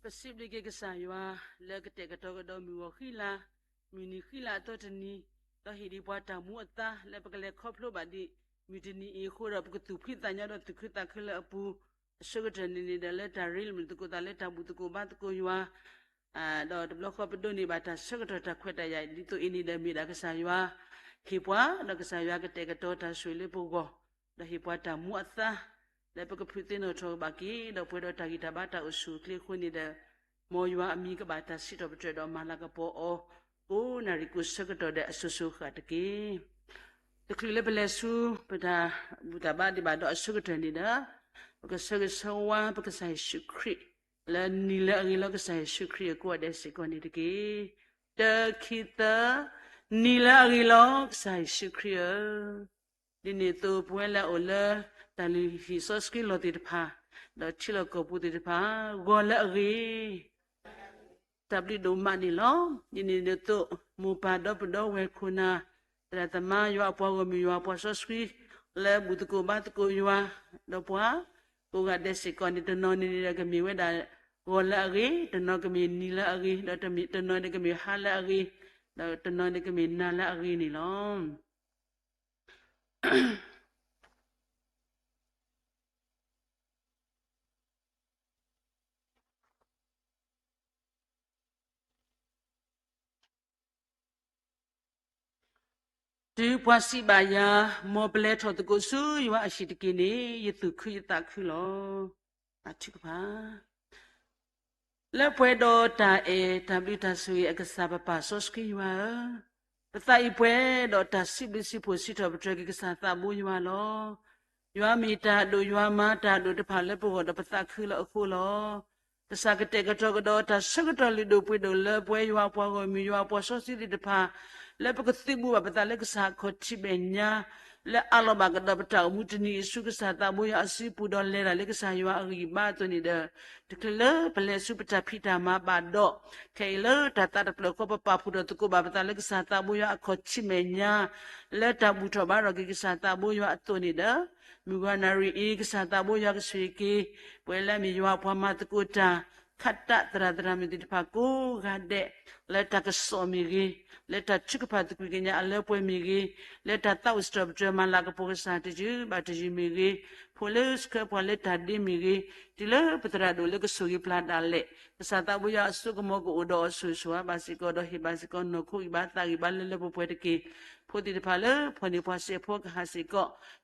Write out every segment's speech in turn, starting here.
ပစံးဘျုးက့ၤကစၢ်ယွၤ လၢကတဲာ်ကတီၤကဒီးမုၢ်ဂီၤဃံလၤ, မုၢ်နံၤဃံလၤအသီတနံၤ, ဒီးဟ့ၣ်ဒံးပှၤတၢ်မူအသါ လၢပကလဲၤခီဖျိဘၣ်ဒံး မုၢ်တနံၤအံၤအဃိဒီး ပကသူၣ်ဖှံသးညီဒီးသူၣ်ခုသးခုလၢအပူၤ, အဆၢကတီၢ်န့ၣ်န့ၣ်ဒီး လၢတၢ်ရ့လိာ်မုာ်သကိးသး လၢတၢ်ဘူၣ်သကိးဘါသကိးယွၤ ဒီးတဘျီဃီပဒိးန့ၢ်ဘၣ်တၢ်ဆၢကတီၢ်တၢ်ခွဲးတၢ်ယာ် ဒ်သိးအံၤန့ၣ်ဒီး မ့ၢ်ဒၣ်ကစၢ်ယွၤဟ့ၣ်ပှၤ, ဒီးကစၢ်ယွၤကတဲာ်ကတီၤတၢ်ဆိၣ်ဂ့ၤလၢပဂီၢ်, ဒီးဟ့ၣ်ပှၤတၢ်မူအသါ လၢပကဖုးသ့ၣ်နီၣ်ထီၣ်ကဘၣ်က့ၤ ဒီးပှဲၤဒီးတၢ်ဂံၢ်တၢ်ဘါတၢ်အိၣ်ဆူၣ်အိၣ်ချ့အဃိန့ၣ်ဒီး, မ်ယွၤအမံၤကဘၣ်တၢ်စံးထီၣ်ပတြၢၤဒီးမၤလၤကပီၤအီၤ ကိးနၣ်ရံၣ်ကိးဆၢကတီၢ်ဒဲးအစိၤစိၤအဃၣ်တက့ၢ်. တချုးလၢပလဲၤဆူ ပတၢ်ဘူၣ်တၢ်ဘါဒံးဘၣ်ဒီးအဆၢကတီၢ်န့ၣ်ဒီး, ပကဆၢဂ့ၤဆၢဝါပကစၢ်ယ့ၣ်ၡူးခရံာ် လၢနံၤလၢအဂ့ၤလီၤ ကစၢ်ယ့ၣ်ၡူးခရံာ်အကိးဂၤဒဲးစ့ၢ်ကီးန့ၣ်တက့ၢ်. တၢ ခံ သၢ, နံၤလၢအဂ့ၤလီၤ ကစၢ်ယ့ၣ်ၡူးခရံာ်ဧၢ. ဒ်န့ၣ်အသိးပဝဲလၢအအိၣ်လၢ တၢ်လုၢ်ဟံၣ်စီဆှံလီၢ်သ့ၣ်တဖၣ်, ဒီးထံလီၢ်ကီၢ်ပူၤသ့ၣ်တဖၣ်, ဂီၤလၢအဂ့ၤ တၢ်ဘျုးဒိၣ်မးန့ၣ်လီၤ. ဒ်န့ၣ်အသိး မိၢ်ပၢ်ဒီပုၢ်ဒီဝဲၢ်ခိၣ်နၢ်, သရၣ်သမါ ယွၤအပှၤဂီၢ်မုၢ် ယွၤအပှၤစီဆှံ လၢဘူၣ်သကိးဘါသကိးယွၤ, ဒီးပှၤကိးဂၤဒဲးစ့ၢ်ကီးန့ၣ် တနီၤန့ၣ်ဒီးကမ့ၢ်ဝဲဒၣ် ဂီၤလၢအဂ့ၤ, တနီၤကမ့ၢ်နံၤလၢအဂ့ၤ, ဒီးတနီၤန့ၣ်ကမ့ၢ်ဟါလၢအဂ့ၤ, ဒီးတနီၤန့ၣ်ကမ့ၢ်နၤလၢအဂ့ၤန့ၣ်လီၤ. တုၤပှၤစံးဘၣ်ယၤ, မ်ပလဲၤထီၣ်သကိးဆူယွၤအဟံၣ်တက့ၢ်န့ၣ် ယသူၣ်ခုယသးခုလီၤ. အထုကဖၣ် လၢပှဲၤဒီးတၢ်အဲၣ်တၢ်ဘျုးတၢ်ဆိၣ်ဂ့ၤအကစၢ်ပပၢ်စီဆှံယွၤဧၢ, ပသးအံၤပှဲၤဒီးတၢ်စံးဘျုးစံးဖှိၣ်စံးထီၣ်ပတြၢၤက့ၤကစၢ်သးဘိယွၤလီၤ. ယွၤမ့ၢ်တၢ်ဒိၣ်ယွၤမၤတၢ်ဒိၣ်တဖၣ်လၢပဂီၢ်ဒီးပသးခုလၢအဃိလီၤ. ကစၢ်ကတဲာ်ကတီၤကဒီးတၢ်ဆၢကတီၢ်လုၢ်ဒိၣ်ပှ့ၤဒိၣ်လၢပဝဲယွၤအပှၤဂီၢ်မုၢ် ယွၤအပှၤစီဆှံသ့ၣ်တဖၣ်, လၢပကသုးဘူးဘၣ်ပသးလၢကစၢ်အခီၣ်ထံးမဲာ်ညါ, လၢအးလီၤဘၣ်ကဒီးပတၢ်အိၣ်မူတနံၤအံၤဆူကစၢ်သးဘိယွၤအစုပူၤဒီးလဲၤတၢ်လၢကစၢ်ယွၤအဂံၢ်ဘါအသိးန့ၣ်ဒီး, တချုးလၢပလဲၤဆူပတၢ်ဖံးတၢ်မၤဘၣ်ဒီး, ခဲအံၤလၢတၢ်သးတဖျၢၣ်ဃီ ပပာ်ဖှိၣ်ထီၣ်သကိးဘၣ်ပသးလၢကစၢ်သးဘိယွၤအခီၣ်ထံးမဲာ်ညါ, လၢတၢ်ဘူၣ်ထီၣ်ဘါထီၣ်က့ၤကစၢ်သးဘိယွၤအသိးန့ၣ်ဒီး, မုၢ်ဂီၤနၣ်ရံၣ်အံၤ ကစၢ်သးဘိယွၤကဆိၣ်ဂ့ၤက့ၤ ပဝဲလၢအမ့ၢ်ယွၤအပှၤမၤသကိးတၢ် ခးတးသရၣ်သရၣ်မုၣ်သ့ၣ်တဖၣ်ကိးဂၤဒဲး, လၢတၢ်ကစီၣ်မ့ၢ်ဂ့ၤ, လၢတၢ်ထုကဖၣ်သကွံာ်ကညးအလၢပှဲၤမ့ၢ်ဂ့ၤ, လၢတၢ်သးဝံၣ်စံးထီၣ်ပတြၢၤမၤလၤကပီၤကစၢ် တယုၢ်ဘၣ်တယုၢ်မ့ၢ်ဂ့ၤ, ဖိလၢဆှၢပှၤလၢတၢ်ဒ့မ့ၢ်ဂ့ၤ, တုၤလၢပသရၣ်ဒိၣ်လၢကဆိၣ်ဂ့ၤပျၢ်ဒၣ်လဲာ်, ကစၢ်သးဘိယွၤအစိကမီၤကအိၣ်ဒီးအီၤဆိၣ်ဂ့ၤဆိၣ်ဝါဘၣ်စ့ၢ်ကီး ဒီးဟ့ၣ်ဘၣ်စ့ၢ်ကီး နီၢ်ခိဂံၢ်ဘါသးဂံၢ်ဘါလၢလၢပှဲၤပှဲၤတက့ၢ်. ဖိသ့ၣ်တဖၣ်လၢဖီၣ်န့ၢ်ပှၤစဲးဖီကဟၣ်စ့ၢ်ကီး, က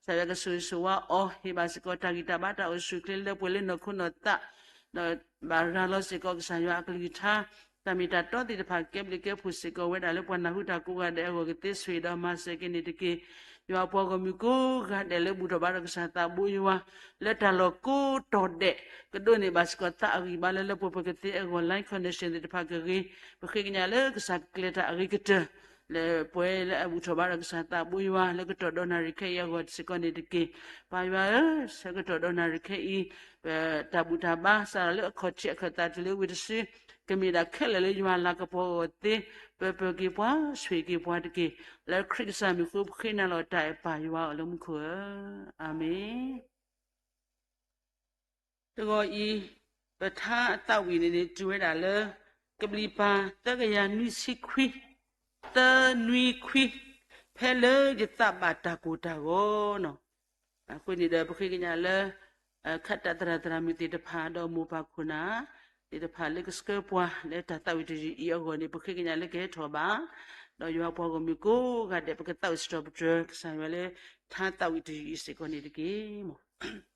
စၢ်ယွၤကဆိၣ်ဂ့ၤဆိၣ်ဝါအီၤ, ဟ့ၣ်ဘၣ်စ့ၢ်ကီးတၢ်ဂံၢ်တၢ်ဘါတၢ်အိၣ်ဆူၣ်အိၣ်ချ့လၢပှဲၤလၢနီၢ်ခိနီၢ်သး, ဒီးဘၣ်ရၤလီၤစ့ၢ်ကီးကစၢ်ယွၤအကလုၢ်ကထါ, တၢ်မ့ၢ်တၢ်တီသ့ၣ်တဖၣ် ကဲဘျုးကဲဖှိၣ်စ့ၢ်ကီးဝဲဒၣ်လၢပှၤနၢ်ဟူတၢ်ကိးဂၤဒဲးအဂီၢ် ကသ့ဆိၣ်ဂ့ၤဒီးမၤစၢၤက့ၤန့ၣ်တက့ၢ်. ယွၤအပှၤဂီၢ်မုၢ်ကိးဂၤဒဲးလၢဘူၣ်ထီၣ်ဘါထီၣ်ကစၢ်သးဘိယွၤ, လၢတၢ်လီၢ်ကိးတီၤဒဲး, ကဒိးန့ၢ်ဘၣ်စ့ၢ်ကီးသးအဂံၢ်ဘါလၢလၢပှဲၤပှဲၤကသ့အဂီၢ် line connection သ့ၣ်တဖၣ်ကဂ့ၤ, ပဃ့ကညးလၢကစၢ်ကကျဲၤတၢ်အဂ့ၤကတၢၢ် လၢပဝဲလၢအဘူၣ်ထီၣ်ဘါထီၣ်ကစၢ်သးဘိယွၤ လၢကတီၢ်ဒီးနၣ်ရံၣ်ခဲအံၤအဂီၢ်စ့ၢ်ကီးန့ၣ်တက့ၢ်. ပၢ်ယွၤဧၢ, ဆၢကတီၢ်ဒီးနၣ်ရံၣ်ခဲအံၤ, ပတၢ်ဘူၣ်တၢ်ဘါ စးထီၣ်လၢအခီၣ်ထံးအခၢၣ်သးတုၤလၢဝံၤတစု, ကမ့ၢ်ဒၣ်ခဲလၢာ်လၢယွၤလၤကပီၤအဂီၢ်သ့, ပၢၤပၢၤက့ၤပှၤ, ဆိၣ်ဂ့ၤက့ၤပှၤတက့ၢ်. လၢခရံာ်ကစၢ်မံၤအဃိ ပဃ့နၤလီၤတၢ်အဲၣ်ပၢ်ယွၤအီၤလၢမူခိၣ်ဧၢ, အၤမ့ၣ်. တဂီၤအံၤ, ပထါအသးဝံၣ်န့ၣ်န့ၣ် တုၤဝဲဒၣ်လၢ ကဘျံးပၤ သၢကယၤနွံဆံခွံ, သၢနွံခွံ, ဖဲလၢယသးဘၣ်တၢ်ကိၢ်တၢ်ဂီၤန့ၣ်, အဃိန့ၣ်ဒီး ပဃ့ကညးလၢ ခးတးသရၣ်သရၣ်မုၣ်သ့ၣ်တဖၣ် ဒီးမိၢ်ပၢ်ခိၣ်နၢ်သ့ၣ်တဖၣ်လၢကဆှၢပှၤလၢတၢ်သးဝံၣ်တယုၢ်အံၤအဂီၢ်န့ၣ် ပဃ့ကညးလၢကဟဲထီၣ်ဘၣ်, ဒီးယွၤပှၤဂီၢ်မုၢ်ကိးဂၤဒဲး ပကသးဝံၣ်စံးထီၣ်ပတြၢၤ ကစၢ်ယွၤလၢ ထါသးဝံၣ်တယုၢ်အံၤစ့ၢ်ကီးန့ၣ်တက့ၢ်.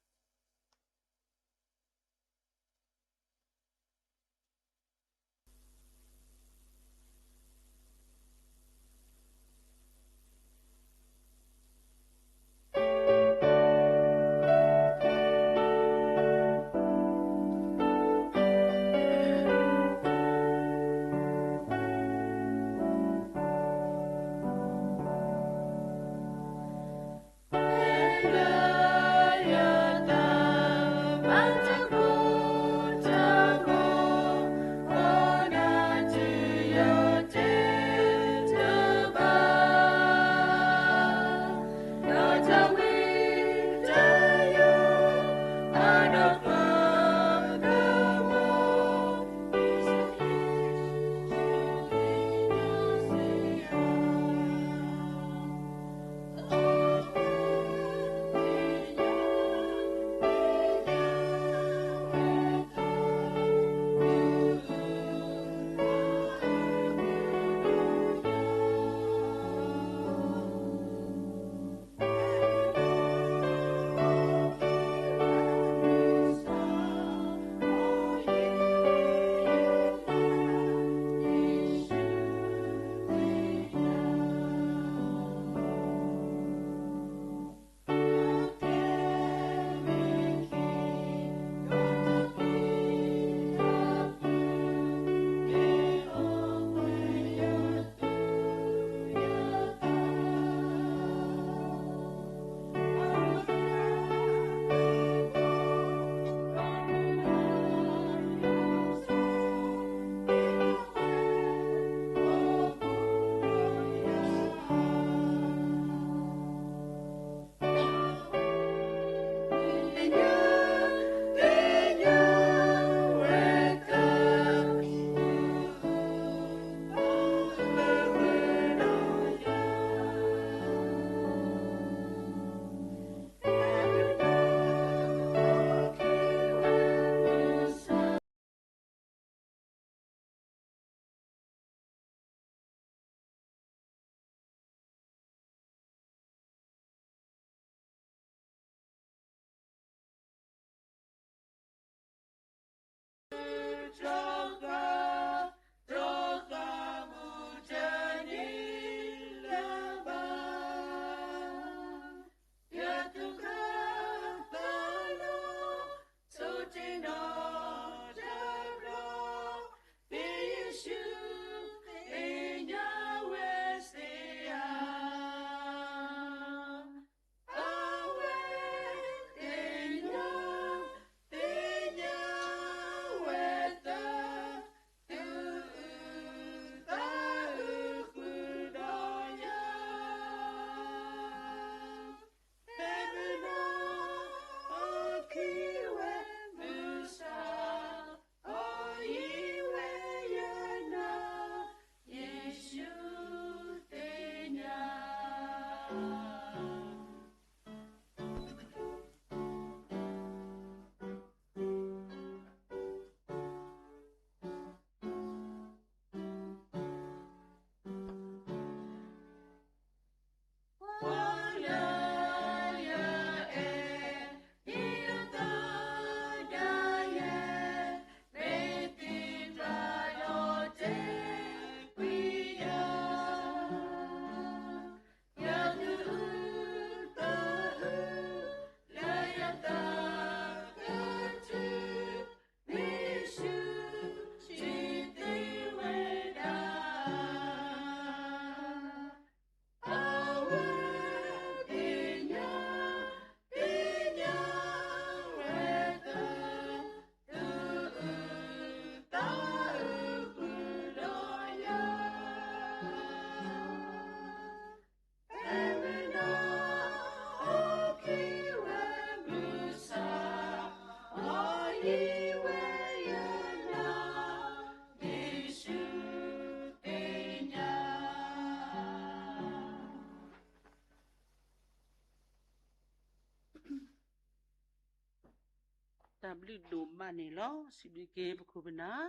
တၢ်ဘျုးဒိၣ်မးန့ၣ်လီၤ. စံးဘျုးက့ၤပခိၣ်ပနၢ်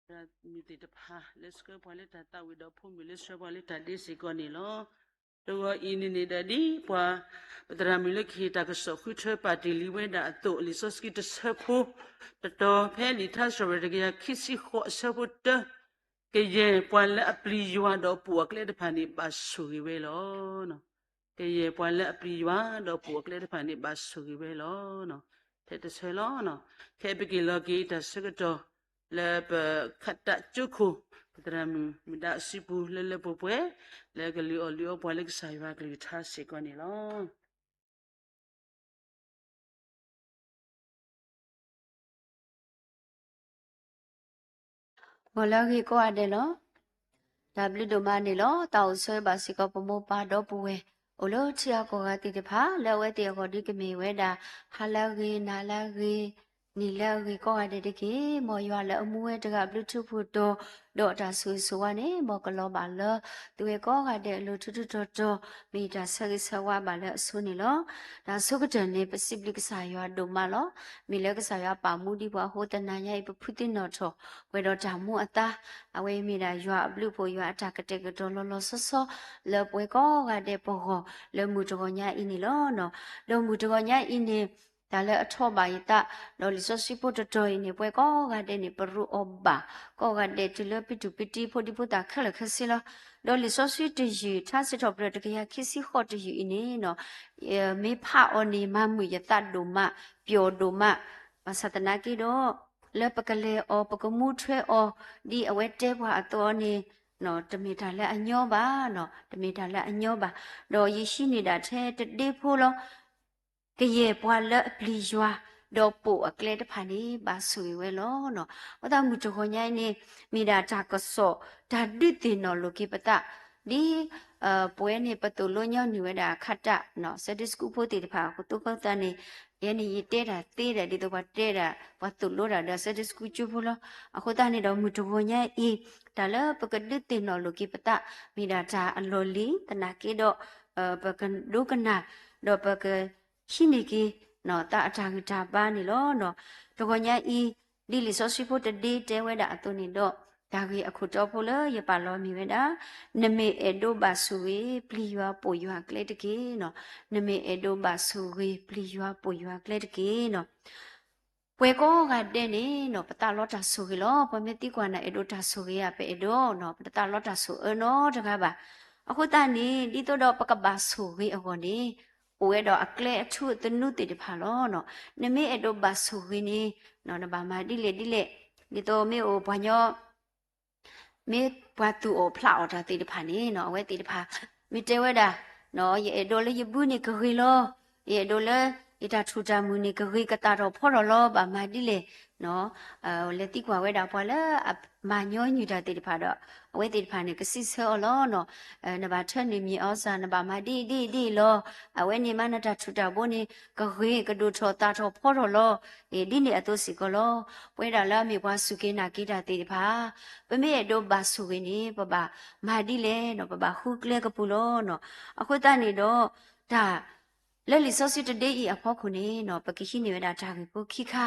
သရၣ်မုၣ်သ့ၣ်တဖၣ် လၢဆှၢပှၤလၢတၢ်သးဝံၣ်ဒီးဖိမုၣ်လၢဆှၢပှၤလၢတၢ်ဒ့စ့ၢ်ကီးန့ၣ်လီၤ. တဂီၤအံၤန့ၣ်န့ၣ်ဒီး ဒ်ပှၤ ပသရၣ်မုၣ်လၢကဟ့ၣ်တၢ်ကစီၣ်ဃုထၢပာ်တ့ၢ်လံဝဲဒၣ်အသိး လံာ်စီဆှံတဆၢဖိတတီၤ ဖဲလံာ်ထါစံးထီၣ်ပတြၢၤတကယၤခံဆံဃိးအဆၢဖိတၢ ကယဲၢ်ပှၤလၢအပျံၤယွၤဒီးပိာ်အကျဲတဖၣ်န့ၣ် ဘၣ်ဆိၣ်ဂ့ၤဝဲလီၤ. ကယဲၢ်ပှၤလၢအပျံၤယွၤဒီးပိာ်အကျဲတဖၣ်န့ၣ် ဘၣ်ဆိၣ်ဂ့ၤဝဲလီၤ. ထဲတဆၢလီၤ. ခဲအံၤပက့ၤလီၤက့ၤတၢ်ဆၢကတီၢ် လၢပခးတၢ်ကၠိခိၣ် ပသရၣ်မုၣ်မုၢ်ဒါအစုပူၤလၢလၢပှဲၤပှဲၤ လၢကလုၢ်အီၣ်လုၢ်အီပှၤလၢကစၢ်ယွၤအကလုၢ်ကထါစ့ၢ်ကီးန့ၣ်လီၤ. ဂီၤလၢအဂ့ၤကိးဂၤဒဲးလီၤ. တၢ်ဘျုးဒိၣ်မးန့ၣ်လီၤ. တၢ်အိၣ်ဆိၣ်ဂ့ၤဘၣ်စ့ၢ်ကီးပမိၢ်ပၢ်ဒီပုၢ်ဝဲၢ် အိၣ်လၢထံအကီၢ်ဂၤသ့ၣ်တဖၣ် လၢအဝဲသ့ၣ်အဂီၢ်ဒုးကမ့ၢ်ဝဲဒၣ် ဟါလၢအဂ့ၤ နၤလၢအဂ့ၤ နံၤလၢအဂ့ၤကိးဂၤဒဲးတက့ၢ်. မ်ယွၤလၢအမူဝဲတဂၤဘျုးထူဖှိၣ်တီၤ ဒီးတၢ်ဆိၣ်ဂ့ၤဆိၣ်ဝါန့ၣ် မ်ကလီၤဘၣ်လၢ သုဝဲကိးဂၤဒဲးအလိၤထူထူတီၤတီၤ မ့ၢ်တၢ်ဆၢဂ့ၤဆၢဝါဘၣ်လၢအဆိန့ၣ်လီၤ. တၢ်ဆိကတၢၢ်န့ၣ် ပစံးဘျုးကစၢ်ယွၤဒိၣ်မးလီၤ. မ့ၢ်လၢကစၢ်ယွၤပာ်မူဒံးပှၤအဃိ တနၤညါအံၤ ပဖုသ့ၣ်နီၣ်ထီၣ် ပှဲၤဒီးတၢ်မူအသါ အဝဲအံၤမ့ၢ်ဒၣ်ယွၤအဘျုးအဖှိၣ် ယွၤအတၢ်ကတဲာ်ကတီၤလီၤလီၤဆီဆီ လၢပဝဲကိးဂၤဒဲးပဂီၢ် လၢမုၢ်တဂီၤညါအံၤန့ၣ်လီၤ. ဒီးမုၢ်တဂီၤညါအံၤန့ၣ် တၢ်လၢအထီၣ်ဘၣ်ယသး ဒီးလံာ်စီဆှံဖိတတီၤအံၤန့ၣ် ပဝဲကိးဂၤဒဲးန့ၣ် ပရူးအီၤဘၣ် ကိးဂၤဒဲးတုၤလၢပံတူၢ်ပံတံ ဖိဒံဖိသၣ်ခဲလၢာ်ခဲဆ့လီၤ. ဒီးလံာ်စီဆှံတယုၢ် ထါစံးထီၣ်ပတြၢၤတကယၤခံဆံဃိးတယုၢ်အံၤန့ၣ် မ့ၢ်ဖးအီၤန့ၣ် မၤမုာ်ယသးဒိၣ်မး ပျီဒိၣ်မး ဘၣ်ဆၣ်သနာ်က့ဒီး လၢပကလဲၤအီၤ ပကမူထွဲအီၤ ဒ်အဝဲတဲပှၤအသိးန့ၣ် တမ့ၢ်တၢ်လၢအညီဘၣ်, တမ့ၢ်တၢ်လၢအညီဘၣ်. ဒီးယဟံးန့ၢ်ဒၣ်ထဲတဒ့ဖိလီၤ. ကယဲၢ်ပှၤလၢအပျံၤယွၤ ဒီးပိာ်အကျဲတဖၣ်န့ၣ် ဘၣ်ဆိၣ်ဂ့ၤဝဲလီၤ. အဃိသတးမုၢ်တဂီၤညါအံၤန့ၣ် မ့ၢ်ဒၣ်တၢ်ကစီၣ် တၢ်ဒုးသ့ၣ်နီၣ်လိာ်က့ၤပသး ဒ် ပဝဲန့ၣ် ပသိၣ်လိညီနုၢ်ဝဲဒၣ်ခးတၢ် Sunday School ဖိသ့ၣ်တဖၣ်အသိးအဃိသတးန့ၣ် ယဲန့ၣ်ယတဲတၢ်သ့ဒၣ် ဒ်သိးပှၤတဲဒၣ် ပှၤသိၣ်လိတၢ်ဒီး Sunday School ကၠိဖိလီၤ. အဃိသတးန့ၣ်ဒီးမုၢ်တဂီၤညါအံၤ တၢ်လၢပကဒုးသ့ၣ်နီၣ်လိာ်က့ၤပသး မ့ၢ်ဒၣ်တၢ်အလီၢ်လံၤသနာ်က့ဒီး ပကဒိကနၣ် ဒီးပကဟံးန့ၢ်က့ၤ သးအတၢ်ဂံၢ်တၢ်ဘါန့ၣ်လီၤ. တဂီၤညါအံၤ ဒ်လံာ်စီဆှံဖိတဒ့တဲဝဲဒၣ်အသိးန့ၣ်ဒီး တၢ်ဂ့ၢ်အခိၣ်တီဖိလၢယပာ်လီၤမ့ၢ်ဝဲဒၣ် နမ့ၢ်အဲၣ်ဒိးဘၣ်ဆိၣ်ဂ့ၤ ပျံၤယွၤပိာ်ယွၤကျဲတက့ၢ်. နမ့ၢ်အဲၣ်ဒိးဘၣ်ဆိၣ်ဂ့ၤ ပျံၤယွၤပိာ်ယွၤကျဲတက့ၢ်. ပှဲၤကိးဂၤဒဲးန့ၣ် ပသးလီတၢ်ဆိၣ်ဂ့ၤလီၤ. ပှၤမ့ၢ်သံကွၢ်နၤအဲၣ်ဒိးတၢ်ဆိၣ်ဂ့ၤဧါ ပအဲၣ်ဒိး ပတသးလီတၢ်ဆိၣ်အၢနီတဂၤဘၣ်. အဃိသတးန့ၣ် ဒ်သိးဒီးပကဘၣ်ဆိၣ်ဂ့ၤအဂီၢ်န့ၣ် အိၣ်ဝဲဒီးအကျဲအထူအသနူသ့ၣ်တဖၣ်လီၤ. နမ့ၢ်အဲၣ်ဒိးဘၣ်ဆိၣ်ဂ့ၤန့ၣ် နဘၣ်မၤဒ်လဲၣ်ဒ်လဲၣ် ဒ်သိးမ့ၢ်အိၣ်ပှၤညီ မ့ၢ်ပှၤသူၣ်အီၣ်ဖျးအီၣ်တၢ်သ့ၣ်တဖၣ်န့ၣ် အဝဲသ့ၣ်တဖၣ် မ့ၢ်တဲဝဲဒၣ် ယအဲၣ်ဒိးလၢယဘုန့ၣ်ကဂ့ၤလီၤ. ယအဲၣ်ဒိးလၢ ယတၢ်ထူၣ်တၢ်မုၢ်န့ၣ်ကဂ့ၤကသၣ်ထီၣ်ဖီထီၣ်လီၤ ဘၣ်မၤဒ်လဲၣ် လဲၤသံကွၢ်ဝဲဒၣ်ပှၤလၢအမၤညီနုၢ်တၢ်သ့ၣ်တဖၣ်ဒီး အဝဲသ့ၣ်တဖၣ်န့ၣ် ကစံးဆၢအီၤလီၤ. နဘၣ်ထၢနုာ်မ့ၢ်အီစၢ် နဘၣ်မၤဒ်အံၤဒ်အံၤဒ်အံၤလီၤ. အဝဲန့ၣ်မ့ၢ်နတၢ်ထူၣ်တၢ်ဘိန့ၣ် ကဂ့ၤကဒိၣ်ထီၣ်သၣ်ထီၣ်ဖီထီၣ်လီၤ. ဒ်န့ၣ်အသိးစ့ၢ်ကီးလီၤ. ပဝဲဒၣ်လၢအမ့ၢ်ပှၤစူၢ်က့ၤနာ်က့ၤတၢ်သ့ၣ်တဖၣ် ပမ့ၢ်အဲၣ်ဒိးဘၣ်ဆိၣ်ဂ့ၤန့ၣ် ပဘၣ်မၤဒ်လဲၣ် ပဘၣ်ဃုကျဲကပူၤလီၤ. အဃိသတးန့ၣ်ဒီး တၢ် လၢလံာ်စီဆှံတဒ့အံၤအဖီခိၣ်န့ၣ် ပကဟံးန့ၢ်ဝဲဒၣ်တၢ်ဂ့ၢ်ဖိခံခါ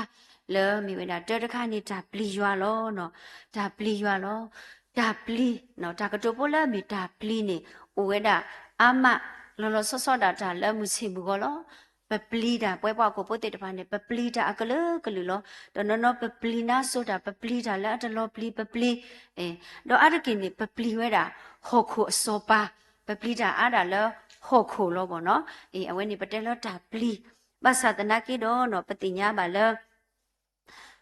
လၢမ့ၢ်ဝဲဒၣ်တၢတခါန့ၣ် တၢ်ပျံၤယွၤလီၤ. တၢ်ပျံၤယွၤလီၤ. တၢ်ပျံၤ တၢ်ကတိၤဖိလၢအမ့ၢ်တၢ်ပျံၤန့ၣ် အိၣ်ဝဲဒၣ်အါမး လီၤလီၤဆီဆီဒၣ်တၢ်လၢမုၢ်ဆ့ၣ်မုၢ်ဂီၤလီၤ. ပပျံၤတၢ် ပဝဲပှၤဟီၣ်ခိၣ်ဖိသ့ၣ်တဖၣ်န့ၣ် ပပျံၤတၢ်အကလုာ်ကလုာ်လီၤ. တနီၤနီၤပပျံၤနါစိၤတၢ် ပပျံၤတၢ်လၢအတလီၤပျံၤ ပပျံၤ ဒီးအါတက့ၢ်န့ၣ် ပပျံၤဝဲဒၣ် ဟီၣ်ခိၣ်အစီၤပၤ ပပျံၤတၢ်အါဒၣ်လၢဟီၣ်ခိၣ်လီၤဘၣ်နီၤ. အဝဲန့ၣ်ပတဲလၢတၢ်ပျံၤ ဘၣ်ဆၣ်သနာ်က့ဒီး ပသ့ၣ်ညါဘၣ်လၢ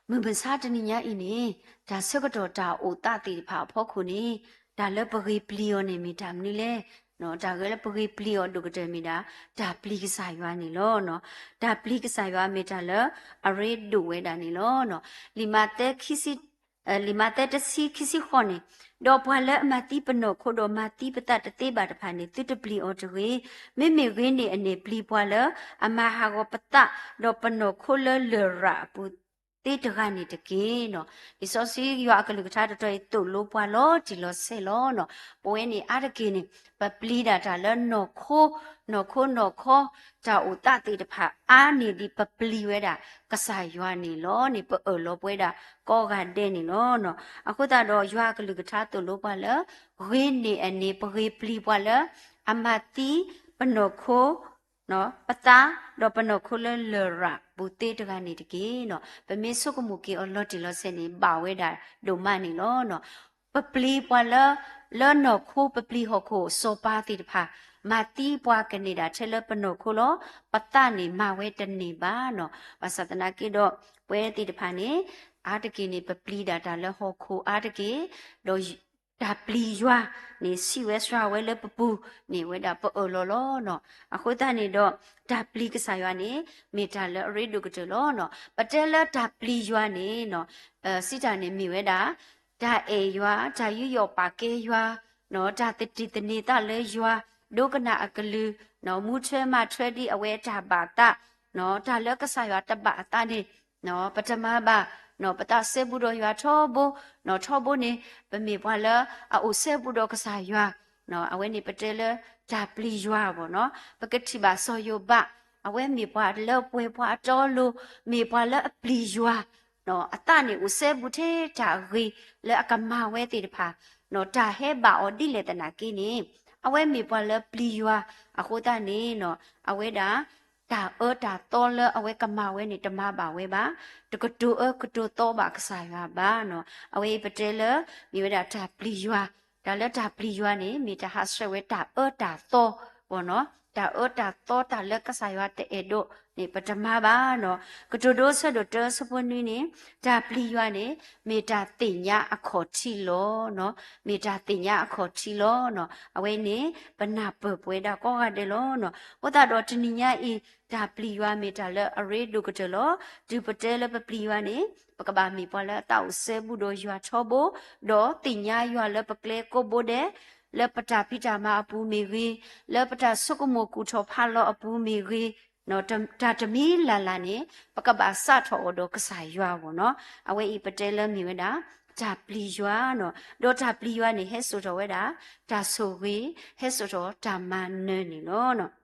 မုၢ်မဆါတနံၤညါအံၤန့ၣ် တၢ်ဆၢကတီၢ်တၢ်အိၣ်သးသ့ၣ်တဖၣ်အဖီခိၣ်န့ၣ် တၢ်လၢပဂ့ၤပျံၤအီၤန့ၣ်မ့ၢ်တၢ်မနုၤလဲၣ်. တၢ်ဂ့ၢ်လၢပဂ့ၤပျံၤအီၤဒိၣ်ကတၢၢ်မ့ၢ်ဒၣ် တၢ်ပျံၤကစၢ်ယွၤန့ၣ်လီၤ. တၢ်ပျံၤကစၢ်ယွၤမ့ၢ်တၢ်လၢအရ့ဒိၣ်ဝဲဒၣ်န့ၣ်လီၤ. လံာ်မးသဲ လံာ်မးသဲတဆံခံဆံဃိးန့ၣ်, ဒီးပှၤလၢအမၤသံပနီၢ်ခိဒီးမၤသံပသးတသ့ဘၣ်တဖၣ်န့ၣ် သုတပျံၤအီၤတဂ့ၤ. မ့မ့ၢ်ဂ့ၤန့ၢ်အန့ၣ် ပျံၤပှၤလၢအမၤဟးဂီၤပသး ဒီးပနီၢ်ခိလၢလရာ်အပူၤ ပှၤလၢအပျံၤတၢ်သ့တဂၤန့ၣ်တက့ၢ်နီၤ. လံာ်စီဆှံယွၤအကလုၢ်ကထါတတီၤအံၤ သိၣ်လိပှၤလီၤတံၢ်လီၤဆဲးလီၤနီၤ. ပဝဲန့ၣ်အါတက့ၢ်န့ၣ် ပပျံၤဒၣ်တၢ်လၢနီၢ်ခိ, နီၢ်ခိနီၢ်ခီ, တၢ်အိၣ်သးသ့ၣ်တဖၣ်အါန့ၢ်ဒံး ပပျံၤဝဲဒၣ်ကစၢ်ယွၤန့ၣ်လီၤန့ၣ် ပအၢၣ်လီၤပဝဲဒၣ်ကိးဂၤဒဲးန့ၣ်လီၤနီၤ. အဃိသတးဒီး ယွၤအကလုၢ်ကထါသိၣ်လိပှၤလၢ ဂ့ၤန့ၢ်အန့ၣ် ပဂ့ၤပျံၤပှၤလၢ အမၤသံပနီၢ်ခိ ပသး ဒီးပနီၢ်ခိလၢလရာ်ပူၤသ့တဂၤန့ၣ်တက့ၢ်နီၤ. ပမ့ၢ်ဆိကမိၣ်က့ၤအီၤလီၤတံၢ်လီၤဆဲးန့ၣ် ဘၣ်ဝဲဒၣ်ဒိၣ်မးန့ၣ်လီၤနီၤ. ပပျံၤပှၤလၢ လၢနီၢ်ခိ ပပျံၤဟီၣ်ခိၣ်စီၤပၤသ့ၣ်တဖၣ် မၤသံပှၤကန့ၢ်ဒၣ်ထဲလၢပနီၢ်ခိလီၤ. ပသးန့ၣ်မၤဝဲတန့ၢ်ဘၣ်နီၤ. ဘၣ်ဆၣ်သနာ်က့ဒီး ပဝဲသ့ၣ်တဖၣ်န့ၣ် အါတက့ၢ်န့ၣ် ပပျံၤဒၣ်တၢ်လၢဟီၣ်ခိၣ်အါတက့ၢ်, ဒီး တၢ်ပျံၤယွၤန့ၣ် ဆံးဝဲစှၤဝဲလၢပပူၤန့ၣ် ဝဲဒၣ်ပအၢၣ်လီၤလီၤနီၤ. အဃိသတးန့ၣ်ဒီး တၢ်ပျံၤကစၢ်ယွၤန့ၣ် မ့ၢ်တၢ်လၢအရ့ဒိၣ်ကတၢၢ်လီၤနီၤ. ပတဲလၢတၢ်ပျံၤယွၤန့ၣ်နီၤ, စံးတၢ်န့ၣ်မ့ၢ်ဝဲဒၣ် တၢ်အဲၣ်ယွၤ, တၢ်ယူးယီၣ်ပာ်ကဲယွၤ, တၢ်သတံၢ်သန့ၤသးလၢယွၤ, ဒိကနၣ်အကလုၢ်, မူထွဲမၤထွဲဒ်အဝဲတၢ်ဘၣ်အသး, တၢ်လၢကစၢ်ယွၤတဘၣ်အသးန့ၣ် ပတမၤဘၣ်, ပသးစဲဘူးဒီးယွၤထီဘိ, ထီဘိန့ၣ် ပမ့ၢ်ပှၤလၢအအိၣ်စဲဘူးဒီးကစၢ်ယွၤ, အဝဲန့ၣ်ပတဲလၢတၢ်ပျံၤယွၤဘၣ်နီၤ. ပကထံၣ်ဘၣ်စီၤယိၤဘး, အဝဲမ့ၢ်ပှၤလၢပှဲၤပှၤအတီအလိၤ, မ့ၢ်ပှၤလၢအပျံၤယွၤ, အသးန့ၣ်အိၣ်စဲဘူးထဲတၢ်ဂ့ၤလၢအကမၤဝဲသ့ၣ်တဖၣ်, တၢ်ဟဲဘၣ်အီၤဒ်လဲၣ်သနာ်က့န့ၣ် အဝဲမ့ၢ်ပှၤလၢပျံၤယွၤ, အဃိသတးန့ၣ် အဝဲဒၣ် တၢ်အၢတၢ်သီလၢအဝဲကမၤဝဲန့ၣ် တမၤဘၣ်ဝဲဘၣ်, တကတိၤအၢကတိၤသီဘၣ်ကစၢ်ယွၤဘၣ်နီၤ. အဝဲအံၤပတဲလၢ မ့ၢ်ဝဲဒၣ်တၢ်ပျံၤယွၤ, တၢ်လၢတၢ်ပျံၤယွၤန့ၣ် မ့ၢ်တၢ်ဟးဆှဲးဝဲတၢ်အၢတၢ်သီဘၣ်နီၤ. တၢ်အၢတၢ်သီတၢ်လၢကစၢ်ယွၤတအဲၣ်ဒိးန့ၣ် ပတမၤဘၣ်နီၤ. ကတိၤဒိအဆၢဒိၣ်တၢအဆၢဖိနွံန့ၣ် တၢ်ပျံၤယွၤန့ၣ် မ့ၢ်တၢ်သ့ၣ်ညါအခီၣ်ထံးလီၤနီၤ. မ့ၢ်တၢ်သ့ၣ်ညါအခီၣ်ထံးလီၤနီၤ. အဝဲန့ၣ် ပနၢ်ပၢၢ်ပဝဲဒၣ်ကိးဂၤဒဲးလီၤနီၤ. အဃိသတးဒီးတနံၤညါအံၤ တၢ်ပျံၤယွၤမ့ၢ်တၢ်လၢအရ့ဒိၣ်ကတၢၢ်လီၤ. တုၤပတဲလၢပပျံၤယွၤန့ၣ် ပကဘၣ်မ့ၢ်ပှၤလၢအသးအိၣ်စဲဘူးဒီးယွၤထီဘိ, ဒီးသ့ၣ်ညါယွၤလၢပကျဲကိးဘိဒဲး, လၢပတၢ်ဖံးတၢ်မၤအပူၤမ့ၢ်ဂ့ၤ, လၢပတၢ်ဆိကမိၣ်ကူၣ်ထီၣ်ဖးလီၤအပူၤမ့ၢ်ဂ့ၤ, တၢ်တမံၤလၢ်လၢ်န့ၣ် ပကဘၣ်စးထီၣ်အီၤဒီးကစၢ်ယွၤဘၣ်နီၤ. အဝဲအံၤပတဲလၢမ့ၢ်ဝဲဒၣ် တၢ်ပျံၤယွၤနီၤ. ဒီးတၢ်ပျံၤယွၤန့ၣ် ဟဲစိာ်ထီၣ်ဝဲဒၣ် တၢ်ဆိၣ်ဂ့ၤ, ဟဲစိာ်ထီၣ်တၢ်မၤနၢၤန့ၣ်လီၤ.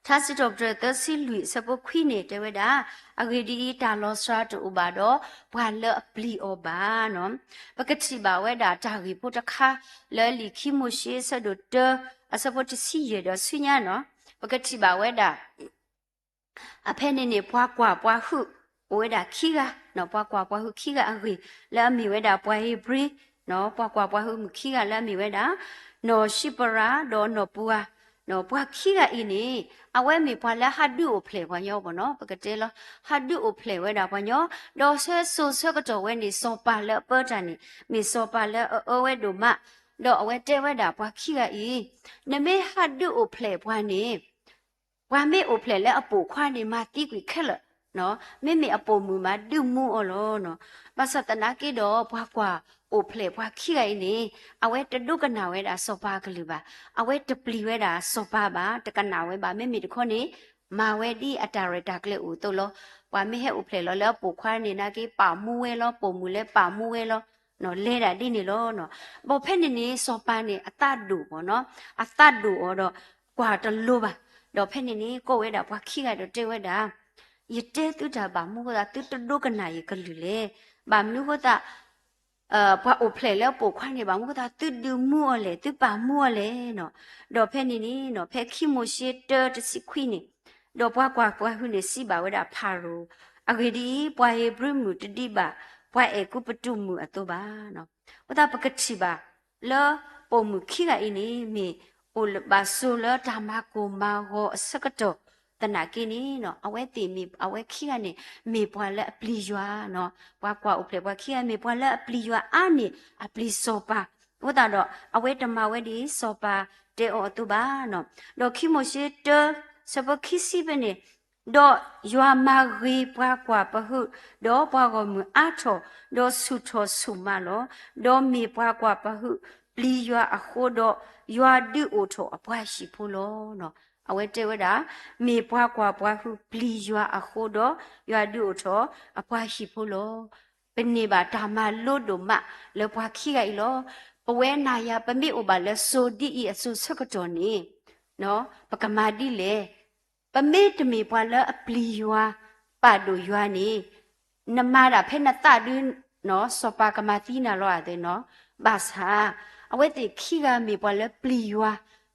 ထါစံးထီၣ်ပတြၢၤသၢဆံလွံၢ်အဆၢဖိခွံန့ၣ် တဲဝဲဒၣ်, အဂ့ၢ်ဒ်အံၤ, တၢ်လီၤစှၤတအိၣ်ဘၣ်ဒီး ပှၤလၢအပျံၤအီၤဘၣ်နီၤ. ပကထံၣ်ဘၣ်ဝဲဒၣ်တၢ်ဂ့ၢ်ဖိတခါ လၢလံာ်ခံမိၤၡ့အဆၢဒိၣ်တၢ အဆၢဖိတဆံယဲၢ်ဒီးဆူညါနီၤ. ပကထံၣ်ဘၣ်ဝဲဒၣ် အဖဲန့ၣ်န့ၣ် ပှၤကွၢ်ပှၤဟုၣ် အိၣ်ဝဲဒၣ်ခံဂၤ, ပှၤကွၢ်ပှၤဟုၣ်ခံဂၤအဂ့ၢ် လၢအမ့ၢ်ဝဲဒၣ်ပှၤဧ့ၤဘြံၤ, ပှၤကွၢ်ပှၤဟုၣ်မုၣ်ခံဂၤလၢအမ့ၢ်ဝဲဒၣ် နီၢ်ၡံပရၤ ဒီးနီၢ်ပူၤဧၤ, ပှၤခံဂၤအံၤန့ၣ် အဝဲမ့ၢ်ပှၤလၢဟးဒုးအိၣ်ဖျဲၣ်ပှၤညီဘၣ်နီၤ, ပကတဲလီၤ ဟးဒုးအိၣ်ဖျဲၣ်ဝဲဒၣ်ပှၤညီ, ဒီးဆၢစိၤဆၢကတီၢ်ဝဲန့ၣ် စီၤပၤလၢအပၢတၢ်န့ၣ် မ့ၢ်စီၤပၤလၢအအၢဝဲဒိၣ်မး, ဒီးအဝဲတဲဝဲဒၣ်ပှၤခံဂၤအံၤ, နမ့ၢ်ဟးဒုးအိၣ်ဖျဲၣ်ပှၤန့ၣ် ပှၤမ့ၢ်အိၣ်ဖျဲၣ်လၢအပိာ်ခွါန့ၣ် မၤသံကွံာ်ခဲလၢာ်, မ့မ့ၢ်အပိာ်မုၣ်မၤဒုးမူအီၤလီၤ. ဘၣ်ဆၣ်သနာ်က့ဒီး ပှၤကွၢ်အိၣ်ဖျဲၣ်ပှၤခံဂၤအံၤန့ၣ် အဝဲတဒိကနၣ်ဝဲဒၣ်စီၤပၤအကလုၢ်ဘၣ်, အဝဲတပျံၤဝဲဒၣ်စီၤပၤဘၣ်, တကနၣ်ဝဲဘၣ်, မ့မ့ၢ်တခီန့ၣ် မၤဝဲဒ်အတၢ်ရဲၣ်တၢ်ကျဲၤအိၣ်အသိးလီၤ. ပှၤမ့ၢ်ဟဲအိၣ်ဖျဲၣ်လီၤလၢအပိာ်ခွါန့ၣ်နာ်က့ ပာ်မူဝဲလီၤ, ပိာ်မုၣ်လၢပာ်မူဝဲလီၤ, လဲၤဒၣ်ဒ်န့ၣ်လီၤ. ဘၣ်ဖဲန့ၣ်န့ၣ် စီၤပၤန့ၣ် အသးဒိၣ်အီၤနီၤ, အသးဒိၣ်အီၤဒီး ကွၢ်တလိၤဘၣ်. ဒီးဖဲန့ၣ်န့ၣ် ကိးဝဲဒၣ်ပှၤခံဂၤဒီးတဲဝဲဒၣ်, ယတဲသုတၢ်ဘၣ်မူဃိသး သုတဒိကနၣ်ယကလုၢ်လဲၣ်. ဘၣ်မနုၤဃိသး ပှၤအိၣ်ဖျဲၣ်လၢအပိာ်ခွါန့ၣ် ဘၣ်မနုၤဃိသး သုဒုးမူအီၤလဲၣ်, သုပာ်မူအီၤလဲၣ်နီၤ. ဒီးဖဲန့ၣ်န့ၣ်နီၤ ဖဲခံမိၤၡ့တၢတဆံခွံန့ၣ်, ဒီးပှၤကွၢ်ပှၤဟုၣ်န့ၣ် စံးဘၣ်ဝဲဒၣ်ဖၤရိၤ, အဂ့ၢ်ဒ်အံၤ, ပှၤဧ့ၤဘြံၤမုၣ်တဒံးဘၣ် ပှၤအဲၤကူပတူးမုၣ်အသိးဘၣ်နီၤ. အဃိသတးပကထံၣ်ဘၣ်လၢ ပိာ်မုၣ်ခံဂၤအံၤန့ၣ် မ့ၢ်အိၣ်လၢဘၣ်ဆိလၢတၢ်မၤကိၢ်မၤဂီၤအဆၢကတီၢ်သနာ်က့န့ၣ်နီၤ, အဝဲသ့ၣ်မ့ၢ် အဝဲခံဂၤန့ၣ် မ့ၢ်ပှၤလၢအပျံၤယွၤနီၤ. ပှၤကွၢ်အိၣ်ဖျဲၣ်ပှၤခံဂၤ မ့ၢ်ပှၤလၢအပျံၤယွၤအါန့ၢ် အပျံၤစီၤပၤ, အဃိသတးဒီး အဝဲတမၤဝဲဒ်စီၤပၤတဲအီၤအသိးဘၣ်နီၤ. ဒီးခံမိၤၡ့တၢ ဆၢဖိခံဆံဖဲန့ၣ်, ဒီးယွၤမၤဂ့ၤပှၤကွၢ်ပဟုၣ်, ဒီးပှၤဂီၢ်မုၢ်အါထီၣ်, ဒီးဆူၣ်ထီၣ်ဆူၣ်မးလီၤ. ဒီးမ့ၢ်ပှၤကွၢ်ပဟုၣ်ပျံၤယွၤအဃိဒီး, ယွၤဒုးအိၣ်ထီၣ်အပှၤဟံၣ်ဖိလီၤ. အဝဲတဲဝဲဒၣ်, မ့ၢ်ပှၤကွၢ်ပှၤဃုပျံၤယွၤအဃိဒီး, ယွၤဒုးအိၣ်ထီၣ်အပှၤဟံၣ်ဖိလီၤ. ပန့ၢ်ဘၣ်တၢ်မၤလိဒိၣ်မးလၢပှၤခံဂၤအံၤလီၤ. ပဝဲနၤယၤ ပမ့ၢ်အိၣ်ဘၣ်လၢစိၤဒ်အံၤအစိၤဆၢကတီၢ်န့ၣ်, ပကမၤဒ်လဲၣ်. ပမ့ၢ်တမ့ၢ်ပှၤလၢအပျံၤယွၤ, ပာ်ဒိၣ်ယွၤန့ၣ်, နမၤဒၣ်ဖဲနသးဒု, စီၤပၤကမၤသံနၤလီၤဧါသ့ၣ်နီၤ. ဘၣ်ဆၣ်, အဝဲသ့ၣ်ခံဂၤမ့ၢ်ပှၤလၢပျံၤယွၤ,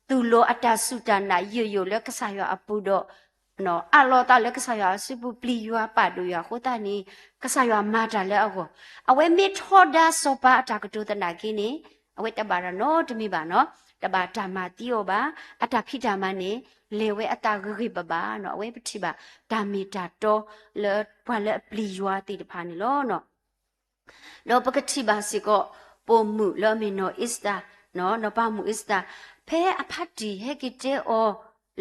သူၣ်လီၤအတၢ်စူၢ်တၢ်နာ်ယိာ်ယိာ်လၢကစၢ်ယွၤအပူၤဒီး အးလီၤသးလၢကစၢ်ယွၤအစုပူၤ ပျံၤယွၤပာ်ဒိၣ်ယွၤအဃိသတးန့ၣ်, ကစၢ်ယွၤမၤတၢ်လၢအဂီၢ်, အဝဲမ့ၢ်ထီဒါစီၤပၤအတၢ်ကတိၤသနာ်က့န့ၣ်, အဝဲတဘၣ်တၢ်နီတမံၤဘၣ်နီၤ, တဘၣ်တၢ်မၤသံအီၤဘၣ်, အတၢ်ဖံးတၢ်မၤန့ၣ် လဲၤဝဲအသးဂ့ၤဂ့ၤဘၣ်ဘၣ်နီၤ, အဝဲပထံၣ်ဘၣ်တၢ်မ့ၢ်တၢ်တီလၢပှၤလၢအပျံၤယွၤသ့ၣ်တဖၣ်န့ၣ်လီၤ. ဒီးပကထံၣ်ဘၣ်စ့ၢ်ကီး ပိာ်မုၣ်လၢအမ့ၢ်နီၢ်အ့ၤစတၢ်, နီၢ်ပၤမုၣ်အ့ၤစတၢ်, ဖဲအဖါတံၢ်ဟဲက့ၤတဲအီၤ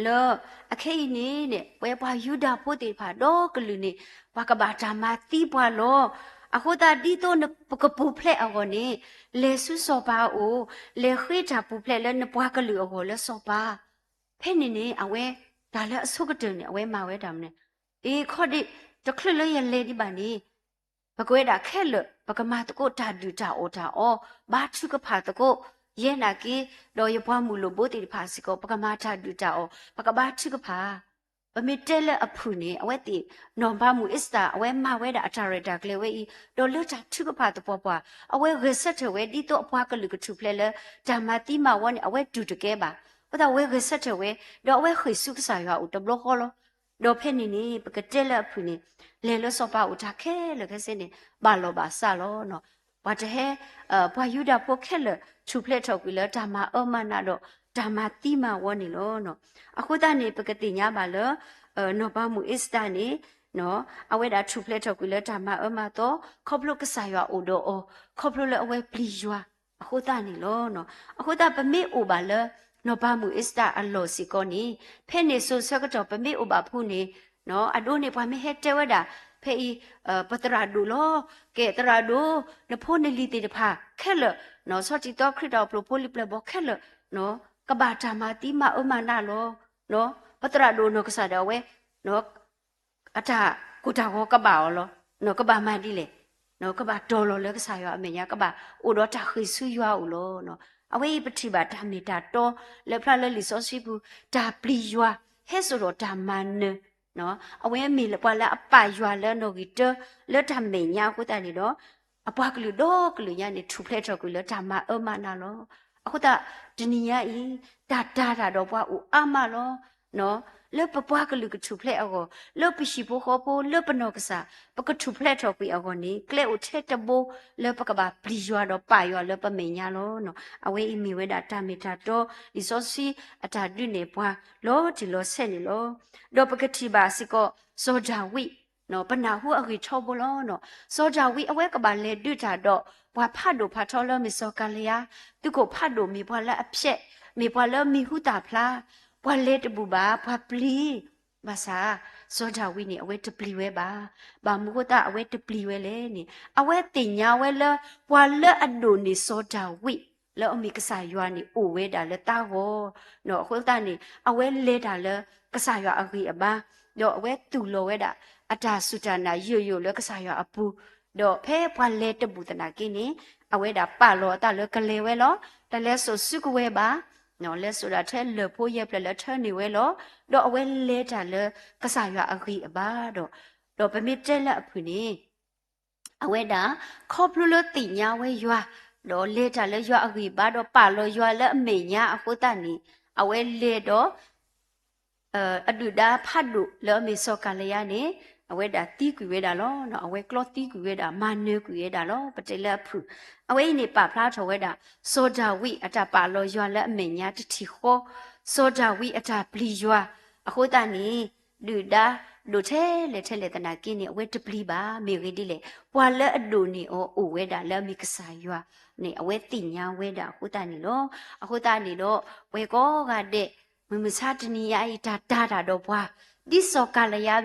လၢ အခဲအံၤန့ၣ်န့ၣ် ပဝဲပှၤယူဒၤဖိသ့ၣ်တဖၣ်ဒီကလုာ်န့ၣ် ပှၤကဘၣ်တၢ်မၤသံပှၤလီၤ. အဃိသတးဒ်သိးပကပူၤဖျဲးအဂီၢ်န့ၣ်, လဲၤဆူစီၤပၤအအိၣ်, လဲၤဃ့တၢ်ပူၤဖျဲးလၢနပှၤကလုာ်အဂီၢ်လၢစီၤပၤ ဖဲန့ၣ်န့ၣ် အဝဲ တၢ်လၢအဆိကတၢၢ်န့ၣ် အဝဲမၤဝဲတၢ်မနုၤ, အ့ ခီဒံး တချုးလၢယလဲၤဒံးဘၣ်န့ၣ်, ပကဝဲဒၣ်ခဲလၢာ် ပကမၤသကိးတၢ်ဒုၣ်တၢ်အီၣ်တၢ်အီ, ဘါထုကဖၣ်သကိး, ယဲနာ်က့, ဒီးယပှၤမုၣ်လိၣ်ဘိသ့ၣ်တဖၣ်စ့ၢ်ကီး ပကမၤတၢ်ဒုၣ်တၢ်အီၣ်, ပကဘါထုကဖၣ် ပမ့ၢ်တဲလၢအဖုၣ်န့ၣ် အဝဲသ့ၣ် နီၢ်ပၤမုၣ်အ့ၤစတၢ် အဝဲမၤဝဲဒၣ်အတၢ်ရဲၣ်တၢ်ကျဲၤဝဲအံၤ, ဒီးလၢတၢ်ထုကဖၣ်သပှၢ်ပှၢ် အဝဲဂဲၤဆၢထၢၣ်ဝဲဒ်သိးအပှၤကလုာ်ကထူၣ်ဖျဲးလၢ တၢ်မၤသံမၤဝီန့ၣ် အဝဲတူၢ်တကဲဘၣ်. အဃိသတးအဝဲဂဲၤဆၢထၢၣ်ဝဲ, ဒီးအဝဲဃ့ၢ်ဆူကစၢ်ယွၤအအိၣ်တဘျီဃီလီၤ. ဒီးဖဲန့ၣ်န့ၣ် ပကတဲလၢအဖုၣ်န့ၣ်, လဲၤလၢစီၤပၤအိၣ်တၢ်ခဲလၢာ်ခဲဆ့န့ၣ် ဘၣ်လီၤဘၣ်စးလီၤ. ပှၤတဟဲ, ပှၤယူဒၤဖိခဲလၢာ် ထူၣ်ဖျဲးထီၣ်ကွံာ်လၢတၢ်မၤအၢမၤနးဒီး တၢ်မၤသံမၤဝီန့ၣ်လီၤ. အဃိသတးန့ၣ် ပကသ့ၣ်ညါဘၣ်လၢ နီၢ်ပၤမုၣ်အ့ၤစတၢ်န့ၣ် အဝဲဒၣ်ထူၣ်ဖျဲးထီၣ်ကွံာ်လၢတၢ်မၤအၢမၤသီ, ခီဖျိကစၢ်ယွၤအိၣ်ဒီးအီၤ, ခီဖျိလၢအဝဲပျံၤယွၤအဃိသတးန့ၣ်လီၤ. အဃိသတးပမ့ၢ်အိၣ်ဘၣ်လၢ နီၢ်ပၤမုၣ်အ့ၤစတၢ်အလီၢ်စ့ၢ်ကီးန့ၣ်, ဖဲန့ၣ်စိၤဆၢကတီၢ်ပမ့ၢ်အိၣ်ဘၣ်ဖုန့ၣ်, အဒိန့ၣ်ပှၤမ့ၢ်ဟဲတဲဝဲဒၣ်, ဖဲအံၤ ပသရၣ်ဒိၣ်လီၤ, ကဲသရၣ်ဒိၣ်, နဖိနလံၤသ့ၣ်တဖၣ်ခဲလၢာ်, ဆီၣ်တံၢ်သီခရံာ်တၢ်အိၣ်ဖှိၣ်ဖိလံၤပျဲၢ်ဘီၣ်ခဲလၢာ်, ကဘၣ်တၢ်မၤသံမၤအၢမၤနးလီၤ. ပသရၣ်ဒိၣ်နီၢ်ကစၢ်ဒၣ်ဝဲ အတၢ်ကိၢ်တၢ်ဂီၤကဘၣ်အီၤလီၤ. ကဘၣ်မၤဒ်လဲၣ်, ကဘၣ်တီၤလီၤလၢကစၢ်ယွၤအမဲာ်ညါ, ကဘၣ်အိၣ်ဒီးတၢ်ဃ့ၢ်ဆူယွၤအအိၣ်လီၤ. အဝဲအံၤပထံၣ်ဘၣ်တၢ်မ့ၢ်တၢ်တီလၢဖျါလၢလံာ်စီဆှံပူၤ, တၢ်ပျံၤယွၤ, ဟဲစိာ်ဒီးတၢ်မၤနၢၤ, အဝဲမ့ၢ်ပှၤလၢအပာ်ယွၤလၢနီၣ်ဂံၢ်တၢလၢတၢ်မဲာ်ညါအဃိသတးန့ၣ်ဒီး, အပှၤကလုာ်ဒီကလုာ်ညါန့ၣ် ထူၣ်ဖျဲးထီၣ်ကွံာ်လၢတၢ်မၤအၢမၤနးလီၤ. အဃိသတး တနံၤညါအံၤ တၢ်တာ်တၢ်ဒီးပှၤအိၣ်အါမးလီၤ. လၢပပှၤကလုာ်ကထူၣ်ဖျဲးအဂီၢ်, လၢပဟံၣ်ဖိဃီဖိ, လၢပနီၢ်ကစၢ်, ပကထူၣ်ဖျဲးထီၣ်ကွံာ်အဂီၢ်န့ၣ် ကျဲအိၣ်ထဲတဘိလၢပကဘၣ်ပျံၤယွၤဒီးပာ်ယွၤလၢပမဲာ်ညါလီၤ. အဝဲအံၤမ့ၢ်ဝဲဒၣ်တၢ်မ့ၢ်တၢ်တီ လံာ်စီဆှံအတၢ်ဒုးနဲၣ်ပှၤလီၤတံၢ်လီၤဆဲးန့ၣ်လီၤ. ဒီးပကထံၣ်ဘၣ်စ့ၢ်ကီး စီၤဒၤဝံး, ပနၢ်ဟူအဂ့ၢ်ထီဘိလီၤ. စီၤဒၤဝံးအဝဲကဘၣ်လဲၤဒုးတၢ်ဒီး ပှၤဖးဒိၣ်ဖးထီလၢမ့ၢ်စီၤကၤလယါ, သုးခိၣ်ဖးဒိၣ်မ့ၢ်ပှၤလၢအဖျဲး, မ့ၢ်ပှၤလၢမံၤဟူသၣ်ဖျါ, ပှၤလဲၤတဘူၣ်ဘၣ်, ပှၤပျံၤ, ဘၣ်ဆၣ် စီၤဒၤဝံးန့ၣ် အဝဲတပျံၤဝဲဘၣ်. ဘၣ်မနုၤအဃိသတးအဝဲတပျံၤဝဲလဲၣ်န့ၣ်, အဝဲသ့ၣ်ညါဝဲလၢ ပှၤလၢအဒိၣ်န့ၢ်စီၤဒၤဝံး လၢအမ့ၢ်ကစၢ်ယွၤန့ၣ် အိၣ်ဝဲဒၣ်လၢသးဂီၢ်, အဃိသတးန့ၣ် အဝဲလဲၤတၢ်လၢကစၢ်ယွၤအဂံၢ်အဘါ, ဒီးအဝဲသူၣ်လီၤဝဲဒၣ် အတၢ်စူၢ်တၢ်နာ်ယိာ်ယိာ်လၢကစၢ်ယွၤအပူၤ, ဒီးဖဲပှၤလဲၤတဘူၣ်သနာ်က့န့ၣ် အဝဲဒၣ်ပာ်လီၤအသးလၢကလဲၤဝဲလီၤ. တလဲၤစိာ်စုကဝဲၤဘၣ်, လဲၤစိာ်ဒၣ်ထဲလၢၢ်ဖိယဲၢ်ဖျၢၣ်လၢထၢန့ၢ်ဝဲလီၤ. ဒီးအဝဲလဲၤတၢ်လၢကစၢ်ယွၤအဂံၢ်အဘါဒီး, ဒီးပမ့ၢ်တဲလၢအဖုၣ်န့ၣ် အဝဲဒၣ် ခီဖျိလၢသ့ၣ်ညါဝဲယွၤ, ဒီးလဲၤတၢ်လၢယွၤအဂံၢ်အဘါဒီးပာ်လီၤယွၤလၢအမဲာ်ညါအဃိသတးန့ၣ်, အဝဲလဲၤဒီး အဒုၣ်ဒါဖးဒိၣ်လၢအမ့ၢ်စီၤကၤလယါန့ၣ် အဝဲဒၣ်သံကွံာ်ဝဲဒၣ်လီၤ. အဝဲကျီသံကွံာ်ဝဲဒၣ် မၤနၢၤကွံာ်ဝဲဒၣ်လီၤ. ပတဲလၢအဖုၣ်, အဝဲအံၤန့ၣ်ပာ်ဖျါထီၣ်ဝဲဒၣ် စီၤဒၤဝံးအတၢ်ပာ်လီၤယွၤလၢအမဲာ်ညါတထံၣ်ဃီ, စီၤဒၤဝံးအတၢ်ပျံၤယွၤအဃိသတးန့ၣ် ဒုၣ်ဒါဒိၣ်ထဲလဲၣ်ထဲလဲၣ်သနာ်က့န့ၣ် အဝဲတပျံၤဘၣ်. မ့ၢ်ဂ့ၢ်ဒ်လဲၣ်, ပှၤလၢအဒိၣ်န့ၢ်အီၤအိၣ်ဝဲဒၣ်လၢအမ့ၢ်ကစၢ်ယွၤန့ၣ် အဝဲသ့ၣ်ညါဝဲဒၣ်အဃိသတးန့ၣ်လီၤ. အဃိသတးန့ၣ်ဒီး ပဝဲကိးဂၤဒဲး မုၢ်မဆါတနံၤညါအံၤ တၢ်တာ်တၢ်ဒီးပှၤ ဒ်စီၤကၤလယါ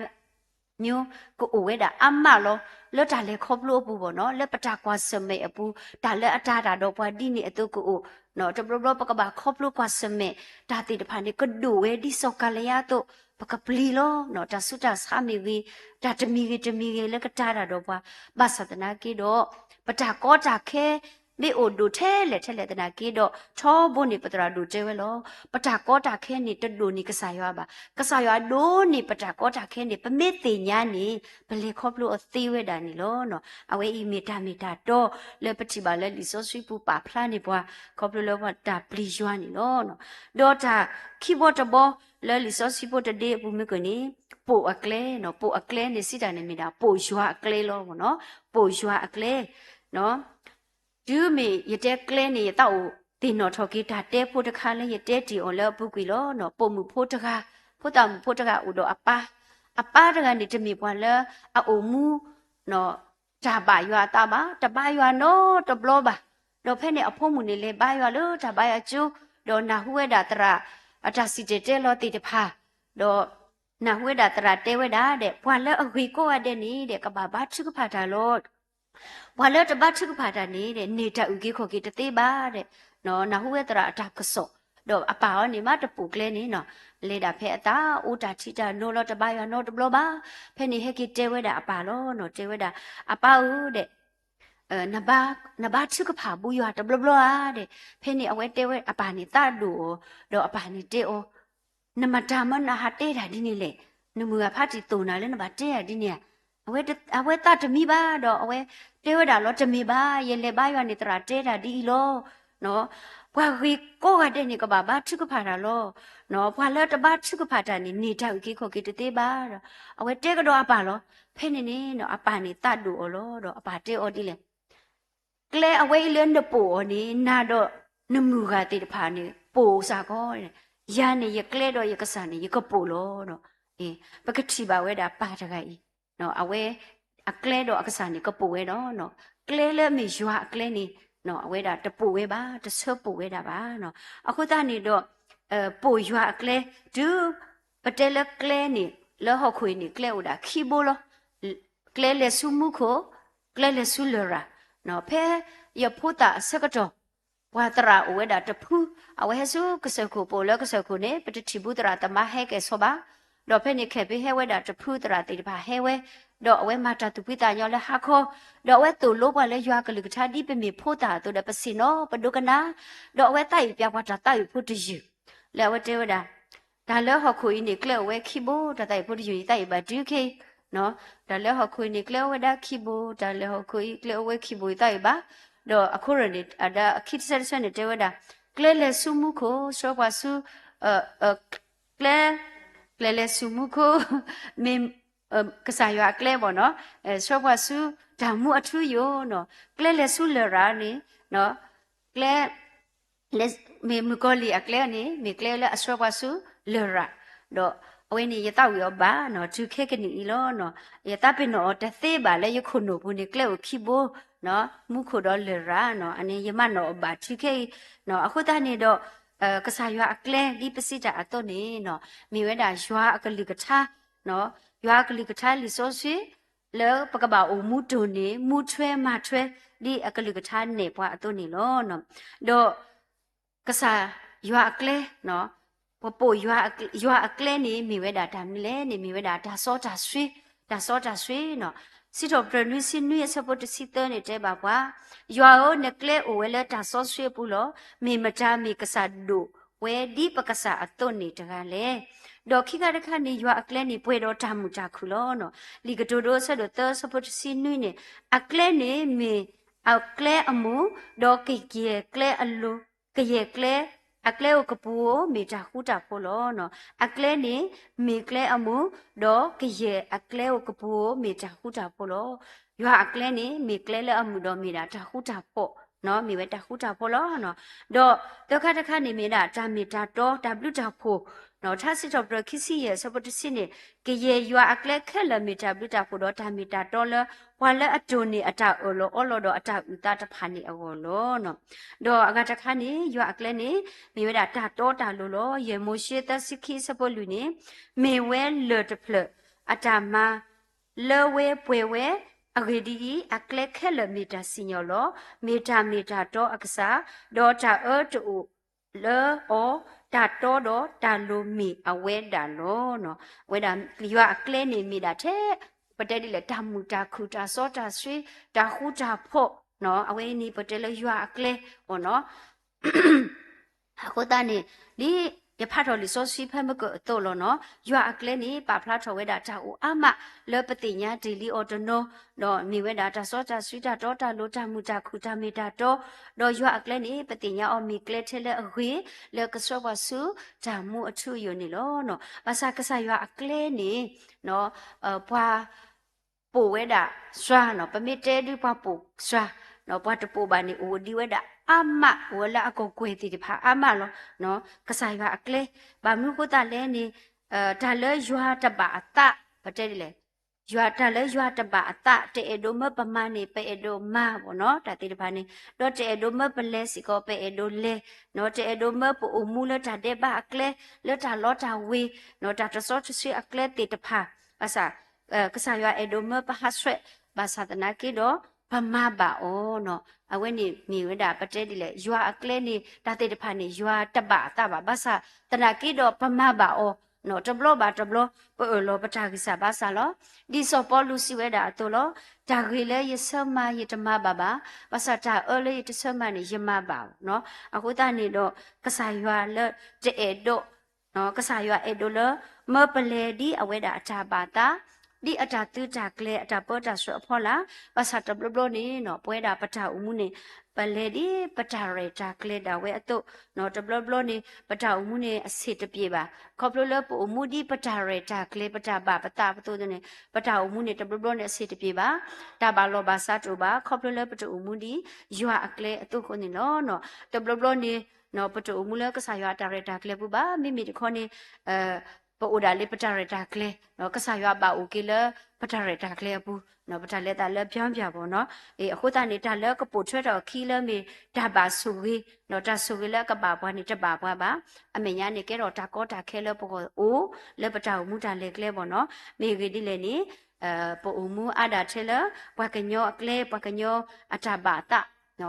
မျိုးကအိၣ်ဝဲဒၣ်အါမးလီၤ. လၢတၢ်လဲၤခီဖျိအပူၤဘၣ်နီၤ, လၢပတၢ်ကွၢ်ဆၢၣ်မဲာ်အပူၤ တၢ်လၢအတာ်တၢ်ဒီးပှၤဒ်န့ၣ်အသိးကအိၣ် တဘျီဘျီပကဘၣ်ခီဖျိကွၢ်ဆၢၣ်မဲာ်တၢ်သ့ၣ်တဖၣ်န့ၣ် ကဒိၣ်ဝဲဒ်စီၤကၤလယါအသိး, ပကပျံၤလီၤ. တၢ်ဆူးတၢ်ဆါမ့ၢ်ဂ့ၤ, တၢ်တမံၤဂ့ၤတမံၤဂ့ၤလၢကတာ်တၢ်ဒီးပှၤ, ဘၣ်ဆၣ်သနာ်က့ဒီး ပတၢ်ကီတၢ်ခဲ မ့ၢ်အိၣ်ဒိၣ်ထဲလဲၣ်ထဲလဲၣ်သနာ်က့ဒီး ထီဘိန့ၣ်ပသရၣ်ဒိၣ်တဲဝဲလီၤ. ပတၢ်ကီတၢ်ခဲန့ၣ် တဒိၣ်န့ၢ်ကစၢ်ယွၤဘၣ်. ကစၢ်ယွၤဒိၣ်န့ၢ်ပတၢ်ကီတၢ်ခဲန့ၣ် ပမ့ၢ်သ့ၣ်ညါန့ၣ် ပလဲၤခီဖျိအီၤသ့ဝဲဒၣ်န့ၣ်လီၤ. အဝဲအံၤမ့ၢ်တၢ်မ့ၢ်တၢ်တီလၢပထံၣ်ဘၣ်လၢလံာ်စီဆှံပူၤပာ်ဖျါန့ၢ်ပှၤ ခီဖျိလၢပတၢ်ပျံၤယွၤန့ၣ်လီၤ. ဒီးတၢ်ခံဘီတဘီလၢလံာ်စီဆှံဖိတဒ့အပူၤမ့ၢ်ကွၢ်န့ၣ် ပိာ်အကျဲ, ပိာ်အကျဲန့ၣ်စံးတၢ်န့ၣ်မ့ၢ်ဒၣ် ပိာ်ယွၤအကျဲလီၤ. ပိာ်ယွၤအကျဲ တုၤမ့ၢ်ယတဲကျဲန့ၣ် ယသးအိၣ်သ့ၣ်နီၣ်ထီၣ်က့ၤတၢ်တဲဖိတခါလၢယတဲတ့ၢ်အီၤလၢအပူၤကွံာ်လီၤ. ပိာ်မုၣ်ဖိတဂၤ, ဖိသၣ်မုၣ်ဖိတဂၤအိၣ်ဒီးအပၢ်, အပၢ်တဂၤန့ၣ်တမ့ၢ်ပှၤလၢအအိၣ်မူ တၢ်ဘၣ်ယွၤအသးဘၣ်, တဘါယွၤနီတဘျီဘၣ်. ဒီးဖဲန့ၣ်အဖိမုၣ်န့ၣ်လဲၤဘါယွၤလၢတၢ်ဘါယွၤကၠိ, ဒီးနၢ်ဟူဝဲဒၣ်သရၣ်အတၢ်စံၣ်တဲၤတဲလီၤသ့ၣ်တဖၣ်, ဒီးနၢ်ဟူဝဲဒၣ်သရၣ်တဲဝဲဒၣ်ဒီး ပှၤလၢအဂ့ၤကိးဂၤဒဲးန့ၣ်ဒီး ကဘၣ်ဘါထုကဖၣ်တၢ်လီၤ. ပှၤလၢတဘါထုကဖၣ်တၢ်န့ၣ်ဒီး န့ၢ်တၢ်အုၣ်က့ၤခီၣ်က့ၤတသ့ဘၣ်ဒီး နၢ်ဟူဝဲသရၣ်အတၢ်ကစီၣ်, ဒီးအပၢ်အီၤန့ၣ်မးတပိာ်ကျဲန့ၣ်နီၤ, လဲၤဒၣ်ဖဲအသး အိၣ်တၢ်ထံတၢ်နိလီၤ တဘါယွၤနီတဘျီဘၣ်. ဖဲန့ၣ်ဟဲက့ၤတဲဝဲဒၣ်အပၢ်လီၤနီၤ, တဲဝဲဒၣ် အပၢ်ဧၢဒီး နဘါထုကဖၣ်ဘူးယွၤတဘျီဘျီဧါဒီး, ဖဲန့ၣ်အဝဲတဲဝဲအပၢ်န့ၣ်သးဒိၣ်အီၤ, ဒီးအပၢ်န့ၣ်တဲအီၤ နမတၤမ့ၢ်နဟးတဲတၢ်ဒ်န့ၣ်လဲၣ်, နမုၢ်ဂၤဖးတံၢ်သိၣ်နၤလၢနဘၣ်တဲတၢ်ဒ်န့ၣ်ဧါ. အဝဲသးတမံဘၣ်ဒီး အဝဲတဲဝဲဒၣ်လီၤ တမ့ၢ်ဘၣ်, ယလဲၤဘါယွၤန့ၣ်သရၣ်တဲတၢ်ဒ်အံၤလီၤ. ပှၤဂ့ၤကိးဂၤဒဲးန့ၣ် ကဘၣ်ဘါထုကဖၣ်တၢ်လီၤ. ပှၤလၢတဘါထုကဖၣ်တၢ်န့ၣ် န့ၢ်တၢ်အုၣ်က့ၤခီၣ်က့ၤတသ့ဘၣ်ဒီး အဝဲတဲကဒီးအပၢ်လီၤ. ဖဲန့ၣ်န့ၣ် အပၢ်န့ၣ်သးဒိၣ်အီၤလီၤ. ဒီးအပၢ်တဲအီၤဒ်လဲၣ် ကျဲအဝဲအံၤလၢနပိာ်အီၤန့ၣ် နၤဒီးနမုၢ်ဂၤသ့ၣ်တဖၣ်န့ၣ် ပိာ်စ့ၢ်ကီး, ယၤန့ၣ် ယကျဲဒီးယကစၢ်န့ၣ် ယကပိာ်လီၤ. ပကထံၣ်ဘၣ်ဝဲဒၣ်ပၢ်တဂၤအံၤ, အဝဲ အကျဲဒီးအကစၢ်န့ၣ် ကပိာ်ဝဲဒီး ကျဲလၢအမ့ၢ်ယွၤအကျဲန့ၣ် အဝဲဒၣ်တပိာ်ဝဲဘၣ်, တဆၢပိာ်ဝဲဒၣ်ဘၣ်. အဃိသတးန့ၣ်ဒီး ပိာ်ယွၤအကျဲ တုၤပတဲလၢကျဲန့ၣ် လၢဟီၣ်ခိၣ်အံၤန့ၣ် ကျဲအိၣ်ဒၣ်ခံဘိလီၤ. ကျဲလဲၤဆူမူခိၣ်, ကျဲလဲၤဆူလရာ်. ဖဲယဖိသၣ်အဆၢကတီၢ် ပှၤသရၣ်အိၣ်ဝဲဒၣ်တဖု, အဝဲဟဲဆူကစၢၢ်ခိၣ် ပအိၣ်လၢကစၢၢ်ခိၣ်န့ၣ် ပတထံၣ်ဘူးသရၣ်သမါဟဲကဲၣ်ဆိးဘၣ်. ဒီးဖဲန့ၣ်ခဲအံၤဟဲဝဲဒၣ်တဖုသရၣ်သ့ၣ်တဖၣ်ဟဲဝဲ, ဒီးအဝဲမၤတၢ်သူၣ်ဖှံသးညီလၢဟါခီ, ဒီးအဝဲသိၣ်လိပှၤလၢယွၤအကလုၢ်ကထါဒ်ပမ့ၢ်ဖိသၣ်အသိးဒီး ပဆ့ၣ်နီၤပဒိကနၣ်, ဒီးအဝဲသးအုးပျးပှၤတၢ်သးအုးဖိတယုၢ် လၢအဝဲတဲဝဲဒၣ် တၢ်လၢဟီၣ်ခိၣ်အံၤန့ၣ် ကျဲအိၣ်ဝဲခံဘိ, တၢ်သးအုးဖိတယုၢ် ယသးအုးဘၣ်တုၤခဲအံၤ, တၢ်လၢဟီၣ်ခိၣ်အံၤန့ၣ် ကျဲအိၣ်ဝဲဒၣ်ခံဘိ, တၢ်လၢဟီၣ်ခိၣ်အံၤ ကျဲအိၣ်ဝဲခံဘိ ယသးအုးဘၣ်. ဒီးအခိၣ်ရၢၢ်န့ၣ် အဒီးအခံတဆၢတဆၢန့ၣ် တဲဝဲဒၣ် ကျဲလဲၤဆူမူခိၣ် ဆှၢပှၤဆူ ကျဲ ကျဲလဲၤဆူမူခိၣ် မ့ၢ် ကစၢ်ယွၤအကျဲဘၣ်နီၤ, ဆှၢပှၤဆူ တၢ်မူအထူအယိာ်နီၤ, ကျဲလဲၤဆူလရာ်န့ၣ် ကျဲ မ့ၢ်မုၣ်ကီၤလံၢ်အကျဲန့ၣ် မ့ၢ်ကျဲလၢအဆှၢပှၤဆူလရာ်, ဒီးအဝဲန့ၣ်ယသးဝံၣ်အီၤဘၣ်နီၤ တုၤခဲကနံၣ်အံၤလီၤ. ယသးပ့ၤနီၣ်အီၤတသ့ဘၣ်လၢယခိၣ်နူာ်ပူၤန့ၣ် ကျဲအိၣ်ခံဘိ, မူခိၣ်ဒီးလရာ်နီၤ, အန့ၣ်ယမၤနီၣ်အီၤဘၣ်တုၤခဲအံၤ. အဃိသတးန့ၣ်ဒီး ကစၢ်ယွၤအကျဲဒ်ပစံးတၢ်အသိးန့ၣ်နီၤ, မ့ၢ်ဝဲဒၣ်ယွၤအကလုၢ်ကထါ, ယွၤအကလုၢ်ကထါလံာ်စီဆှံ လၢပကဘၣ်အိၣ်မူတိၢ်န့ၢ် မူထွဲမၤထွဲ ဒ်အကလုၢ်ကထါနဲၣ်ပှၤအသိးန့ၣ်လီၤ. ဒီး ကစၢ်ယွၤအကျဲ, ပပိာ် ယွၤအကျဲန့ၣ် မ့ၢ်ဝဲဒၣ်တၢ်မနုၤလဲၣ်န့ၣ် မ့ၢ်ဝဲဒၣ်တၢ်စီတၢ်ဆှံ, တၢ်စီတၢ်ဆှံနီၤ. စံးထီၣ်ပတြၢၤနွံဆံနွံအဆၢဖိတဆံသၢန့ၣ်တဲဘၣ်ပှၤ, ယွၤဧၢ, နကျဲအိၣ်ဝဲလၢတၢ်စီဆှံအပူၤလီၤ. မ့ၢ်မတၤမ့ၢ်ကစၢ်ဒိၣ်ဝဲဒ်ပကစၢ်အသိးန့ၣ်တဂၤလဲၣ်. ဒီးခံခါတခါန့ၣ် ယွၤအကျဲန့ၣ် ပှဲၤဒီးတၢ်မုာ်တၢ်ခုၣ်လီၤ. လံာ်ကတိၤဒိအဆၢဒိၣ်သၢအဆၢဖိတဆံနွံန့ၣ်, အကျဲန့ၣ်မ့ၢ်အကျဲအမိၢ်, ဒီးကယဲၢ်ကျဲအလိၤ, ကယဲၢ်ကျဲ, အကျဲအိၣ်ကပူၤဧိၤ မ့ၢ်တၢ်ဃူတၢ်ဖိးလီၤ. အကျဲန့ၣ် မ့ၢ်ကျဲအမိၢ်, ဒီးကယဲၢ်အကျဲအိၣ်ကပူၤဧိၤ မ့ၢ်တၢ်ဃူတၢ်ဖိးလီၤ. ယွၤအကျဲန့ၣ် မ့ၢ်ကျဲလၢအမုာ်ဒီးမ့ၢ်ဒၣ်တၢ်ဃူတၢ်ဖိး, မ့ၢ်ဝဲတၢ်ဃူတၢ်ဖိးလီၤ. ဒီးသၢခါတခါန့ၣ်မ့ၢ်ဒၣ်တၢ်မ့ၢ်တၢ်တီ တၢ်ဘျုးတၢ်ဖှိၣ်, ထါစံးထီၣ်ပတြၢၤခံဆံယဲၢ်အဆၢဖိတဆံန့ၣ်, ကယဲၢ်ယွၤအကျဲခဲလၢာ်မ့ၢ်တၢ်ဘျုးတၢ်ဖှိၣ်ဒီးတၢ်မ့ၢ်တၢ်တီလၢ ပှၤလၢအတိၢ်န့ၢ်အတၢ်အၢၣ်လီၤအီလီၤဒီးအတၢ်အုၣ်သးတဖၣ်န့ၣ်အဂီၢ်လီၤ. ဒီးအဂၤတခါန့ၣ် ယွၤအကျဲန့ၣ် မ့ၢ်ဝဲဒၣ်တၢ်တီတၢ်လိၤလီၤ. ယဲၢ်မိၤၡ့သၢဆံခံအဆၢဖိလွံၢ်န့ၣ်, မ့ၢ်ဝဲလၢၢ်တဖျၢၣ်အတၢ်မၤ လၢဝဲပှဲၤဝဲ အဂ့ၢ်ဒ်အံၤ, အကျဲခဲလၢာ်မ့ၢ်တၢ်စံၣ်ညီၣ်လီၤ. မ့ၢ်တၢ်မ့ၢ်တၢ်တီအကစၢ်, ဒီးတၢ်အၢတအိၣ်လၢအီၤ, တၢ်တီဒီးတၢ်လိၤမ့ၢ်အဝဲဒၣ်လီၤ. အဝဲဒၣ်ယွၤအကျဲန့ၣ်မ့ၢ်ဒၣ်ထဲ ပတဲဒ်လဲၣ် တၢ်မုာ်တၢ်ခုၣ် တၢ်စီတၢ်ဆှံ တၢ်ဃူတၢ်ဖိး, အဝဲန့ၣ်ပတဲလၢယွၤအကျဲအီၤနီၤ. အဃိသတးန့ၣ် ဒ်ယဖးထီၣ်လံာ်စီဆှံဖဲမုၢ်ကၢၢ်အသိးလီၤနီၤ, ယွၤအကျဲန့ၣ် ပာ်ဖျါထီၣ်ဝဲဒၣ်တၢ်အိၣ်အါမး လၢပသ့ၣ်ညါတ့ၢ်လံအီၤတနီၤ, ဒီးမ့ၢ်ဝဲဒၣ်တၢ်စီတၢ်ဆှံ တၢ်တီတၢ်လိၤ တၢ်မုာ်တၢ်ခုၣ် တၢ်မ့ၢ်တၢ်တီ, ဒီးယွၤအကျဲန့ၣ် ပသ့ၣ်ညါအီၤမ့ၢ်ကျဲထဲလၢအဂ့ၤ လၢကဆှၢပှၤဆူတၢ်မူအထူအယိာ်န့ၣ်လီၤ. ဘၣ်ဆၣ်ကစၢ်ယွၤအကျဲန့ၣ် ပှၤ ပိာ်ဝဲဒၣ်စှၤနီၤ, ပမ့ၢ်တဲဒုးပှၤပိာ်စှၤ, ပှၤတပိာ်ဘၣ်န့ၣ် အိၣ်ဒံးဝဲဒၣ်အါမး, အိၣ်ဝဲလၢအကကွဲၢ်သ့ၣ်တဖၣ်အါမးလီၤ. ကစၢ်ယွၤအကျဲ, ဘၣ်မနုၤဃိသတးလဲၣ်န့ၣ်, တၢ်လၢယွၤတဘၣ်အသး, ပတဲဒ်လဲၣ်, ယွၤတၢ်လၢယွၤတဘၣ်အသး, တအဲၣ်ဒိးမၢပမၤန့ၣ် ပအဲၣ်ဒိးမၤဘၣ်နီၤ, တၢ်သ့ၣ်တဖၣ်န့ၣ်, ဒီးတအဲၣ်ဒိးမၢပလဲၤစ့ၢ်ကီး ပအဲၣ်ဒိးလဲၤ, တအဲၣ်ဒိးမၢပအိၣ်မူလၢတၢ်ဒဲးဘးအကျဲ, လၢတၢ်လီတၢ်ဝ့ၤ, တၢ်တစီတဆှံအကျဲသ့ၣ်တဖၣ်, ဘၣ်ဆၣ် ကစၢ်ယွၤအဲၣ်ဒိးမၢပဟးဆှဲး, ဘၣ်ဆၣ်သနာ်က့ဒီး ပမၤဘၣ်အီၤနီၤ. အဝဲန့ၣ်မ့ၢ်ဝဲဒၣ်ပတဲဒ်လဲၣ်, ယွၤအကျဲန့ၣ် တၢ်သ့ၣ်တဖၣ်န့ၣ် ယွၤတဘၣ်အသးဘၣ်, ဘၣ်ဆၣ်သနာ်က့ဒီးပမၤဘၣ်အီၤ, တဘျီဘၣ်တဘျီ ပအၢၣ်လီၤပတၢ်ဂံၢ်စၢ်ဘါစၢ်လီၤ. ဒ်စီၤပီလူးစံးဝဲဒၣ်အသိးလီၤ, တၢ်ဂ့ၤလၢယဆၢမၤယတမၤဘၣ်ဘၣ်, ဘၣ်ဆၣ်တၢ်အၢလၢယတဆၢမၤန့ၣ် ယမၤဘၣ်နီၤ. အဃိသတးန့ၣ်ဒီး ကစၢ်ယွၤလၢတအဲၣ်ဒိး ကစၢ်ယွၤအဲၣ်ဒိးလၢ မၢပလဲၤဒ်အဝဲဒၣ်အတၢ်ဘၣ်သး, ဒ်အတၢ်သုးတၢ်ကျဲၤ အတၢ်ပၢတၢ်ဆှၢအဖီလာ်, ဘၣ်ဆၣ်တဘျီဘျီန့ၣ်နီၤ ပဝဲဒၣ်ပတၢ်အိၣ်မူန့ၣ် ပလဲၤဒ်ပတၢ်ရဲၣ်တၢ်ကျဲၤဒၣ်ဝဲအသိး, တဘျီဘျီန့ၣ် ပတၢ်အိၣ်မူန့ၣ်အဆ့ၣ်တပျ့ၤဘၣ်. ခီဖျိလၢပအိၣ်မူဒ်ပတၢ်ရဲၣ်တၢ်ကျဲၤ ပတၢ်ဘၣ်ပသးပသိးန့ၣ် ပတၢ်အိၣ်မူန့ၣ် တဘျီဘျီန့ၣ်အဆ့ၣ်တပျ့ၤဘၣ်. တၢ်ဘၣ်လီၢ်ဘၣ်စးတအိၣ်ဘၣ် ခီဖျိလၢပတအိၣ်မူဒ်ယွၤအကျဲအသိးအဃိန့ၣ်လီၤ. တဘျီဘျီန့ၣ် ပတအိၣ်မူလၢကစၢ်ယွၤအတၢ်ရဲၣ်တၢ်ကျဲၤပူၤဘၣ်. မ့မ့ၢ်တခီန့ၣ် ပအိၣ်ဒၣ်လၢပတၢ်ရဲၣ်တၢ်ကျဲၤ, ကစၢ်ယွၤဘၣ်အိၣ်က့ၤလၢပတၢ်ရဲၣ်တၢ်ကျဲၤအပူၤ, ပတၢ်လဲၤသးလၢပျီပျီဘၣ်နီၤ. အဃိသတးန့ၣ် တၢ်လၢကပိာ်ထွဲထီၣ်အခံလၢမ့ၢ်တၢ်ဘၣ်ဆိၣ်ဂ့ၤ, တၢ်ဆိၣ်ဂ့ၤလၢအကဘၣ်ပှၤန့ၣ် တဘၣ်ပှၤဘၣ်. အမဲာ်ညါန့ၣ် ကဲထီၣ်တၢ်ကီတၢ်ခဲလၢပဂီၢ်အိၣ် လၢပတၢ်အိၣ်မူတၢ်လဲၤကျဲဘၣ်နီၤ. မ့ၢ်ဂ့ၢ်ဒ်လဲၣ်န့ၣ် ပအိၣ်မူအါဒၣ်ထဲလၢ ပှၤကညီအကျဲ ပှၤကညီအတၢ်ဘၣ်အသး,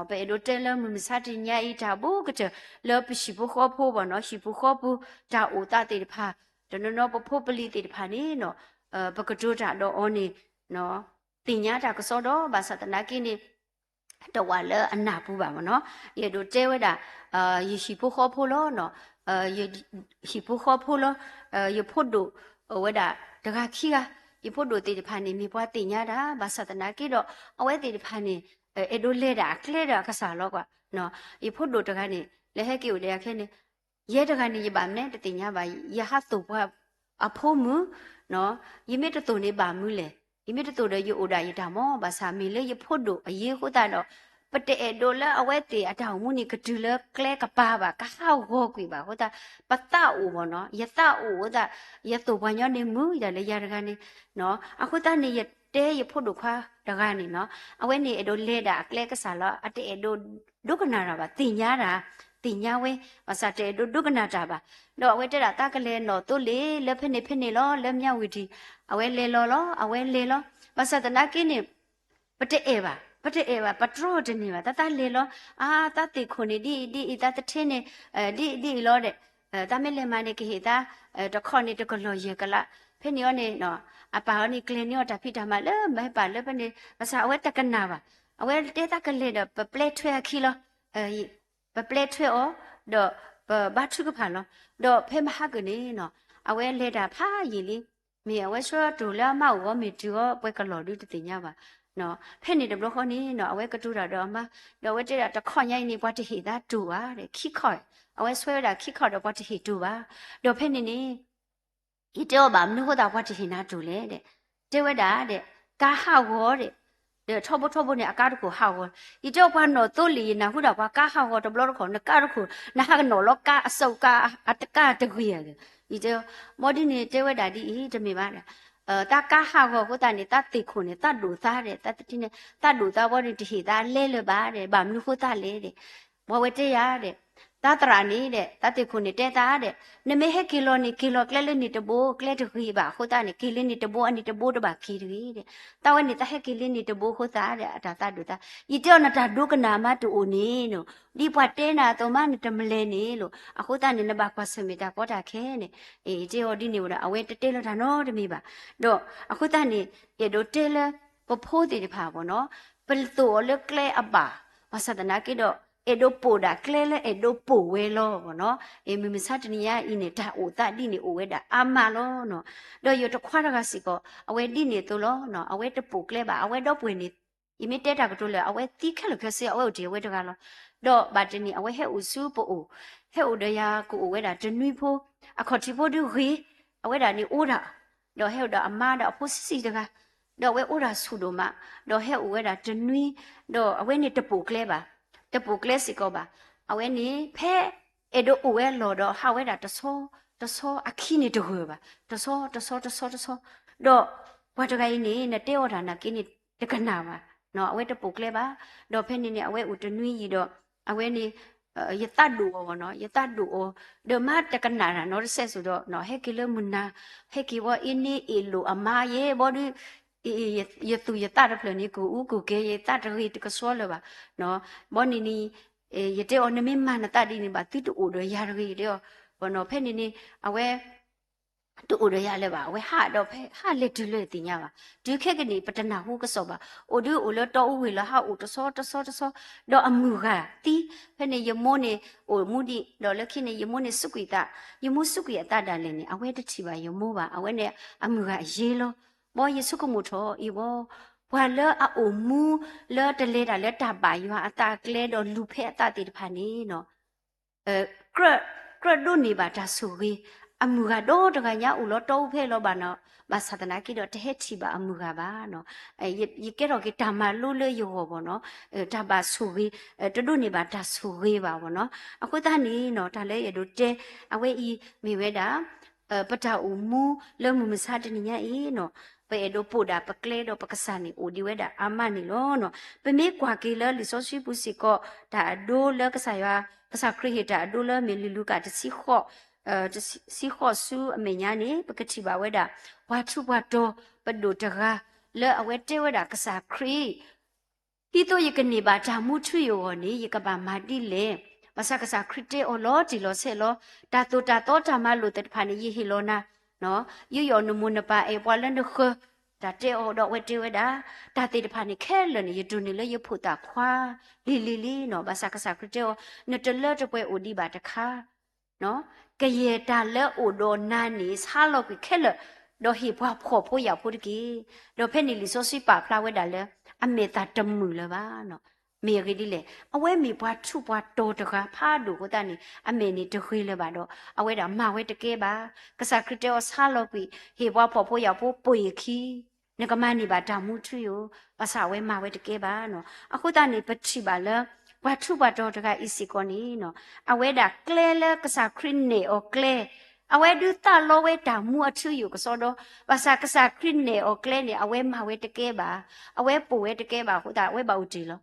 ပအဲၣ်ဒိးတဲလၢမုၢ်မဆါတနံၤညါအံၤ တၢ်ဘူးကတၢၢ်လၢပဟံၣ်ဖိဃီဖိဘၣ်နီၤ, ဟံၣ်ပူၤဃီပူၤ တၢ်အိၣ်သးသ့ၣ်တဖၣ်, တနီၤနီၤပဖိပလံၤသ့ၣ်တဖၣ်န့ၣ်နီၤ ပကတိၤတၢ်ဒီးအီၤန့ၣ် သ့ၣ်ညါတၢ်ကစီဒီး ဘၣ်ဆၣ်သနာ်က့န့ၣ် တဝးလၢအနၢ်ပူၤဘၣ်မ့ၢ်နီၤ. ယအဲၣ်ဒိးတဲဝဲဒၣ် ယဟံၣ်ဖိဃီဖိလီၤ, ယဟံၣ်ဖိဃီဖိလီၤ, ယဖိဒိၣ်ဝဲဒၣ်တဂၤခံဂၤ, ယဖိဒိၣ်သ့ၣ်တဖၣ်န့ၣ် မ့ၢ်ပှၤသ့ၣ်ညါတၢ် ဘၣ်ဆၣ်သနာ်က့ဒီး အဝဲသ့ၣ်တဖၣ်န့ၣ် အဲၣ်ဒိးလဲၤဒၣ်အကျဲဒီးအကစၢ်လီၤကွၢ်. ယဖိဒိၣ်တဂၤန့ၣ် လဲၤဟဲက့ၤအိၣ်ဒီးယၤခဲန့ၣ် ယဲတဂၤန့ၣ် ယဘၣ်မနုၤတသ့ၣ်ညါဘၣ်, ယဟးသိၣ်ပှၤအဖိမုၣ်, ယမ့ၢ်တသိၣ်န့ၣ်ဘၣ်မနုၤလဲၣ်, ယမ့ၢ်တသိၣ်ဒီးယအိၣ်ဒၣ်ယတၢ်မၤ, ဘၣ်ဆၣ်မ့ၢ်လၢယဖိဒိၣ်အဃိသတးဒီး ပတအဲၣ်ဒိးလၢအဝဲသ့ၣ်အတၢ်အိၣ်မူန့ၣ်ကတုၤလၢကျဲကပၤဘၣ်, ကဟးဂီၤကွံာ်ဘၣ်အဃိသတး ပသးအိၣ်မ့ၢ်နီၤ, ယသးအိၣ်အဃိသတး ယသိၣ်ပှၤညီန့ၣ်မုာ်ဒၣ်လၢယၤတဂၤန့ၣ်, အဃိသတးန့ၣ် ယတဲယဖိဒိၣ်ခွါတဂၤန့ၣ်နီၤ, အဝဲန့ၣ်အဲၣ်ဒိးလဲၤဒၣ်အကျဲကစၢ်လီၤ, အတအဲၣ်ဒိးဒိကနၣ်တၢ်ဘၣ်, သ့ၣ်ညါတၢ်, သ့ၣ်ညါဝဲ, ဘၣ်ဆၣ်တအဲၣ်ဒိးဒိကနၣ်တၢ်ဘၣ်. ဒီးအဝဲတဲဒၣ်သးကလဲၤနီၣ်သိလ့ၣ်လၢဖဲန့ၣ်ဖဲန့ၣ်လီၤ, လၢမၠၣ်ဝတံၣ်, အဝဲလဲၤလီၤလီၤ, အဝဲလဲၤလီၤ, ဘၣ်ဆၣ်သနာ်က့န့ၣ် ပတအဲၣ်ဘၣ်, ပတအဲၣ်ဘၣ်, ပတြီတန့ၢ်ဘၣ်, သးသးလဲၤလီၤ, အါ သးသ့ၣ်ခိၣ်န့ၣ်ဒ်အံၤဒ်အံၤ, သးသထ့န့ၣ် ဒ်အံၤဒ်အံၤလီၤဒီး သးမ့ၢ်လဲၤမၤန့ၣ်ကဟ့ၣ်သး တခီန့ၣ်တကလီၢ်ယဲၢ်ကလး, ဖဲန့ၣ်အီၤန့ၣ် အပၢ်အီၤန့ၣ်ကျဲၤန့ၢ်အီၤတၢ်ဖံးတၢ်မၤလၢမဟဲပာ်လၢဖဲန့ၣ်, ဘၣ်ဆၣ်အဝဲတကနၣ်ဘၣ်, အဝဲတဲသးကလဲၤဒီး ပပျဲထွဲအခံလီၤ, ပပျဲထွဲအီၤ, ဒီးပဘါထုကဖၣ်လီၤ. ဒီးဖဲမဟါကၢၣ်န့ၣ်နီၤ အဝဲလဲၤတၢ်ဖးယံာ်လံ, မ့ၢ်အဝဲဆှၢတိၢ်လၢအမါအိၣ်ဂီၢ် မ့ၢ်တုၤအီၤပှဲၤကလီၢ်ဒုတသ့ၣ်ညါဘၣ်. ဖဲန့ၣ်တဘျီဃီန့ၣ်နီၤ အဝဲကတိၤတၢ်ဒီးအမါ, ဒီးအဝဲတဲဒၣ်တခီညါအံၤန့ၣ် ပှၤတဟ့ၣ်သးတိၢ်ဘၣ်ဒီး ခံခီ, အဝဲဆွဲဝဲဒၣ်ခံခီဒီးပှၤတဟ့ၣ်တိၢ်ဘၣ်. ဒီးဖဲန့ၣ်န့ၣ် ယတဲအီၤဘၣ်မနုၤဃိသတးပှၤတဟ့ၣ်နၤတိၢ်လဲၣ်ဒီး, တဲဝဲဒၣ်ဒီး ကါဟးဂီၤဒီး, ဒီးထီဘိထီဘိန့ၣ် အကါတခိၣ်ဟးဂီၤ, ယတဲအီၤပှၤနီၣ်သိလ့ၣ် ယနၢ်ဟူဒၣ်ပှၤကါဟးဂီၤတဘျီတခီၣ် နကါတခိၣ် နဟးကနီၣ်လီၤကါအစၢကါအတကါတဂ့ၤဧါ, ယတဲအီၤ, ဘီဒ်န့ၣ်တဲဝဲဒၣ်ဒ်အံၤ တမ့ၢ်ဘၣ်ဒီး, သးကါဟးဂီၤအဃိသတးန့ၣ် သးသ့ၣ်ခိၣ်န့ၣ် သးဒိၣ်သါဒီး သးသထ့န့ၣ် သးဒိၣ်သါဘီန့ၣ် တဟ့ၣ်သးလဲလၢၤဘၣ်ဒီး ဘၣ်မနုၤဃိသတးလဲၣ်ဒီး, ပှၤဝဲတဲယၤဒီး, သးသရၣ်န့ၣ်ဒီး သးသ့ၣ်ခိၣ်န့ၣ်တဲသးဒီး နမ့ၢ်ဟဲက့ၤလီၤန့ၣ် က့ၤလီၤကျဲလၢန့ၣ်တဘိ ကျဲတဂ့ၤဘၣ်အဃိသတးန့ၣ် က့ၤလၢန့ၣ်တဘိ အန့ၣ်တဘိတဘၣ်က့ၤတဂ့ၤဒီး သးဝဲန့ၣ် သးဟဲက့ၤလၢန့ၣ်တဘိအဃိသတးဒီး အတၢ်သးဒိၣ်သး ယတဲအီၤ နတၢ်ဒိကနၣ်မးတအိၣ်န့ၣ်နီၤ ဒ်ပှၤတဲနၤအသိးမး နတမလဲၤန့ၣ်လီၤ. အဃိသတးန့ၣ် နဘၣ်ကွၢ်ဆၢၣ်မဲာ်တၢ်ကီတၢ်ခဲန့ၣ် ယတဲအီၤဒ်န့ၣ်ဝဲဒီး အဝဲတတဲလီၤတၢ်နီတမံၤဘၣ်. ဒီးအဃိသတးန့ၣ် ယအဲၣ်ဒိးတဲလၢ ပဖိသ့ၣ်တဖၣ်ဘၣ်နီၤ ပသိၣ်အီၤလၢကျဲအဘၣ် ဘၣ်ဆၣ်သနာ်က့ဒီး အဲၣ်ဒိးပိာ်ဒၣ်ကျဲလၢအဲၣ်ဒိးပိာ်ဝဲလီၤဘၣ်နီၤ. မုၢ်မဆါတနံၤညါအံၤန့ၣ် တၢ်အိၣ်သးဒ်န့ၣ်အိၣ်ဝဲဒၣ်အါမးလီၤနီၤ. ဒီးယတခွါတဂၤစ့ၢ်ကီး အဝဲဒ်န့ၣ်အသိးလီၤ. အဝဲတပိာ်ကျဲဘၣ် အဝဲဒီပုၢ်ဝဲၢ်န့ၣ် ယမ့ၢ်တဲတၢ်ကတိၤလၢ အဝဲသံခဲလၢာ်ခဲဆ့ အဝဲအိၣ်တ့ၢ်အဝဲတဂၤလီၤ. ဒီးဘၣ်တနံၤ အဝဲဟဲအိၣ်ဆူပအိၣ် ဟဲအိၣ်ဒီးယၤကအိၣ်ဝဲဒၣ်တနွံဖိ အခီၣ်ထံးဖိဒုဂ့ၤ အဝဲဒၣ်န့ၣ်အိၣ်ဒၣ် ဒီးဟဲအိၣ်ဒီးအမါဒီးအဖိဆံးဆံးတဂၤ ဒီးအဝဲအိၣ်ဒၣ်ဆူၣ်ဒိၣ်မး ဒီးဟဲအိၣ်ဝဲဒၣ်တနွံ ဒီးအဝဲန့ၣ်တပိာ်ကျဲဘၣ် တပိာ်ကျဲစ့ၢ်ကီးဘၣ်. အဝဲန့ၣ် ဖဲအဲၣ်ဒိးအိၣ်ဝဲအလီၢ်ဒီး ဟးဝဲဒၣ်တဆီ တဆီအခံန့ၣ်တဂၢၢ်ဘၣ် တဆီ တဆီ တဆီ တဆီ ဒီးပှၤတဂၤအံၤန့ၣ် နတဲအီၤတၢ်နာ်က့န့ၣ် တကနၣ်ဘၣ် အဝဲတပိာ်ကျဲဘၣ်. ဒီးဖဲန့ၣ်န့ၣ် အဝဲအိၣ်တနွံယံာ်ဒီး အဝဲန့ၣ် ယသးဒိၣ်အီၤဘၣ်နီၤ ယသးဒိၣ်အီၤ ဒီးမ့ၢ်တကနၣ်တၢ်နီတစဲးစိၤဒီး ဟဲက့ၤလၢမုၢ်နၤ ဟဲက့ၤဝဲအ့န့အ့ၣ်လိာ်အမါယဲ ဘီဒု ယသူၣ်ယသးတဖျၢၣ်န့ၣ် ကအိၣ်ကအိၣ်ကဲ ယသးတဂ့ၤတကဆှီလၢၤဘၣ်. ဘီန့ၣ်န့ၣ် ယတဲအီၤ နမ့ၢ်မၤနသးဒ်န့ၣ်ဘၣ် သုတအိၣ်ဒီးယၤတဂ့ၤ ယတဲအီၤဘၣ်နီၤ. ဖဲန့ၣ်န့ၣ် အဝဲ တအိၣ်ဒီးယၤလၢၤဘၣ် အဝဲဟးဒီးဖဲ ဟးလဲၤတုၤလၢသ့ၣ်ညါဘၣ် တုၤခဲကနံၣ် ပတနၢ်ဟူကစီၣ်ဘၣ် အိၣ်ဒုးအိၣ်လၢတီအူဝ့ၢ်လီၤ ဟးအိၣ်တဆီတဆီတဆီ ဒီးအမုၢ်ဂၤသံ ဖဲန့ၣ်ယမိၢ်န့ၣ် အိၣ်မူဒံး ဒီးလၢခံန့ၣ် ယမိၢ်န့ၣ်စူးကွံာ်အသး ယမိၢ်စူးကွံာ်အသးဒၣ်လဲာ်န့ၣ် အဝဲတထံၣ်ဘၣ်ယမိၢ်ဘၣ် အဝဲန့ၣ်အမုၢ်ဂၤအယ့လီၤ. ဘီယဆိကမိၣ်ထီၣ်အံၤဘီ ပှၤလၢအအိၣ်မူလၢတလဲၤတၢ်လၢတၢ်ဘၣ်ယွၤအသးအကျဲဒီးလူၤဖဲအသးသ့ၣ်တဖၣ်န့ၣ် ကြၢးဒိးန့ၢ်ဘၣ်တၢ်ဆိၣ်ဂ့ၤ အမုၢ်ဂၤဒီတဂၤညါအိၣ်လီၤတီအူဖဲလီၤဘၣ်နီၤ ဘၣ်ဆၣ်သနာ်က့ဒီးတဟဲထံၣ်ဘၣ်အမုၢ်ဂၤဘၣ်နီၤ. ယကဲထီၣ်က့ၤတၢ်မၤလိလၢယဂီၢ်ဘၣ်နီၤ တၢ်ဘၣ်ဆိၣ်ဂ့ၤ တဒိးန့ၢ်ဘၣ်တၢ်ဆိၣ်ဂ့ၤဘၣ်ဘၣ်နီၤ. အဃိသတးန့ၣ်နီၤ တၢ်လၢယအဲၣ်ဒိးတဲ အဝဲအံၤမ့ၢ်ဝဲဒၣ် ပတၢ်အိၣ်မူလၢမုၢ်မဆါတနံၤညါအံၤနီၤ ပအဲၣ်ဒိးပိာ်ဒၣ်ပကျဲဒီးပကစၢ်န့ၣ် အိၣ်ဒံးဝဲဒၣ်အါမးန့ၣ်လီၤ. ပမ့ၢ်ကွၢ်က့ၤလၢလံာ်စီဆှံပူၤစ့ၢ်ကီး တၢ်အဒိလၢကစၢ်ယွၤ ကစၢ်ခရံာ်ဟ့ၣ်တၢ်အဒိလၢမ့ၢ်လံာ်လူၤကၣ်တဆံဃိး တဆံဃိးဆူအမဲာ်ညါန့ၣ် ပကထံၣ်ဘၣ်ဝဲဒၣ် ပှၤထူးပှၤတီၤပဒိၣ်တဂၤ လၢအဝဲတဲဝဲဒၣ်ကစၢ်ခရံာ် ဒ်သိးယကန့ၢ်ဘၣ်တၢ်မူထူယိာ်အဂီၢ်န့ၣ် ယကဘၣ်မၤဒ်လဲၣ်. ဘၣ်ဆၣ်ကစၢ်ခရံာ်တဲအီၤလီၤတံၢ်လီၤဆဲးလီၤ. တၢ်သိၣ်တၢ်သီတၢ်မၤလိာ်သ့ၣ်တဖၣ်န့ၣ် ယဟ့ၣ်လီၤနၤ, ယုယီၣ်နမိၢ်နပၢ်အဲၣ်ပှၤလၢနဃၢၤ, တၢ်တဲအီၤဒီးအဝဲတဲဝဲဒၣ်, တၢ်သ့ၣ်တဖၣ်န့ၣ်ခဲလၢာ်န့ၣ် ယဒိးန့ၢ်လၢယဖိသၣ်ခွါလံၤလံၤလံနီၤ. ဘၣ်ဆၣ်ကစၢ်ခရံာ်တဲအီၤ, နတလၢတပှဲၤအိၣ်ဒံးဘၣ်တခါ ကယဲၢ်တၢ်လၢအိၣ်ဒီးနၤန့ၣ် ဆါလီၤကွံာ်ခဲလၢာ်, ဒီးဟ့ၣ်ပှၤဖှီၣ်ဖိယာ်ဖိတက့ၢ်. ဒီးဖဲန့ၣ်လံာ်စီဆှံပာ်ဖျါဝဲဒၣ်လၢ အမဲာ်သၣ်တမုာ်လၢၤဘၣ်. မ့ၢ်အဂ့ၢ်ဒ်လဲၣ်, အဝဲမ့ၢ်ပှၤထူးပှၤတီၤတဂၤဖးဒိၣ်အဃိသတးန့ၣ် အမဲာ်န့ၣ်တဂ့ၤလၢၤဘၣ်ဒီး အဝဲဒၣ်မၤဝဲတကဲဘၣ်. ကစၢ်ခရံာ်တဲအီၤဆါလီၤကွံာ်, ဟ့ၣ်ပှၤဖှီၣ်ဖိယာ်ဖိပှ့ၤအခံ နကမၤန့ၢ်ဘၣ်တၢ်မူထူယိာ်, ဘၣ်ဆၣ်အဝဲမၤဝဲတကဲဘၣ်နီၤ. အဃိသတးန့ၣ် ပထံၣ်ဘၣ်လၢ ပှၤထူးပှၤတီၤတဂၤအံၤစ့ၢ်ကီးန့ၣ်နီၤ, အဝဲဒၣ်ကျဲလၢကစၢ်ခရံာ်နဲၣ်အီၤကျဲ, အဝဲဒုးသးလီဝဲတၢ်မူအထူယိာ်ကစီဒီ, ဘၣ်ဆၣ်ကစၢ်ခရံာ်နဲၣ်အီၤကျဲန့ၣ် အဝဲမၤဝဲတကဲဘၣ်, အဝဲပိာ်ဝဲတကဲဘၣ်အဃိသတး အဝဲဘၣ်အိၣ်တ့ၢ်လီၤ.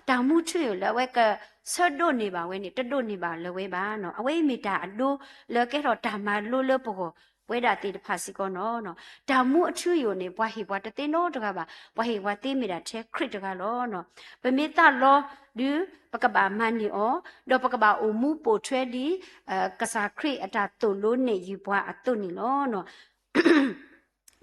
တၢ်မူထူယိာ်လၢအဝဲကဆၢဒိးန့ၢ်ဘၣ်ဝဲန့ၣ် တဒိးန့ၢ်ဘၣ်လၢၤဝဲဘၣ်နီၤ. အဝဲအံၤမ့ၢ်တၢ်အဒိလၢကဲထီၣ်တၢ်မၤလိလၢပဂီၢ်ဝဲဒၣ်သ့ၣ်တဖၣ်စ့ၢ်ကီးနီၤ. တၢ်မူအထူယိာ်န့ၣ် ပှၤဟ့ၣ်ပှၤတသ့နီတဂၤဘၣ်, ပှၤဟ့ၣ်ပှၤသ့မ့ၢ်ဒၣ်ထဲခရံာ်တဂၤလီၤ. ပမ့ၢ်သးလီဒုး ပကဘၣ်မၤန့ၢ်အီၤ, ဒီးပကဘၣ်အိၣ်မူပိာ်ထွဲဒ် ကစၢ်ခရံာ်အတၢ်သိၣ်လိနဲၣ်ယုာ်ပှၤအသိးန့ၣ်လီၤ.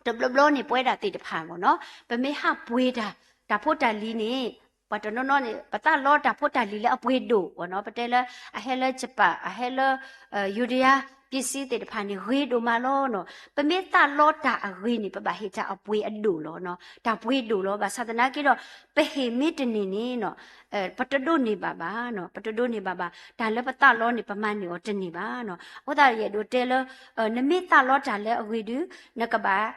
တဘျီဘျီန့ၣ် ပဝဲဒၣ်သ့ၣ်တဖၣ်မ့ၢ်နီၤ, ပမ့ၢ်ဟးပှ့ၤတၢ် တၢ်ဖိတၢ်လံၤန့ၣ်, ပှၤတနီၤနီၤန့ၣ် ပသးလီတၢ်ဖိတၢ်လံၤလၢအပှ့ၤဒိၣ်နီၤ, ပတဲလၢ အဟဲလၢ Japan အဟဲလၢ ယူဒယါ ပ့စံသ့ၣ်တဖၣ်န့ၣ် ဂ့ၤဒိၣ်မးလီၤနီၤ. ပမ့ၢ်သးလီတၢ်အဂ့ၤန့ၣ် ပဘၣ်ဟ့ၣ်တၢ်အပှ့ၤအဒိၣ်လီၤနီၤ, တၢ်ပှ့ၤဒိၣ်လီၤ. ဘၣ်ဆၣ်သနာ်က့ဒီး ပဟ့ၣ်မ့ၢ်တန့ၢ်န့ၣ်နီၤ ပတဒိးန့ၢ်ဘၣ်ဘၣ်နီၤ, ပတဒိးန့ၢ်ဘၣ်ဘၣ်. တၢ်လၢပသးလီန့ၣ် ပမၤန့ၢ်အီၤတန့ၢ်ဘၣ်နီၤ. အဃိသတးယအဲၣ်ဒိးတဲလၢ နမ့ၢ်သးလီတၢ်လၢအဂ့ၤဒုး နကဘၣ်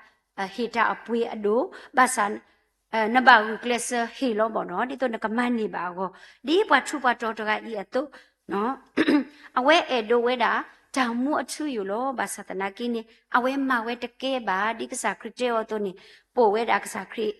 ဟ့ၣ်တၢ်အပှ့ၤအဒိၣ်, ဘၣ်ဆၣ် နဘၣ်ဂုာ်ကျဲးစၢးဟ့ၣ်လီၤဘၣ်နီၤ, ဒ်သိးနကမၤန့ၢ်ဘၣ်အဂီၢ်, ဒ်ပှၤထူးပှၤတီၤတဂၤအံၤအသိး အဝဲအဲၣ်ဒိးဝဲဒၣ် တၢ်မူအထူယိာ်လီၤ. ဘၣ်ဆၣ်သနာ်က့န့ၣ် အဝဲမၤဝဲတကဲဘၣ်, ဒ်ကစၢ်ခရံာ်တဲအီၤအသိးန့ၣ် ပိာ်ဝဲဒၣ်ကစၢ်ခရံာ်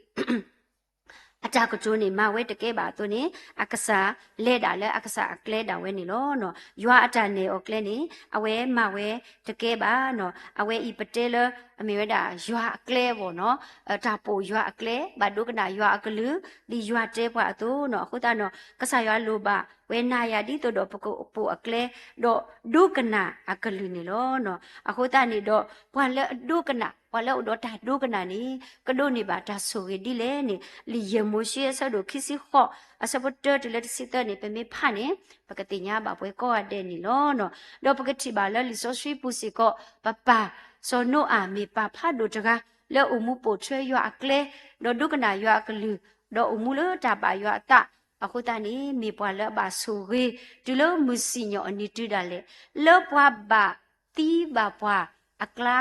အတၢ်ကတိၤန့ၣ် မၤဝဲတကဲဘၣ်အသိးန့ၣ် အကစၢ်လဲၤဒၣ်လၢအကစၢ်အကျဲဒၣ်ဝဲန့ၣ်လီၤ. ယွၤအတၢ်နဲၣ်အီၤကျဲန့ၣ် အဝဲမၤဝဲတကဲဘၣ်. အဝဲအံၤပတဲလၢ အမ့ၢ်ဝဲဒၣ်ယွၤအကျဲဘၣ်နီၤ, တၢ်ပိာ်ယွၤအကျဲ ဘၣ်ဒိကနၣ်ယွၤအကလုၢ် ဒ်ယွၤတဲပှၤအသိးနီၤ. အဃိသတးနီၤ ကစၢ်ယွၤလိၣ်ဘၣ်ဝဲနၤယၤဒ်သိးဒီးပကပိာ်အကျဲ ဒီးဒိကနၣ်အကလုၢ်န့ၣ်လီၤ. အဃိသတးန့ၣ်ဒီး ပှၤလၢအဒိကနၣ် ပှၤလၢအအိၣ်ဒီးတၢ်ဒိကနၣ်န့ၣ် ကဒိးန့ၢ်ဘၣ်တၢ်ဆိၣ်ဂ့ၤဒ်လဲၣ်န့ၣ် လံာ်ယဲၢ်မိၤၡ့အဆၢဒိၣ်ခံဆံဃိး အဆၢဖိတၢတုၤလၢတဆံသၢန့ၣ် ပမ့ၢ်ဖးန့ၣ် ပကသ့ၣ်ညါဘၣ်ပှဲၤကိးဂၤဒဲးန့ၣ်လီၤ. ဒီးပကထံၣ်ဘၣ်လၢလံာ်စီဆှံပူၤစ့ၢ်ကီး ပပၢ်စီၤနိအၤမ့ၢ်ပၢ်ဖးဒိၣ်တဂၤ လၢအိၣ်မူပိာ်ထွဲယွၤအကျဲ ဒီးဒိကနၣ်ယွၤအကလုၢ် ဒီးအိၣ်မူလၢတၢ်ဘၣ်ယွၤအသး အဃိသတးန့ၣ် မ့ၢ်ပှၤလၢအဘၣ်ဆိၣ်ဂ့ၤ တုၤလၢမုၢ်စံၣ်ညီၣ်အနံၤတုၤဒၣ်လဲာ် လၢပှၤဘၣ်သံဘၣ်ပှၢ်အကျါ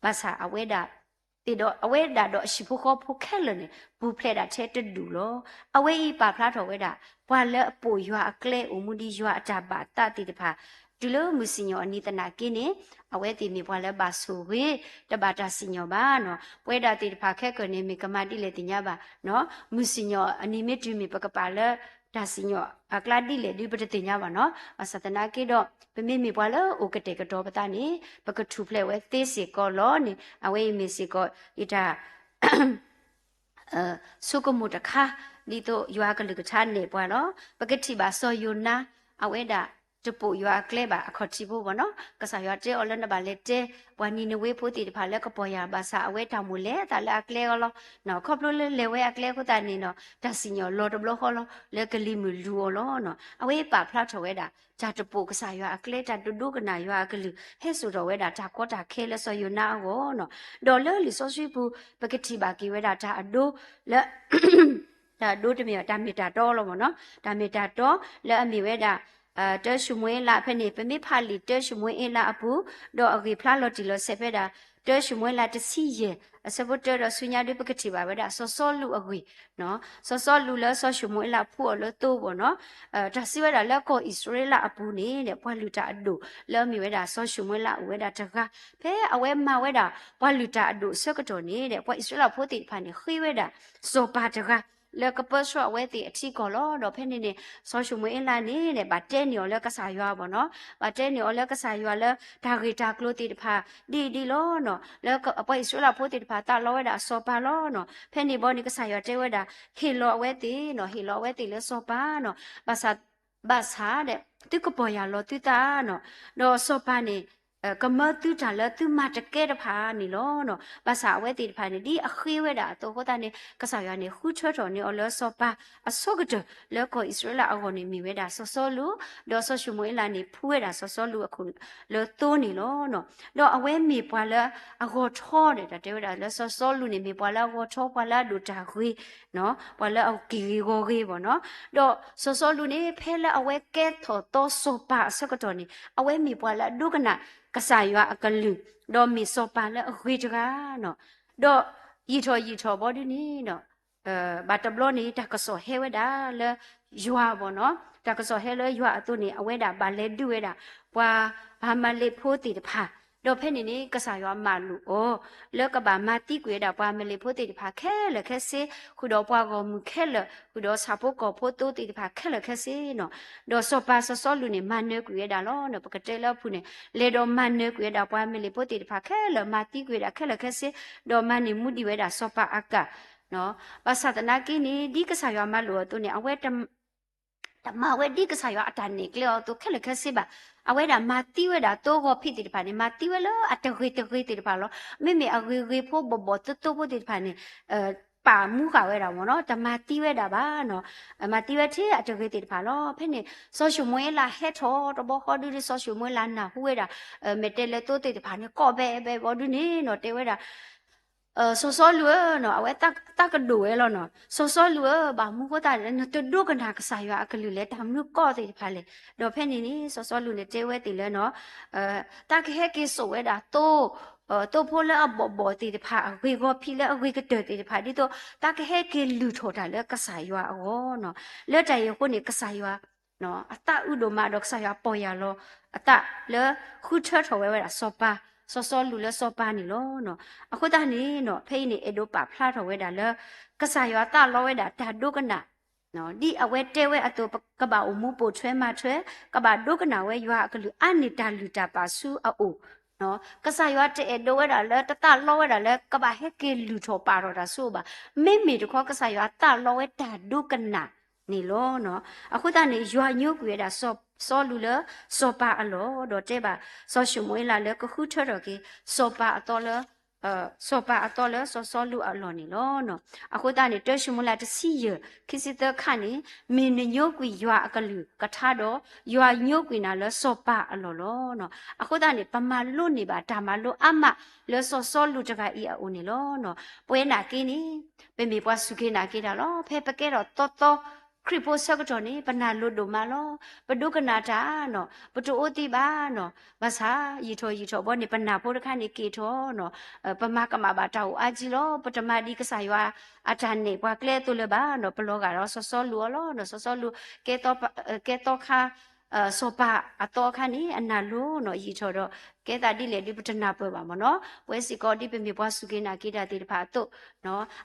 ဘၣ်ဆၣ်အဝဲဒၣ်သ့ၣ်ဒီး အဝဲဒၣ်ဒီးအဟံၣ်ဖိဃီဖိခဲလၢာ်န့ၣ် ပူၤဖျဲးဒၣ်ထဲတဒူၣ်လီၤ. အဝဲအံၤပာ်ဖျါထီၣ်ဝဲဒၣ် ပှၤလၢအပိာ်ယွၤအကျဲအိၣ်မူဒ်ယွၤအတၢ်ဘၣ်သးသ့ၣ်တဖၣ် တုၤလၢမုၢ်စံၣ်ညီၣ်အနံၤသနာ်က့န့ၣ် အဝဲသ့ၣ်မ့ၢ်ပှၤလၢဘၣ်ဆိၣ်ဂ့ၤ တဘၣ်တၢ်စံၣ်ညီၣ်ဘၣ်နီၤ. ပဝဲဒၣ်သ့ၣ်တဖၣ်ခဲကၢၢ်န့ၣ် မ့ၢ်ကမၤဒ်လဲၣ်သ့ၣ်ညါဘၣ်နီၤ. မုၢ်စံၣ်ညီၣ်အနံၤမ့ၢ်တုၤမ့ၢ်ပကပာ်လၢ တၢ်စံၣ်ညီၣ်အကျါဒ်လဲၣ်ဒုးပတသ့ၣ်ညါဘၣ်နီၤ. ဘၣ်ဆၣ်သနာ်က့ဒီး ပမ့မ့ၢ်ပှၤလၢအိၣ်ကတဲာ်ကတီၤပသးန့ၣ် ပကထူၣ်ဖျဲးဝဲသ့စ့ၢ်ကီးလီၤန့ၣ် အဝဲအံၤမ့ၢ်စ့ၢ်ကီး ယတၢ် ဆိကမိၣ်တခါ ဒ်သိးယွၤကလုၢ်ကထါနဲၣ်ပှၤလီၤ. ပကထံၣ်ဘၣ်စီၤယိၤနါ အဝဲဒၣ်တပိာ်ယွၤအကျဲဘၣ်အခီၣ်ထံးဖိဘၣ်နီၤ. ကစၢ်ယွၤတဲအီၤလၢနဘၣ်လဲၤတဲ ပှၤနံၤနဝ့ဖိသ့ၣ်တဖၣ်လၢကပီၢ်ယၢ်ဘၣ်ဆၣ် အဝဲတၢ်မိၣ်လဲၤအသးလၢအကျဲအီၤလီၤ. ခီဖျိလၢလဲၤဝဲအကျဲအဃိသတးန့ၣ်ဒီး တၢ်စံၣ်ညီၣ်လီၤတဘျီဃီလီၤ လၢကလံၤမုၢ်လူၤအီၤလီၤ. အဝဲပာ်ဖျါထီၣ်ဝဲဒၣ် တၢ်တပိာ်ကစၢ်ယွၤအကျဲ တၢ်တဒိကနၣ်ယွၤအကလုၢ် ဟဲစိာ်ထီၣ်ဝဲဒၣ်တၢ်ကီတၢ်ခဲလၢစီၤယိၤနါအဂီၢ်နီၤ. ဒီးလၢလံာ်စီဆှံပူၤ ပကထံၣ်ဘၣ်က့ၤဝဲဒၣ်တၢ်အဒိလၢ တၢ်အဒိတမ့ၢ်ဘၣ် တၢ်မ့ၢ်တၢ်တီလီၤမ့ၢ်နီၤ. တၢ်မ့ၢ်တၢ်တီလၢအမ့ၢ်ဝဲဒၣ် တၢၡမူၤအ့လးဖဲန့ၣ် ပမ့ၢ်ဖးလံာ်တၢၡမူၤအ့လးအပူၤ ဒီးအဂ့ၢ်ဖျါလီၤတံၢ်လီၤဆဲးဖဲဒၣ် တၢၡမူၤအ့လးတဆံယဲၢ် အဆၢဖိတၢဒီးဆူညါဒုး ပကထံၣ်ဘၣ်ဝဲဒၣ်စီၤစီလူးအဂ့ၢ် စီၤစီလူးလၢစီၤၡမူၤအ့လးဖှူအီၤလၢသိဘၣ်နီၤ. တၢ်စံးဝဲဒၣ်လၢကီၢ်အံၣ်စရ့လးအပူၤန့ၣ်ဒီး ပှၤလုၢ်တၢ်အဒိၣ်လၢအမ့ၢ်ဝဲဒၣ်စီၤၡမူၤအ့လးအိၣ်ဝဲဒၣ်တဂၤ ဖဲအဝဲမၤဝဲဒၣ်ပှၤလုၢ်တၢ်အဒိၣ်အဆၢကတီၢ်န့ၣ်ဒီး ပှၤအံၣ်စရ့လးဖိသ့ၣ်တဖၣ်န့ၣ် ဃ့ဝဲဒၣ်စီၤပၤတဂၤ လၢကပၢဆှၢအဝဲသ့ၣ်အထံကီၢ်လီၤ. ဒီးဖဲန့ၣ်န့ၣ် စီၤၡမူၤအ့လးန့ၣ်ဒီး ဘၣ်တဲန့ၢ်အီၤလၢကစၢ်ယွၤဘၣ်နီၤ. ဘၣ်တဲန့ၢ်အီၤလၢကစၢ်ယွၤလၢတၢ်ဂ့ၢ်တၢ်ကျိၤသ့ၣ်တဖၣ် ဒ်အံၤဒ်အံၤလီၤနီၤ. လၢပှၤအံၣ်စရ့လးဖိသ့ၣ်တဖၣ်သးလီဝဲဒၣ်အစီၤပၤလီၤနီၤ. ဖဲန့ၣ်ဘီန့ၣ် ကစၢ်ယွၤတဲဝဲဒၣ် ဟ့ၣ်လီၤအဝဲသ့ၣ်နီၤ, ဟ့ၣ်လီၤအဝဲသ့ၣ်လၢစီၤပၤနီၤ. ဘၣ်ဆၣ် ဘၣ်ဆၣ်ဒီး သုကပီၢ်ယၢ်လီၤသုသးနီၤ. ဒီးစီၤပၤန့ၣ် ကမၢသုတၢ်လၢသုမၤတကဲတဖၣ်န့ၣ်လီၤနီၤ. ဘၣ်ဆၣ်အဝဲသ့ၣ်တဖၣ်န့ၣ် ဒ်အဃ့ဝဲဒၣ်အသိးအဃိသတးန့ၣ် ကစၢ်ယွၤန့ၣ် ဃုထၢထီၣ်န့ၢ်အီၤလၢစီၤပၤအဆိကတၢၢ် လၢကီၢ်အံၣ်စရ့လးအဂီၢ်န့ၣ် မ့ၢ်ဝဲဒၣ်စီၤစီလူး, ဒီးစီၤၡမူၤအ့လးန့ၣ် ဖှူဝဲဒၣ်စီၤစီလူးအခိၣ်လၢသိန့ၣ်လီၤနီၤ. ဒီးအဝဲမ့ၢ်ပှၤလၢအဂီၤထီဒီး တၢ်တဲဝဲဒၣ်လၢစီၤစီလူးန့ၣ် မ့ၢ်ပှၤလၢအဂီၤထီ ပှၤလၢအဒိၣ်တၢ်ဂ့ၤ ပှၤလၢအက့ၢ်ဂ့ၤဂီၤဂ့ၤဘၣ်နီၤ. ဒီးစီၤစီလူးန့ၣ် ဖဲလၢအဝဲကဲထီၣ်သီစီၤပၤအဆၢကတီၢ်န့ၣ် အဝဲမ့ၢ်ပှၤလၢအဒိကနၣ်ကစၢ်ယွၤအကလုၢ်, ဒီးမ့ၢ်စီၤပၤလၢအဂ့ၤတဂၤနီၤ. ဒီးယံာ်ထီၣ်ယံာ်ထီၣ်ဘီဒုန့ၣ်ဒီး ဘၣ်တဘျီန့ၣ် တၢ်ကစီၣ်ဟဲဝဲဒၣ်လၢယွၤဘၣ်နီၤ. တၢ်ကစီၣ်ဟဲလၢယွၤအသိးန့ၣ် အဝဲဒၣ်ဘၣ်လဲၤဒုးဝဲဒၣ် ပှၤအၤမၤလ့းဖိသ့ၣ်တဖၣ်, ဒီးဖဲန့ၣ်န့ၣ် ကစၢ်ယွၤမၢလိာ်အီၤ လၢကဘၣ်မၤသံကွံာ်ဝဲဒၣ်ပှၤအၤမၤလ့းဖိသ့ၣ်တဖၣ်ခဲလၢာ်ခဲဆ့, ဃုာ်ဒီးပှၤဂီၢ်မုၢ်ခဲလၢာ်, ဃုာ်ဒီးဆၣ်ဖိကီၢ်ဖိသိသ့ၣ်တဖၣ်ခဲလၢာ်ခဲဆ့နီၤ. ဒီးစီၤပၤစီၤစီလူးန့ၣ် မၤနၢၤကွံာ်ဝဲဒၣ်လီၤ. ပကတဲလၢအပူၤန့ၣ် လဲၤဒီးမၤနၢၤကွံာ်ဝဲဒၣ်ပှၤအၤမၤလ့းဖိသ့ၣ်တဖၣ်ခဲလၢာ်, မၤသံကွံာ်ဝဲဒၣ်ခဲလၢာ်ခဲဆ့, ဒီးမၤန့ၢ်မူဒံးဝဲဒၣ်စီၤပၤအကၣ် ဘၣ်ဆၣ်သနာ်က့န့ၣ် ဒ်ကစၢ်ယွၤမၢလိာ်အီၤအသိးန့ၣ် အဝဲ တမၤဝဲဒ်ကစၢ်ယွၤအတၢ်နဲၣ်ကျဲအီၤအသိးခဲလၢာ်ခဲဆ့ဘၣ်. အဝဲဒၣ်မၤသံဝဲဒၣ်သိဂီၤဖံးသ့ၣ်တဖၣ်န့ၣ် မၤသံဝဲလၢအတဂ့ၤတဂ့ၤသ့ၣ်တဖၣ်လီၤ. မ့မ့ၢ်အဂ့ၤဂ့ၤဖိဘီၣ်ဘီၣ်သိသိဖိသ့ၣ်တဖၣ်န့ၣ် ပာ်မူဃာ်ဝဲဒၣ်မ့ၢ်နီၤ, တမၤသံဝဲဒၣ်ဘၣ်နီၤ. မၤသံဝဲထဲအတဂ့ၤသ့ၣ်တဖၣ်လီၤ. ဖဲန့ၣ် စီၤၡမူၤအ့လးဟဲထီၣ်တဘျီဃီဒုဒီး စီၤၡမူၤအ့လးနၢ်ဟူဝဲဒၣ် မဲာ်တဲးလဲးသိသ့ၣ်တဖၣ်န့ၣ် ကိးဘဲဘဲဘီဒုန့ၣ်နီၤ တဲဝဲဒၣ် စီၤစီလူးဧၢနီၤ, အဝဲသးကဒိၣ်ဝဲလီၤနီၤ, စီၤစီလူးဧၢ, ဘၣ်မနုၤဃိသတးလဲၣ် နတဒိကနၣ်ကစၢ်ယွၤအကလုၢ်လဲၣ်, တၢ်မနုၤကိးသ့ၣ်တဖၣ်လဲၣ်. ဒီးဖဲန့ၣ်န့ၣ် စီၤစီလူးန့ၣ်တဲဝဲသ့ၣ်လၢနီၤ, သးကဟဲက့ၤစိာ်ဝဲဒၣ်သိ သိဖိလၢအဘီၣ်ဘီၣ်သ့ၣ်တဖၣ် အဂ့ၤဂီၤဖံးလၢအဂ့ၤကတၢၢ်သ့ၣ်တဖၣ် ဒ်သိး သးကဟဲက့ၤလုၢ်ထီၣ်တၢ်လၢကစၢ်ယွၤအဂီၢ်နီၤ. လၢတၢ်အံၤအဃိန့ၣ် ကစၢ်ယွၤ အသးအုးဒိၣ်မးဒီးကစၢ်ယွၤပီၢ်ယၢ်လီၤအသးလၢဃုထၢထီၣ်ဝဲဝဲဒၣ်စီၤပၤ စီၤစီလူးလၢစီၤပၤန့ၣ်လီၤ. အဃိသတးန့ၣ်နီၤ ဖဲအံၤန့ၣ် အဲၣ်ဒိးပာ်ဖျါထီၣ်ဝဲဒၣ်လၢ ကစၢ်ယွၤသးလီဝဲဒၣ်တၢ်ဒိကနၣ် ဒ်အဝဲတဲဝဲအသိး ပကဘၣ်အိၣ်မူပိာ်ထွဲမၤထွဲ, ကဘၣ်ဒိကနၣ်ဝဲယွၤအကလုၢ်အါန့ၢ်တၢ်လုၢ်တၢ်ပာ်ဆူအအိၣ် ကစၢ်ယွၤတအဲၣ်ဒိးဝဲဒၣ်လၢ တသးလီဝဲဒၣ်လၢ ကဘၣ်ဟဲက့ၤလုၢ်ထီၣ်ပာ်ထီၣ်တၢ်ဆူအအိၣ်ဘၣ်. မ့မ့ၢ်တခီ ကစၢ်ယွၤသးလီဝဲတၢ်ဒိကနၣ်န့ၣ်လီၤ. အဃိသတးန့ၣ် ယွၤညိကွံာ်ဝဲဒၣ်စီၤစီလူးလၢစီၤပၤအလီၢ် ဒီးတဲဘၣ် စီၤၡမူၤအ့လးလၢကဃုထၢထီၣ်က့ၤ စီၤပၤအသီလၢ စီၤပၤအသီလၢစီၤစီလူးအလီၢ်န့ၣ်လီၤ. အဃိသတးန့ၣ် တၢၡမူၤအ့လးတဆံယဲၢ် ခံဆံသၢခါန့ၣ် မ့ၢ်နညိကွံာ်ယွၤအကလုၢ်ကထါဒီး ယွၤညိကွံာ်နၤလၢစီၤပၤအလီၢ်လီၤ. အဃိသတးန့ၣ် ပမၤလိန့ၢ်ဘၣ်တၢ်မၤလိအါမးလၢစီၤစီလူးတဂၤအံၤအအိၣ်န့ၣ်လီၤ. ပဝဲနာ်က့န့ၣ် ပမ့ၢ်ပှၤစူၢ်က့ၤနာ်က့ၤတၢ်လီၤ. ဖဲပကဲထီၣ်သီသီ ခရံာ်ဖိဆၢကတီၢ်န့ၣ် ပနာ်လိၤဒိၣ်မးလီၤ. ပဒိကနၣ်တၢ်နီၤ ပတအိၣ်သံဘၣ်နီၤ. ဘၣ်ဆၣ် ယံာ်ထီၣ်ယံာ်ထီၣ်ဘီန့ၣ် ပနၢ်ဖိတခါန့ၣ်က့ၤထီၣ်နီၤ ပမၤကမၣ်ဘၣ်တၢ်အိၣ်အါကံလီၤ. ပတမၤဒ်ကစၢ်ယွၤအတၢ်နဲၣ်ပှၤကျဲအသိးလၢၤဘၣ်နီၤ. ပလီၤဂာ်ဒီးစီၤစီလူးအီၤလီၤ. စီၤစီလူး ကဲသီခါ စီၤပၤအသီအခါန့ၣ် အနာ်လိၤနီၤ ယံာ်ထီၣ်ဒီး ကဲသးဒ်လဲၣ်ဒုးပတနၢ်ပၢၢ်ဘၣ်မ့ၢ်နီၤ. ပဝဲစ့ၢ်ကီးဒ်ပမ့ၢ်ပှၤစူၢ်က့ၤနာ်က့ၤတၢ်သ့ၣ်တဖၣ်အသိး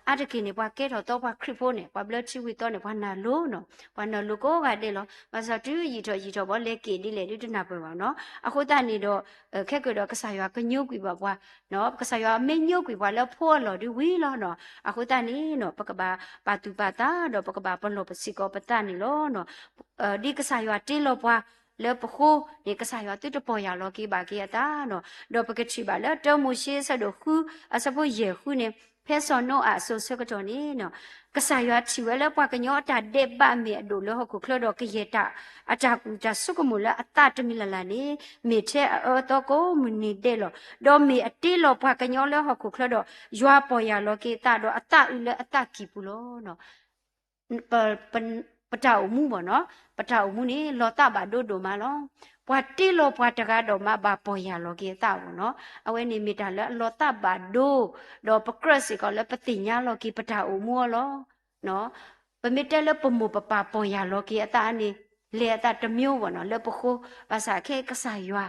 အါတက့ၢ်န့ၣ် ပှၤကဲထီၣ်သီပှၤခရံာ်ဖိန့ၣ် ပှၤဘျၢထံဝံၤသီန့ၣ် ပှၤနာ်လိၤနီၤ ပှၤနာ်လိၤကိးဂၤဒဲးလီၤ. ဘၣ်ဆၣ်တုၤယံာ်ထီၣ်ယံာ်ထီၣ်ဘီလဲၤက့ၤဒ်လဲၣ်ဒုးတနၢ်ပၢၢ်ဘၣ်နီၤ. အဃိသတးန့ၣ်ဒီး ခဲကၢၣ်ဒီးကစၢ်ယွၤကညိကွံာ်ဘၣ်ပှၤ ကစၢ်ယွၤမ့ၢ်ညိကွံာ်ပှၤလၢဖိအလီၢ်ဒုးဝံၤလီၤနီၤ. အဃိသတးန့ၣ်နီၤ ပကဘၣ်ပာ်သူၣ်ပာ်သးဒီးပကဘၣ်ပလီၢ်ပစ့ၢ်ကီးပသးန့ၣ်လီၤ. ဒ်ကစၢ်ယွၤတ့လီၤပှၤလၢပဃိန့ၣ် ကစၢ်ယွၤသုတပီၢ်ယၢ်လီၤက့ၤဘၣ်က့ၤအသးနီၤ. ဒီးပကထံၣ်ဘၣ်လၢတၢမိၤၡ့အဆၢဒိၣ်ဃု အဆၢဖိယဲၢ်ဃုန့ၣ် ဖဲစီၤနိအၤအစိၤဆၢကတီၢ်န့ၣ်နီၤ ကစၢ်ယွၤထံၣ်ဝဲလၢပှၤကညီအတၢ်ဒဲးဘးမ့ၢ်အဒိၣ်လၢဟီၣ်ခိၣ်ချၢဒီးကယဲၢ်တၢ် အတၢ်ကူၣ်တၢ်ဆိကမိၣ်လၢအသးတမံၤလၢ်လၢ်န့ၣ် မ့ၢ်ထဲအအၢအသီကိးမုၢ်နံၤဒဲးလီၤ. ဒီးမ့ၢ်အတ့လီၤပှၤကညီလၢဟီၣ်ခိၣ်ချၢဒီး ယွၤပီၢ်ယၢ်လီၤက့ၤအသးဒီးအသးအုးလၢအသးကံၢ်ပူၤလီၤ. ပ ပ ပတၢ်အိၣ်မူဘၣ်နီၤ, ပတၢ်အိၣ်မူန့ၣ် လီၤသးဘၣ်ဒိဒိၣ်မးလီၤ. ပှၤတ့လီၤပှၤတဂၤဒီးမးဘၣ်ပီၢ်ယၢ်လီၤက့ၤအသးဘၣ်နီၤ. အဝဲန့ၣ်မ့ၢ်တၢ်လၢအလီၤသးဘၣ်ဒိ, ဒီးပကြၢးစ့ၢ်ကီးလၢပသ့ၣ်ညါလီၤက့ၤပတၢ်အိၣ်မူအီၤလီၤ. ပမ့ၢ်တဲလၢပမိၢ်ပပၢ်ပီၢ်ယၢ်လီၤက့ၤအသးန့ၣ် လဲၤအသးတမံၤဘၣ်နီၤ လၢပဃိ, ဘၣ်ဆၣ်ခဲအံၤကစၢ်ယွၤ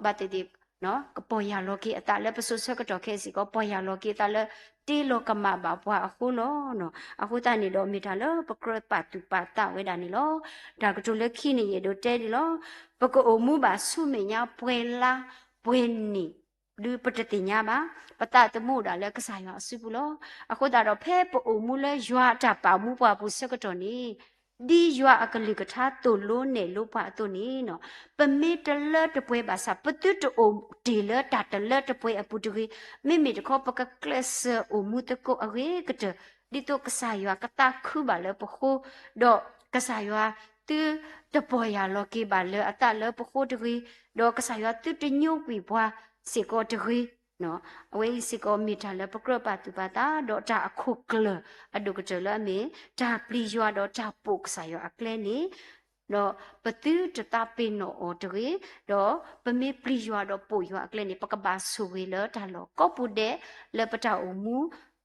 ဘၣ်သ့ၣ်သ့ၣ် ကပီၢ်ယၢ်လီၤက့ၤအသးလၢပစိၤဆၢကတီၢ်ခဲအံၤစ့ၢ်ကီး ပီၢ်ယၢ်လီၤက့ၤအသးလၢ တ့လီၤကမၣ်ဘၣ်ပှၤအဃိလီၤ. အဃိသတးန့ၣ်ဒီး မ့ၢ်တၢ်လၢပကြၢးပာ်သူၣ်ပာ်သးဝဲဒၣ်န့ၣ်လီၤ. တၢ်ကတိၤလၢခံန့ၣ် ယအဲၣ်ဒိးတဲဒ်လီၤ. ပကအိၣ်မူဘၣ်ဆူမဲာ်ညါပှဲၤလါပှဲၤနံၣ် ဒုးပတသ့ၣ်ညါဘၣ်. ပသးသမူအိၣ်ဒၣ်လၢကစၢ်ယွၤအစုပူၤလီၤ. အဃိသတးဒီးဖဲပအိၣ်မူလၢယွၤအတၢ်ပာ်မူပှၤအပူၤဆၢကတီၢ်န့ၣ် ဒ်ယွၤအကလုၢ်ကထါသိၣ်လိနဲၣ်လိပှၤအသိးန့ၣ်နီၤ, ပမ့ၢ်တလၢတပှဲၤဘၣ်ဆၣ် ပသုတအိၣ်တ့ၢ်လၢတၢ်တလၢတပှဲၤအပူၤတဂ့ၤ. မ့မ့ၢ်တခီ ပကကျဲးစၢးအိၣ်မူသကိးအဂ့ၤကတၢၢ် ဒ်သိးကစၢ်ယွၤကသးခုဘၣ်လၢပဃိ, ဒီးကစၢ်ယွၤသုတပီၢ်ယၢ်လီၤက့ၤဘၣ်လၢအသးလၢပဃိတဂ့ၤ, ဒီးကစၢ်ယွၤသုတညိကွံာ်ပှၤစ့ၢ်ကီးတဂ့ၤ အဝဲအံၤစ့ၢ်ကီးမ့ၢ်တၢ်လၢပကြၢးပာ်သူၣ်ပာ်သး ဒီးတၢ်အခိၣ်ကျၢၢ်အဒိၣ်ကတၢၢ်လၢအမ့ၢ် တၢ်ပျံၤယွၤဒီးတၢ်ပိာ်ကစၢ်ယွၤအကျဲန့ၣ်, ဒီးပသုတသးပ့ၤနီၣ်အီၤတဂ့ၤ, ဒီးပမ့ၢ်ပျံၤယွၤဒီးပိာ်ယွၤအကျဲန့ၣ် ပကဘၣ်ဆိၣ်ဂ့ၤလၢတၢ်လီၢ်ကိးပူၤဒဲး လၢပတၢ်အိၣ်မူ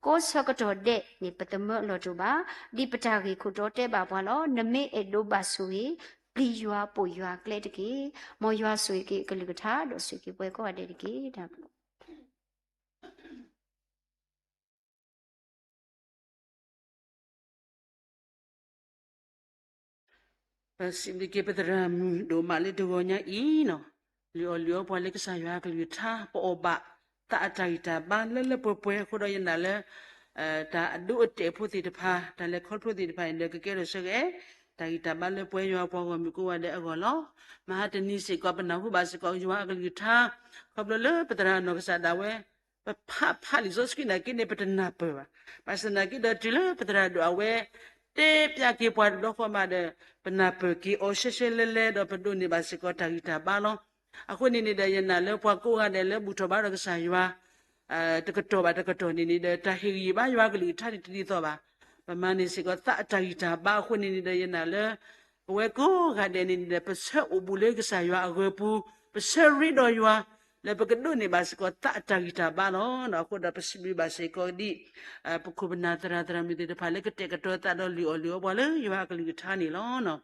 ကိးဆၢကတီၢ်ဒဲးန့ၣ် ပသမၢအလီၢ်တအိၣ်ဘၣ်. ဒ်ပတၢ်ဂ့ၢ်ခိၣ်တီတဲဘၣ်ပှၤလီၤ. နမ့ၢ်အဲၣ်ဒိးဘၣ်ဆိၣ်ဂ့ၤ, ပျံၤယွၤပိာ်ယွၤအကျဲတက့ၢ်. မ်ယွၤဆိၣ်ဂ့ၤက့ၤအကလုၢ်ကထါ ဒီးဆိၣ်ဂ့ၤက့ၤပှၤကိးဂၤဒဲးတက့ၢ်. တၢ်ဘျုး ပစံးဘျုးက့ၤပသရၣ်မုၣ်ဒိၣ်မးလၢတဂီၤညါအံၤနီၤ, လုၢ်အီၣ်လုၢ်အီပှၤလၢကစၢ်ယွၤအကလုၢ်ကထါ ပအီၣ်ဘၣ်သးအတၢ်ဂံၢ်တၢ်ဘါလၢလၢပှဲၤပှဲၤအဃိဒီးယနာ်လၢ တၢ်အဒိအတဲာ်ဖိသ့ၣ်တဖၣ် တၢ်လဲၤခီဖျိသ့ၣ်တဖၣ်န့ၣ်ဒီး ကကဲထီၣ်ဆၢကအဲ တၢ်ဂံၢ်တၢ်ဘါလၢပဝဲယွၤပှၤဂီၢ်မုၢ်ကိးဂၤဒဲးအဂီၢ်လီၤ. မဟါတနံၤစ့ၢ်ကီး ပနၢ်ဟူဘၣ်စ့ၢ်ကီးယွၤအကလုၢ်ကထါ ခီဖျိလၢပသရၣ်နီၢ်ကစၢ်ဒၣ်ဝဲ ပဖးဖးလံာ်စီဆှံနာ်က့န့ၣ် ပတနၢ်ပၢၢ်ဘၣ်. ဘၣ်ဆၣ်သနာ်က့ဒီး တုၤလၢပသရၣ်ဒိၣ်အဝဲ တဲပျးက့ၤပှၤတဘျီဃီမးဒီး ပနၢ်ပၢၢ်က့ၤအီၤရှဲရှဲလဲလဲဒီး ပဒိးန့ၢ်ဘၣ်စ့ၢ်ကီးတၢ်ဂံၢ်တၢ်ဘါလီၤ. အဃိန့ၣ်န့ၣ်ဒီး ယနာ်လၢပှၤကိးဂၤဒဲးလၢဘူၣ်ထီၣ်ဘါထီၣ်ကစၢ်ယွၤ တကတီၢ်ဘၣ်တကတီၢ်န့ၣ်န့ၣ်ဒီး တၢ်ဟ့ၣ်ဂံၢ်ဘါယွၤကလုၢ်ကထါန့ၣ်တဒ်သိးဘၣ်. ပမၤန့ၢ်စ့ၢ်ကီးသးအတၢ်ဂံၢ်တၢ်ဘါအဃိန့ၣ်န့ၣ်ဒီး ယနာ်လၢ ပဝဲကိးဂၤဒဲးန့ၣ်န့ၣ်ဒီး ပဆၢအိၣ်ဘူးလၢကစၢ်ယွၤအဂၢၤပူၤ, ပဆၢရ့ဒီးယွၤ လၢပကဒိးန့ၢ်ဘၣ်စ့ၢ်ကီးသးအတၢ်ဂံၢ်တၢ်ဘါလီၤ. အဃိဒီးပစံးဘျုးဘၣ်စ့ၢ်ကီးဒ် ပခိၣ်ပနၢ်သရၣ်သရၣ်မုၣ်သ့ၣ်တဖၣ်လၢကတဲာ်ကတီၤသးဒီးလုၢ်အီၣ်လုၢ်အီပှၤလၢယွၤအကလုၢ်ကထါန့ၣ်လီၤ.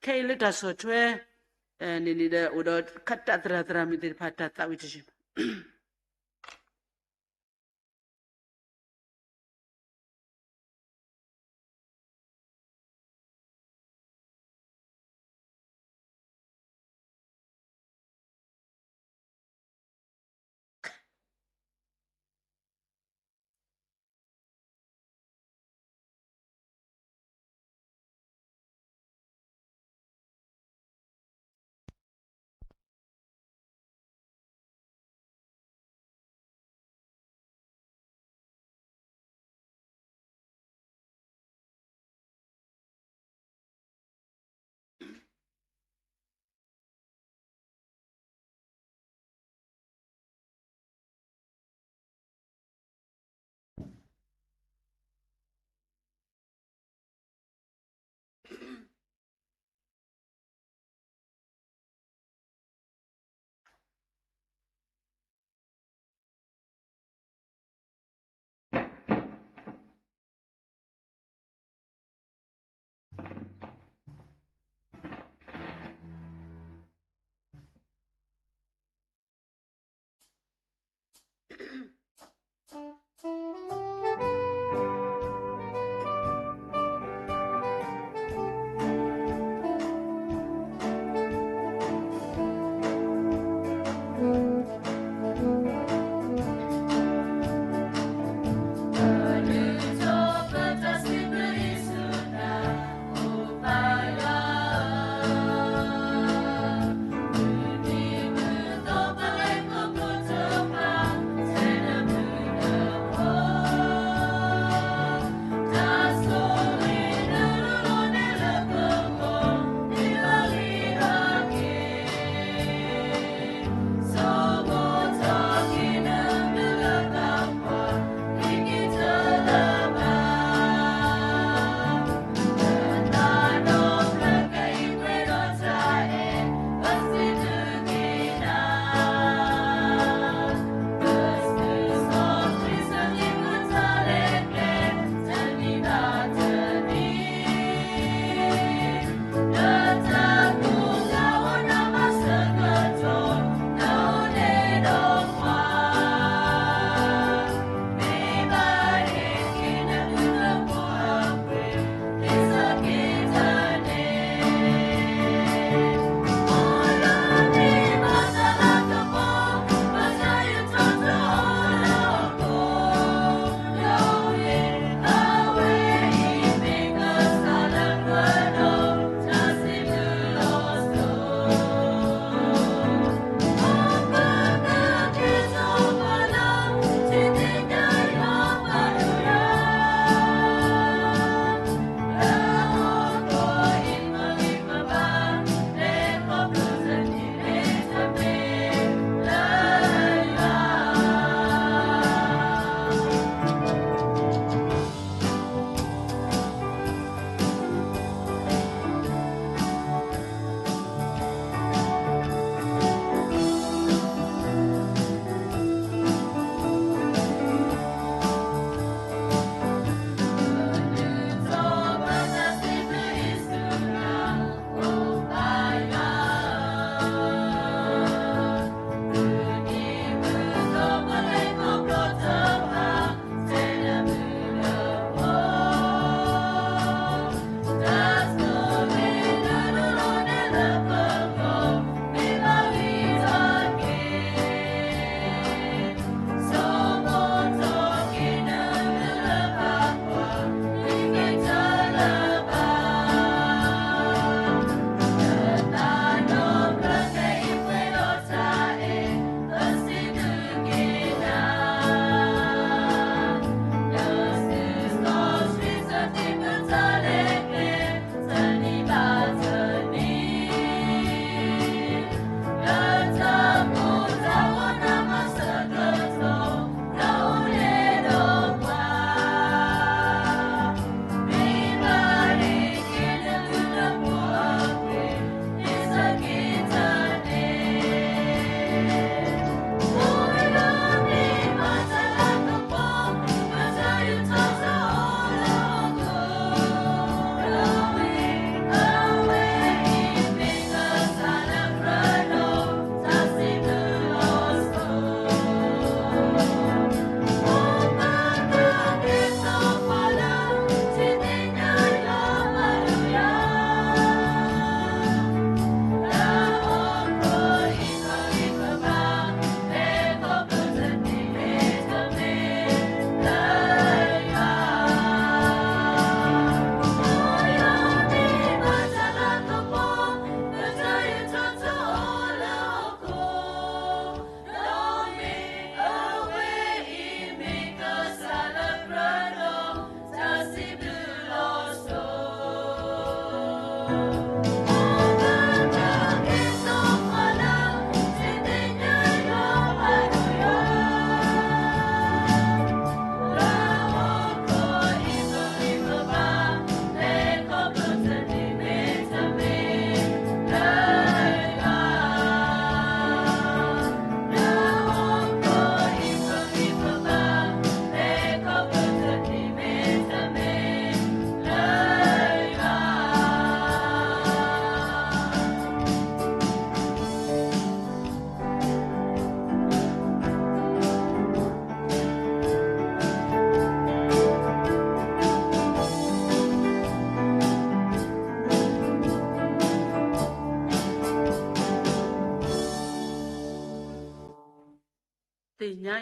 ခဲအံၤလၢတၢ်ဆီၣ်ထွဲ န့ၣ်န့ၣ်ဒီး အိၣ်ဒီးခးတၢ်သရၣ်သရၣ်မုၣ်သ့ၣ်တဖၣ်တၢ်သးဝံၣ်တယုၢ်ဘၣ်.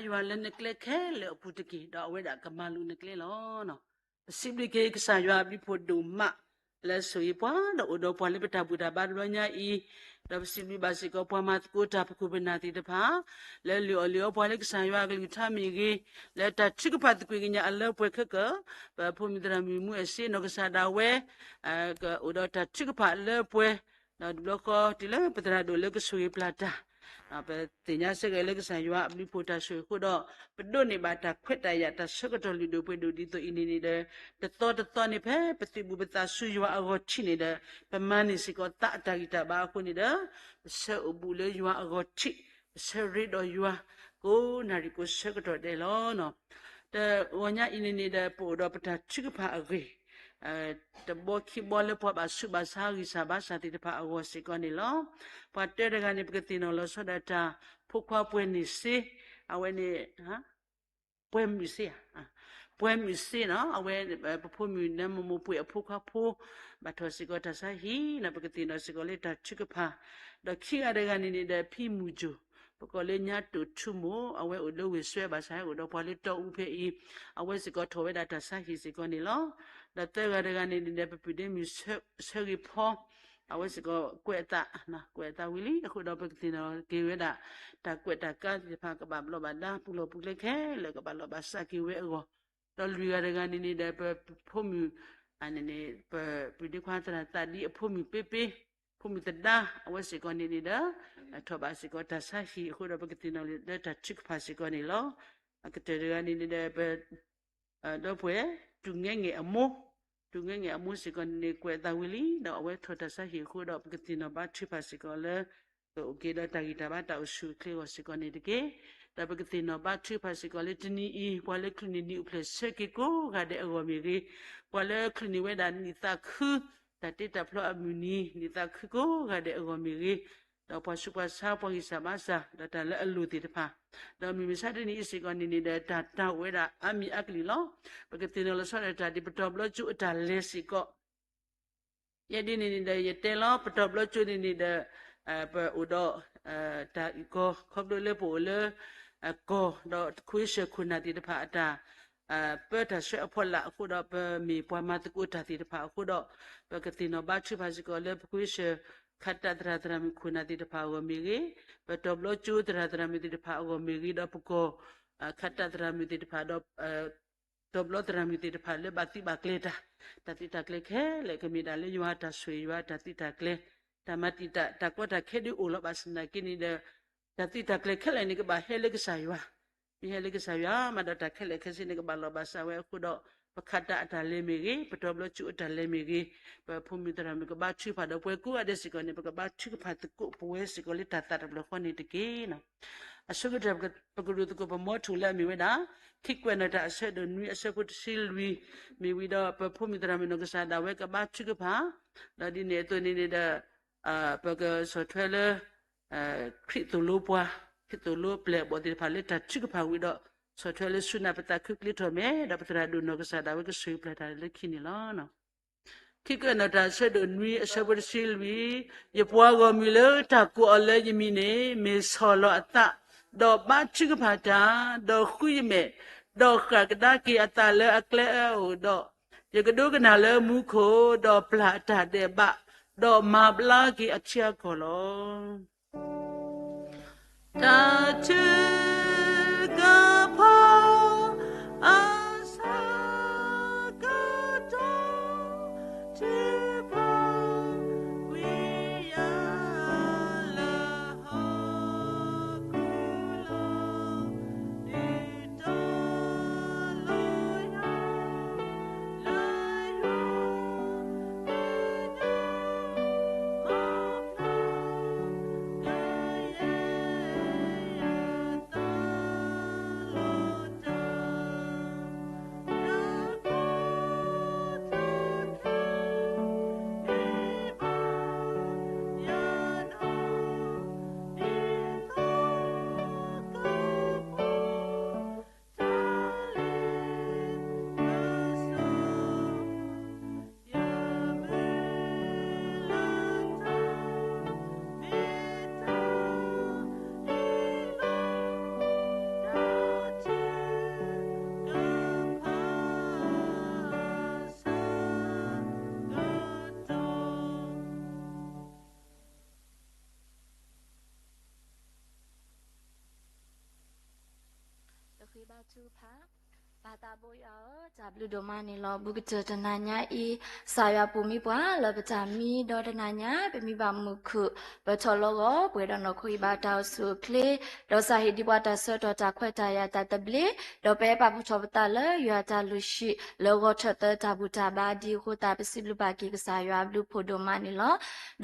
ယွၤလၢနကျဲခဲလၢာ်အပူၤတက့ၢ်, ဒီးအဝဲဒၣ်ကမၤလိၤနကျဲလီၤ. ပစံးဘျုးက့ၤကစၢ်ယွၤအဘျုးဖှိၣ်ဒိၣ်မး လၢဆိၣ်ဂ့ၤပှၤဒီးအိၣ်ဒီးပှၤလၢပတၢ်ဘူၣ်တၢ်ဘါတဘျီညါအံၤ, ဒီးပစံးဘျုးဘၣ်စ့ၢ်ကီးပှၤမၤသကိးတၢ်ပခိၣ်ပနၢ်သ့ၣ်တဖၣ် လၢလုၢ်အီၣ်လုၢ်အီပှၤလၢကစၢ်ယွၤအကလုၢ်ကထါမ့ၢ်ဂ့ၤ, လၢတၢ်ထုကဖၣ်သကွံာ်ကညးအလၢပှဲၤခဲကၢၢ်, ပဖိမုၣ်သရၣ်မုၣ်မူအဲၣ်စ့နီၢ်ကစၢ်ဒၣ်ဝဲ ကအိၣ်ဒီးတၢ်ထုကဖၣ်အလၢပှဲၤ, ဒီးတဘျီဃီတုၤလၢပသရၣ်ဒိၣ်လၢကဆိၣ်ဂ့ၤပျၢ်တၢ်, ပသ့ၣ်ညါဆၢက့ၤလၢကစၢ်ယွၤအဘျုးဖှိၣ်တၢ်ဆိၣ်ဂ့ၤအဃိဒီး, ပဒိးန့ၢ်ဘၣ်တၢ်ခွဲးတၢ်ယာ်တၢ်ဆၢကတီၢ်လုၢ်ဒိၣ်ပှ့ၤဒိၣ်ဒ်သိးအံၤန့ၣ်န့ၣ်ဒီး, တသီတသီန့ၣ် ဖဲပသုးဘူးပသးဆူယွၤအဂီၢ်ထံးန့ၣ်ဒီး, ပမၤန့ၢ်စ့ၢ်ကီးသးအတၢ်ဂံၢ်တၢ်ဘါအဃိန့ၣ်ဒီး, ပဆၢအိၣ်ဘူးလၢယွၤအဂီၢ်ထံး, ပဆၢရ့ဒီးယွၤ ကိးနၣ်ရံၣ်ကိးဆၢကတီၢ်ဒဲးလီၤ. တဂီၤညါအံၤန့ၣ်န့ၣ်ဒီး ပအိၣ်ဒီးပတၢ်ထုကဖၣ်အဂ့ၢ် တဘီခံဘီလၢပှၤဘၣ်ဆူးဘၣ်ဆါဂံၢ်စၢ်ဘါစၢ်သ့ၣ်တဖၣ်အဂီၢ်စ့ၢ်ကီးန့ၣ်လီၤ. ပှၤတၢတဂၤန့ၣ် ပကသ့ၣ်နီၣ်လီၤဆီဒၣ်တၢ် ဖိခွါပှဲၤန့ၢ်စ့, အဝဲန့ၣ် ပှဲၤမုၢ်စ့ဧါ, ပှဲၤမုၢ်စ့နီၤ, အဝဲ ပဖိမုၣ်နၢမမိၢ်ပှဲၤအဖိခွါဖိ, ဘၣ်ထီၣ်စ့ၢ်ကီးတၢ်ဆါဟံၣ်နီၤ, ပကသ့ၣ်နီၣ်စ့ၢ်ကီးလၢတၢ်ထုကဖၣ်, ဒီးခံဂၤတဂၤန့ၣ်န့ၣ်ဒီး ဖံမုၢ်ကၠိၣ်, ပကိးလၢညါတိၣ်ထူမိၢ်, အဝဲအိၣ်လၢဝ့ၢ်စွဲဘၣ်ဆၣ် ဟဲအိၣ်ဒီးပှၤလၢတီအူဖဲအံၤ, အဝဲစ့ၢ်ကီးထီၣ်ဝဲဒၣ်တၢ်ဆါဟံၣ်စ့ၢ်ကီးန့ၣ်လီၤ. ဒီးသၢဂၤတဂၤန့ၣ်န့ၣ်ဒီး ပပုၢ်ဒ့မုၣ်ဆၢဂ့ၤဖီ, အဝဲစ့ၢ်ကီးကွဲးအသး, ကွဲးအသးဝံၤလံ, အဃိဒီးပကသ့ၣ်နီၣ်က့ၤဝဲဒၣ် တၢ်ကွဲးတၢ်ကါသ့ၣ်တဖၣ်ကဘၣ်ဘျီးဘၣ်ဒါ ပူၤလီၢ်ပူၤကျဲခဲလၢာ်ကဘၣ်လီၤဘၣ်စးက့ၤဝဲအဂီၢ်, ဒီးလွံၢ်ဂၤတဂၤန့ၣ်န့ၣ်ဒီး ပဖိမုၣ် န့ၣ်န့ၣ် ပပုၢ်ဒ့ခွါသရၣ်သးဒံအဖိမုၣ်ပ့ပ့, ဖိမုၣ်သဒါ အဝဲစ့ၢ်ကီးန့ၣ်န့ၣ်ဒီး ထီၣ်ဘၣ်စ့ၢ်ကီးတၢ်ဆါဟံၣ်အဃိဒီး ပကသ့ၣ်နီၣ်လၢတၢ်ထုကဖၣ်စ့ၢ်ကီးန့ၣ်လီၤ. အကတၢၢ်တဂၤန့ၣ်န့ၣ်ဒီး ပ ဒီပုၢ်ဝဲၢ် တူၢ်ငဲငဲၣ်အမိၢ်, တူၢ်ငဲငဲၣ်အမိၢ်စ့ၢ်ကီးန့ၣ်န့ၣ် ကွဲးအသးဝံၤလံ, ဒီးအဝဲထီၣ်တၢ်ဆါဟံၣ်အဃိဒီး ပကသ့ၣ်နီၣ်ဘါထုကဖၣ်စ့ၢ်ကီးလၢ ကအိၣ်က့ၤဒီးတၢ်ဂံၢ်တၢ်ဘါတၢ်အိၣ်ဆူၣ်အိၣ်ချ့အဂီၢ်စ့ၢ်ကီးန့ၣ်တက့ၢ်. ဒီးပကသ့ၣ်နီၣ်ဘါထုကဖၣ်စ့ၢ်ကီးလၢတနံၤအံၤ ပှၤလၢချုးန့ၢ်နံၣ်အိၣ်ဖျဲၣ်ဆၢက့ၤကိးဂၤဒဲးအဂီၢ်မ့ၢ်ဂ့ၤ, ပှၤလၢချုးန့ၢ်ဝဲဒၣ်နံၣ်သးခု တၢ်တ့တၢ်ဖျီအမုၢ်နံၤ နံၣ်သးခုကိးဂၤဒဲးအဂီၢ်မ့ၢ်ဂ့ၤ, ဒီးပှၤဆူးပှၤဆါ ပှၤဂံၢ်စၢ်ဘါစၢ် ဒီးတၢ်လၢအလိၣ်သ့ၣ်တဖၣ်, ဒီးမုၢ်မဆါတနံၤအံၤစ့ၢ်ကီးန့ၣ်န့ၣ်ဒီး တၢ်တၢ်အိၣ်ဝဲဒၣ်အါမံၤအါကလုာ်လီၤ. ပကသ့ၣ်နီၣ်လီၤဆီဒၣ်တၢ်ဒ်ပတီၢ်ဘျီကၠိအတၢ်လဲၤစ့ၢ်ကီး ယဲဒ်န့ၣ်န့ၣ်ဒီး ယတဲလီၤ ပတီၢ်ဘျီကၠိန့ၣ်န့ၣ်ဒီး ပအိၣ်ဒီး တၢ်အုၣ်ကီၤ ခီဖျိလၢပအိၣ်လၢ ကီၢ် ဒီးခွ့ၡၢၣ်ခိၣ်နၢ်သ့ၣ်တဖၣ်အတၢ် ပၢတၢ်ဆှၢအဖီလာ်အဃိဒီး ပမ့ၢ်ပှၤမၤသကိးတၢ်သ့ၣ်တဖၣ်အဃိဒီး ပကသ့ၣ်နီၣ်ဘါထုကဖၣ်စ့ၢ်ကီးလၢပခွ့ၡၢၣ် ခးတၢ်သရၣ်သရၣ်မုၣ်ခိၣ်နၢ်သ့ၣ်တဖၣ်အဂီၢ်မ့ၢ်ဂ့ၤ, ပတီၢ်ဘျီကၠိသရၣ်သရၣ်မုၣ်သ့ၣ်တဖၣ်အဂီၢ်မ့ၢ်ဂ့ၤ, ဒီးပကီၢ် ခးတၢ်သရၣ်မုၣ်သ့ၣ်တဖၣ်ဒီး တီၢ်ဘျီသရၣ်မုၣ်သ့ၣ်တဖၣ်လၢဘၣ်သံဘၣ်ကျဲတၢ်, တၢ်သုးတၢ်ကျဲၤခဲလၢာ် ကမ့ၢ်ဒၣ်လၢယွၤတၢ်ဆိၣ်ဂ့ၤ ယွၤတၢ်သုးတၢ်ကျဲၤ, တၢ်မၤတံာ်တာ် တၢ်ကီတၢ်ခဲဒုးအိၣ်လီၤဘၣ်ဆၣ်သနာ်က့န့ၣ်ဒီး တၢ်သုးတၢ်ကျဲၤခဲလၢာ်န့ၣ် ကဘၣ်ဟဲလၢကစၢ်ယွၤ, မ့ၢ်ဟဲလၢကစၢ်ယွၤမးဒီး တၢ်ခဲလၢာ်ခဲဆ့န့ၣ် ကဘၣ်လီၤဘၣ်စးဝဲအဃိဒီး ပခးတၢ်အတၢ်လဲၤမ့ၢ်ဂ့ၤ, ပတီၢ်ဘျီကၠိအတၢ်လဲၤမ့ၢ်ဂ့ၤ, ပဖိမုၣ်သရၣ်မုၣ်ကဘါထုကဖၣ်ဒီး ပှၤကိးဂၤဒဲးစ့ၢ်ကီးန့ၣ် ပကဘါထုကဖၣ်သကိးပဝဲစ့ၢ်ကီးလၢတၢ်သးတဖျၢၣ်ဃီန့ၣ်တက့ၢ်. အဆိကတၢၢ် ပကဒိးသကိးပမီထိၣ်လၢအမ့ၢ်ဝဲဒၣ် ခံကွဲးနီၣ်တၢ်အဆၢဒိၣ်နွံအဆၢဖိတဆံလွံၢ် မ့ၢ်ဝံၤဒီး ပဖိမုၣ်သရၣ်မုၣ်နီၢ်ကစၢ်ဒၣ်ဝဲကဘါထုကဖၣ်, ဒီးဒ်န့ၣ်အသိးန့ၣ်န့ၣ်ဒီး ပကဆီၣ်ထွဲလၢ ခရံာ်သိၣ်လိပှၤ, ခရံာ်သိၣ်လိပျဲၢ်အဘီၣ်သ့ၣ်တဖၣ်လၢတၢ်ထုကဖၣ်ဝံၤဒီး ဆီၣ်ထွဲလၢဆူနၢ်ပသးခုကျ့ထီၣ်မဲာ် ဒီးပသရၣ်ဒိၣ်နီၢ်ကစၢ်ဒၣ်ဝဲကဆိၣ်ဂ့ၤပျၢ်တၢ်လၢခံန့ၣ်လီၤ. ခံကွဲးနီၣ်တၢ်အဆၢဒိၣ်နွံအဆၢဖိတဆံလွံၢ်, ယပှၤဂီၢ်မုၢ်လၢတၢ်ကိးအီၤလၢယမံၤန့ၣ် မ့ၢ်ဆီၣ်လီၤအသး, ဒီးဘါထုကဖၣ်တၢ်, ဒီးဃုယမဲာ်, ဒီးဃၣ်ကဒါက့ၤအသးလၢအကျဲအအိၣ်ဒီး, ယကဒိကနၣ်လၢမူခိၣ်, ဒီးပျၢ်အတၢ်ဒဲးဘး, ဒီးမၤဘျါက့ၤအထံအကီၢ်လီၤ. တၢ်ထုကဖၣ်အဆၢကတီၢ် ထုကဖၣ်ဝံၤယၤ လၢဟီၣ်ခိၣ်လီၤ. ဒုးတီၤလီၤယၤ လၢယွၤ ကညီ မၤဖျါ ကယဲၢ်ယဲၢ် ဘါထုကဖၣ်, ပၢ်သးဘိယွၤဧၢ, တၢ်ဘျုးဒိၣ်မးန့ၣ်လီၤ. ဘူးကတၢၢ်တနၤညါအံၤ, ကစၢ်ယွၤပူၤမံပှၤလၢပတၢ်မံဒီးတနၤညါ ပမံဘၣ်မုာ်ခုၣ်, ပထီၣ်လီၤဂီၤပှဲၤဒီးနီၢ်ခိအံၤဘၣ်တၢ်အိၣ်ဆူၣ်အိၣ်ချ့, ဒီးကစၢ်ဟ့ၣ်ဒံးပှၤတၢ်ဆၢကတီၢ်တၢ်ခွဲးတၢ်ယာ်တၢ်သဘျ့, ဒီးပအဲၣ်ပာ်ဖှိၣ်ထီၣ်ပသးလၢယွၤတၢ်လုၢ်ဟံၣ် လၢဂီၤထၢၣ်သၢတၢ်ဘူၣ်တၢ်ဘါဒ်အဃိသတး ပစံးဘျုးဘၣ်က့ၤကစၢ်ယွၤအဘျုးဖှိၣ်ဒိၣ်မးန့ၣ်လီၤ.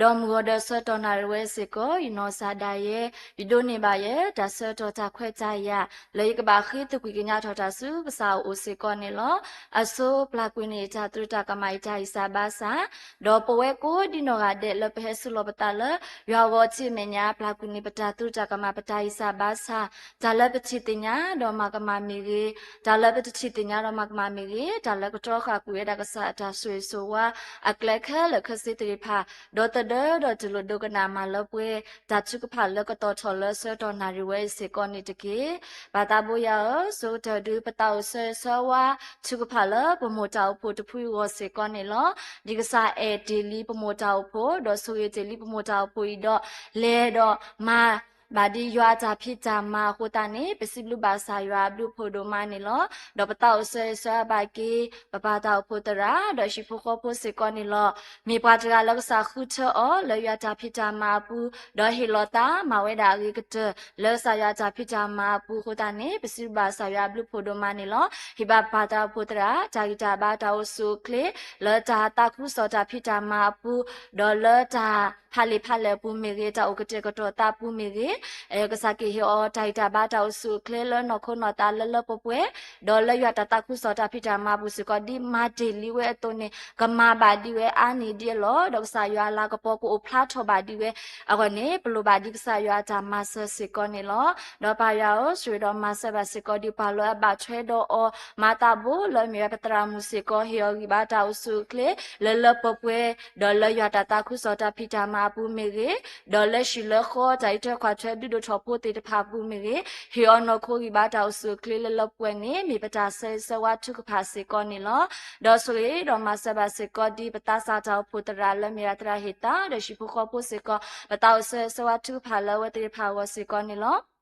ဒီးမုၢ်ဂီၤဒီးဆၢကတီၢ်နၣ်ရံၣ်ဝဲစ့ၢ်ကီး ယနီၢ်ကစၢ်ဒၣ်ယဲ ယဒိးန့ၢ်ဘၣ်ယဲ တၢ်ဆၢကတီၢ်တၢ်ခွဲးတၢ်ယာ် လၢယကဘၣ်ဃ့သကွံာ်ကညးထီၣ်တၢ်ဆူကစၢ်အအိၣ်စ့ၢ်ကီးန့ၣ်လီၤ. အဆိပျၢ်ကွံာ်န့ၢ်ယတၢ်သရူးတၢ်ကမၣ်ယတၢ်ဂံၢ်စၢ်ဘါစၢ်, ဒီးပဝဲကိးဒ်နီၢ်ဂၤဒဲးလၢပဟဲဆူၣ်လီၤပသးလၢ ယွၤအဂီၢ်ထံးအမဲာ်ညါ ပျၢ်ကွံာ်န့ၢ်ပတၢ်သရူးတၢ်ကမၣ်ပတၢ်ဂံၢ်စၢ်ဘါစၢ်, တၢ်လၢပထံၣ်သ့ၣ်ညါဒီးမၤကမၣ်မ့ၢ်ဂ့ၤ, တၢ်လၢပတထံၣ်သ့ၣ်ညါဒီးမၤကမၣ်မ့ၢ်ဂ့ၤ, တၢ်လၢကတီဃာ်ကွံာ်ဝဲဒၣ်ကစၢ်အတၢ်ဆိၣ်ဂ့ၤဆိၣ်ဝါ အကျဲခဲလၢာ်ခဲဆ့သ့ၣ်တဖၣ်, ဒီးသဒၢဒီးတူၢ်လိာ်ဒိကနၣ်မၤလၢပှဲၤ တၢ်ထုကဖၣ်လၢကတီၤထီၣ်လၢဆၢကတီၢ်နၣ်ရံၣ်ဝဲအံၤစ့ၢ်ကီးန့ၣ်တက့ၢ်. ပၢ်သးဘိယွၤဧၢ, ဆိကတၢၢ်ဒုးပသးအိၣ်ဆၢဂ့ၤဆၢဝါ ထုကဖၣ်လၢပမိၢ်တၢ်အိၣ်ဖှိၣ်တဖုအဂီၢ်စ့ၢ်ကီးန့ၣ်လီၤ. ဒ်ကစၢ်အဲၣ်တ့ၢ်လံပမိၢ်တၢ်အိၣ်ဖှိၣ်, ဒီးဆိၣ်ဂ့ၤတ့ၢ်လံပမိၢ်တၢ်အိၣ်ဖှိၣ်အံၤဒီး လဲၤဒီးမၤ ဘၣ်ဒ်ယွၤအတၢ်ဖံးတၢ်မၤအဃိသတးန့ၣ် ပစံးဘျုးဘၣ်ကစၢ်ယွၤအဘျုးဖှိၣ်ဒိၣ်မးန့ၣ်လီၤ. ဒီးပသးအိၣ်ဆၢဂ့ၤဆၢဝါဘၣ်က့ၤ ပပၢ်တၢ်အိၣ်ဖှိၣ်သရၣ် ဒီးဟံၣ်ဖိဃီဖိစ့ၢ်ကီးန့ၣ်လီၤ. မ့ၢ်ပှၤတဂၤလၢကစၢ်ဃုထၢအီၤ လၢယွၤတၢ်ဖံးတၢ်မၤအပူၤ, ဒီးဟ့ၣ်လီၤသးမၤဝဲဒၣ်အဂ့ၤကတၢၢ် လၢကစၢ်ယွၤတၢ်ဖံးတၢ်မၤအပူၤအဃိသတးန့ၣ် ပစံးဘျုးဘၣ်ကစၢ်ယွၤအဘျုးဖှိၣ်ဒိၣ်မးန့ၣ်လီၤ. ဟ့ၣ်ဘၣ်ပၢ်တၢ်အိၣ်ဖှိၣ်သရၣ် တၢ်ဂံၢ်တၢ်ဘါတၢ်အိၣ်ဆူၣ်အိၣ်ချ့ လၢတၢ်သးခုကစီၣ်တၢ်ဖံးတၢ်မၤအပူၤ, ဒီးလၢတၢ် ဖးလံာ်ဖးလဲၢ်အပူၤမ့ၢ်ဂ့ၤ, တၢ်အိၣ်ကတဲာ်ကတီၤသးအပူၤမ့ၢ်ဂ့ၤ, ကစၢ်က့ၤဟ့ၣ်အီၤတၢ်ဂံၢ်တၢ်ဘါတၢ်အိၣ်ဆူၣ်အိၣ်ချ့လၢနီၢ်ခိနီၢ်သးလၢလၢပှဲၤပှဲၤ, ဒီးလၢယွၤတၢ်သးခုကစီၣ်တၢ်ဖံးတၢ်မၤအပူၤစ့ၢ်ကီး ဒ်မၤတ့ၢ်လံဝဲအသိးန့ၣ် ကမၤဘၣ်ဒံးဝဲအါန့ၢ်ဒံးအလီၢ်, ဒီးကစၢ်ယွၤအလၤကပီၤကအိၣ်ဖျါထီၣ်ဘၣ်ဒံးဝဲအဂီၢ်န့ၣ် ပလိၣ်ဘၣ်ဒံးကစၢ်ယွၤအတၢ်မၤစၢၤစ့ၢ်ကီးန့ၣ်လီၤ. ဒီးပၢ်ယွၤဧၢ, ဆိၣ်ဂ့ၤဒီးမၤစၢၤဘၣ်စ့ၢ်ကီးဒံးပှၤလၢအဘၣ်ထွဲဒီးအီၤ မၤသးဘိလၢအမ့ၢ်ဝဲပသရၣ်မုၣ်စ့ၢ်ကီး ဟ့ၣ်အီၤဂံၢ်ဘါတၢ်အိၣ်ဆူၣ်အိၣ်ချ့ လၢလၢပှဲၤပှဲၤ, ဒီးလၢယွၤတၢ်သးခုကစီၣ်တၢ်ဖံးတၢ်မၤအပူၤမ့ၢ်ဂ့ၤ, ဒီးလၢဟံၣ်လၢဃီတၢ်အံးထွဲကွၢ်ထွဲဒုးဒိၣ်ထီၣ်ဖိသ့ၣ်တဖၣ်အပူၤမ့ၢ်ဂ့ၤ, ဟ့ၣ်အီၤနီၢ်ခိဂံၢ်ဘါတၢ်အိၣ်ဆူၣ်အိၣ်ချ့လၢလၢပှဲၤပှဲၤန့ၣ် မ့ၢ်ပတၢ်ဆၢဂ့ၤဆၢဝါထုကဖၣ်စ့ၢ်ကီးန့ၣ်လီၤ. ဒီးဆိၣ်ဂ့ၤဒီးမၤစၢၤဘၣ်စ့ၢ်ကီးဒံးပသးစၢ်တၢ်အိၣ်ဖှိၣ်သရၣ်လၢမ့ၢ်ဝဲသရၣ်ဟ့ၣ်သး ဒီးဟံၣ်ဖိဃီဖိစ့ၢ်ကီး ပသးအိၣ်ဆၢဂ့ၤဆၢဝါထုကဖၣ်လၢအဝဲသ့ၣ်တဖၣ်အဂီၢ်စ့ၢ်ကီးန့ၣ်လီၤ.